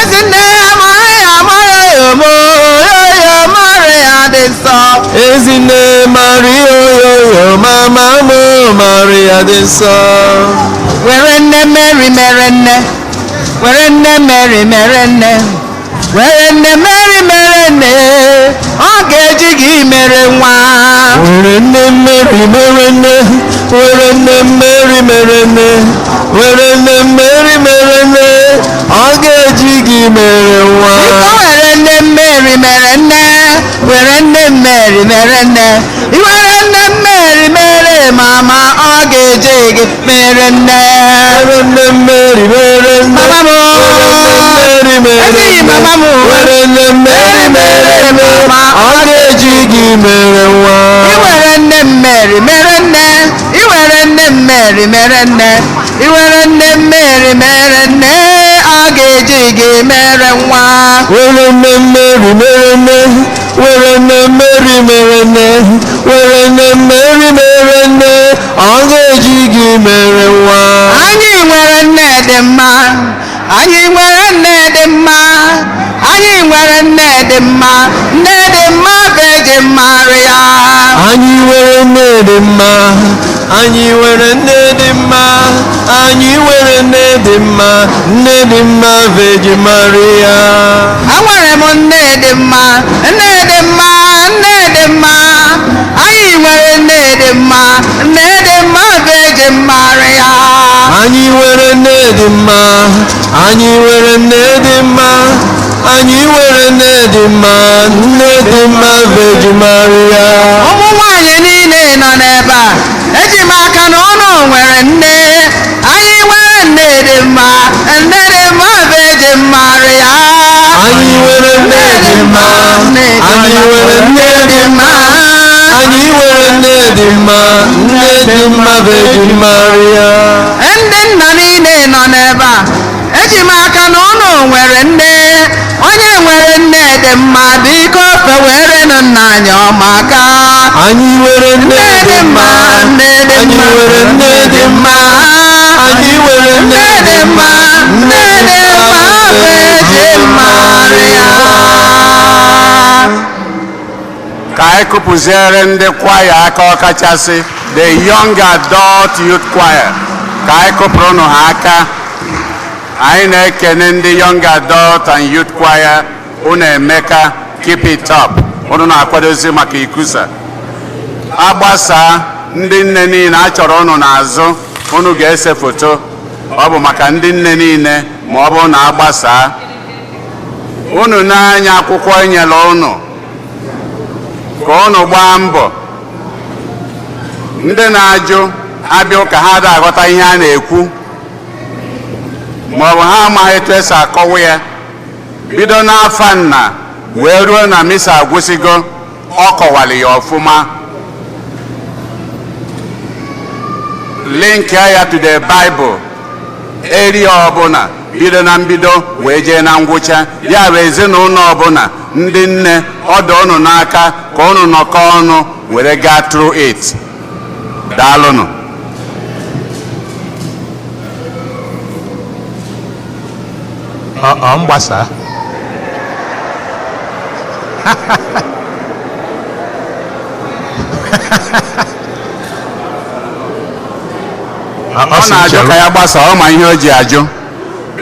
Ezinne Maria Maria mo oyoyo Maria dị nsọ. Ezinne Maria oyoyo mama m Maria dị nsọ. Were nne Mary mere nne, were nne Mary mere nne, were nne Mary mere nne, ọ ga-eji gị mere nwa. Were nne Mary mere nne, were nne Mary mere nne, were nne Mary mere nne, ọ ga-eji gị mere nwa. Biko were nne Mary mere nne, were nne Mary mere nne, i were nne Mary mere mama, ọ ga-eji gị mere nne. Were nne Mary mere nne, Mama m were nne Mary mere Ezighị nne, mama m. were nne Mary mere nne, ọ ga-eji gị mere nwa. I were nne Mary mere nne, i were nne Mary mere nne, i were nne Mary mere nne, ọ ga-eji gị mere nwa. Were nne Mary mere nne, were nne Mary mere nne, were nne Mary mere nne, ọ ga-eji gị mere nwa. Anyị nwere nne dị mma, anyị nwere nne dị mma, anyị nwere nne dị mma, nne dị mma Virgin Maria. Anyị nwere nne dị mma, anyị nwere nne dị mma, anyị nwere nne dị mma, nne dị mma Virgin Maria. Enwere m nne dị mma, nne dị mma, nne dị mma. Anyị nwere nne dị mma, nne dị mma Virgin Maria. Anyị nwere nne dị mma, anyị nwere nne dị mma, anyị nwere nne dị mma, nne dị mma Virgin Maria. Ụmụ nwanyị niile nọ n'ebe a, eji m aka na ụnụ nwere nne. Anyị nwere nne dị mma, nne dị mma Virgin Maria. Anyị nwere nne dị mma, anyị nwere nne dị mma, anyị nwere nne dị mma, nne dị mma Virgin Maria. Ndị nna niile nọ n'ebe a, eji m aka na ụnụ nwere nne. Onye nwere nne dị mma, biko fewerenụ nna anyị ọma aka. Anyị nwere nne dị mma, nne dị anyị mma, nwere nne dị mma, anyị nwere nne dị mma, nne dị mma Virgin Maria. Ka anyị kụpụziere ndị kwaya aka, ọkachasị the Young Adult Youth Choir, ka anyị kụpụrụ ha aka. Anyị na-ekene ndị Young Adult and Youth Choir. Unu emeka, keep it up. Unu na-akwadozi maka ikusa agbasaa. Ndị nne niile a chọrọ unu n'azụ, unu ga-ese foto. Ọ bụ maka ndị nne niile. Ma ọ bụrụ na agbasaa, unu n'anya akwụkwọ enyere unu ka unu gbaa mbọ. Ndị na-ajụ abịa ụka, ha ada aghọta ihe a na-ekwu, ma ọ bụ ha amaghị etu esi akọwa ya. Bido n'afa nna wee ruo na misa agwụsịgo, ọ kọwara ya ọfụma, link ya to the Bible area ọbụla, bido na mbido wee jee na ngwụcha ya. Bụ ezinụlọ ọbụla, ndị nne, ọdụ unu n'aka ka unu nọkọ ọnụ were gaa through it. Daalụnụ. Ọ mgbasa. Ọ na-ajụ ka ya gbasa, ọ ma ihe o ji ajụ.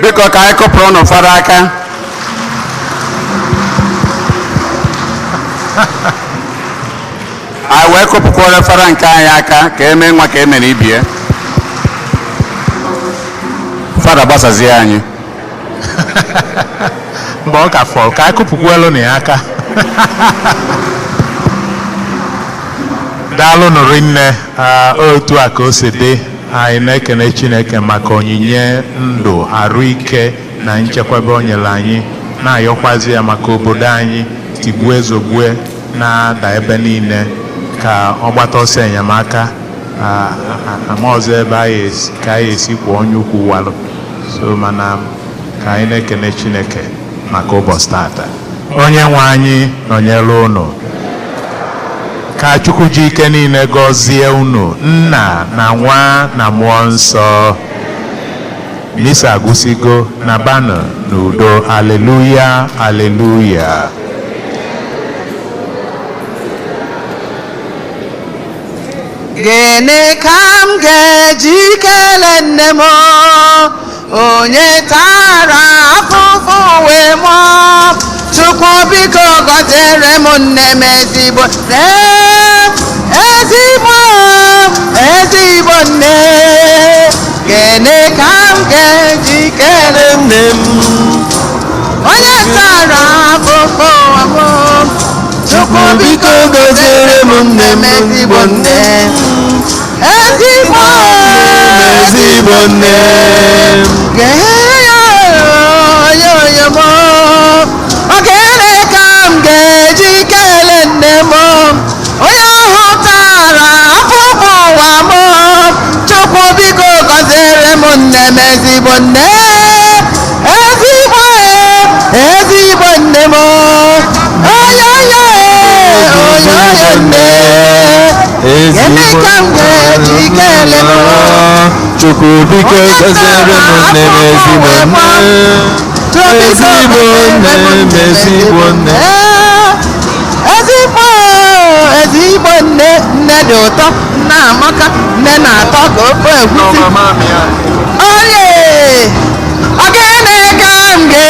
Biko, ka anyị kụpụrụ unu fara aka. Anyị wee kụpụkwara fara nke anyị aka ka eme nwa ka e mere ibie. Fada, gbasazie anyị. Mgbe ọ ka fọrọ, ka anyị kụpụkwuelu na ya aka. Daalụ nụrụ nne. Otu a ka o si dị. Anyị na-ekene Chineke maka onyinye ndụ, arụ ike na nchekwaba o nyere anyị, na-ayọkwazi ya maka obodo anyị, tigbue zogbue na-ada ebe niile, ka ọ gbata ọsọ enyemaka. Ama ọzọ ebe anyị esi ka anyị esi kwụọ onye ukwu walụ so, mana ka anyị na-ekene Chineke maka ụbọchị tata. Onye nwe anyị nọnyere unu. Ka Chukwu ji ike niile gọzie unu, Nna na Nwa na Mmụọ Nsọ. Misa agwụsigo. Na banụ n'udo. Aleluya, aleluya. Gịnị ka m ga-eji kelee nne m, onye tara afụfụ wee mụọ? Chukwu biko gọziere m nne m, ezigbo nne, ezigbo, ezigbo nne. Gịnị ka m ga-eji kelee nne m, onye tara afụfụ wee mụọ? Chukwu biko gọziere m nne m, ezigbo nne, ezigbo, ezigbo nne. Oyoyo m, ogene ka m ga-eji kelee nne m, onye ahụ tara afụfụ ụwa m? Chukwu biko gọziere m nne m, ezigbo nne, ezigbo, ezigbo nne m. Oyoyo, oyoyo nne. Gịnị ka m ga-eji kelee m? Chukwu biko gọziere m nne m, ezigbo nne, ezigbo nne m, ezigbo nne. Ezigbo, ezigbo nne. Nne dị ụtọ, nne amaka, nne na-atọ ka ofe egusi. Oye, ogene ka m ga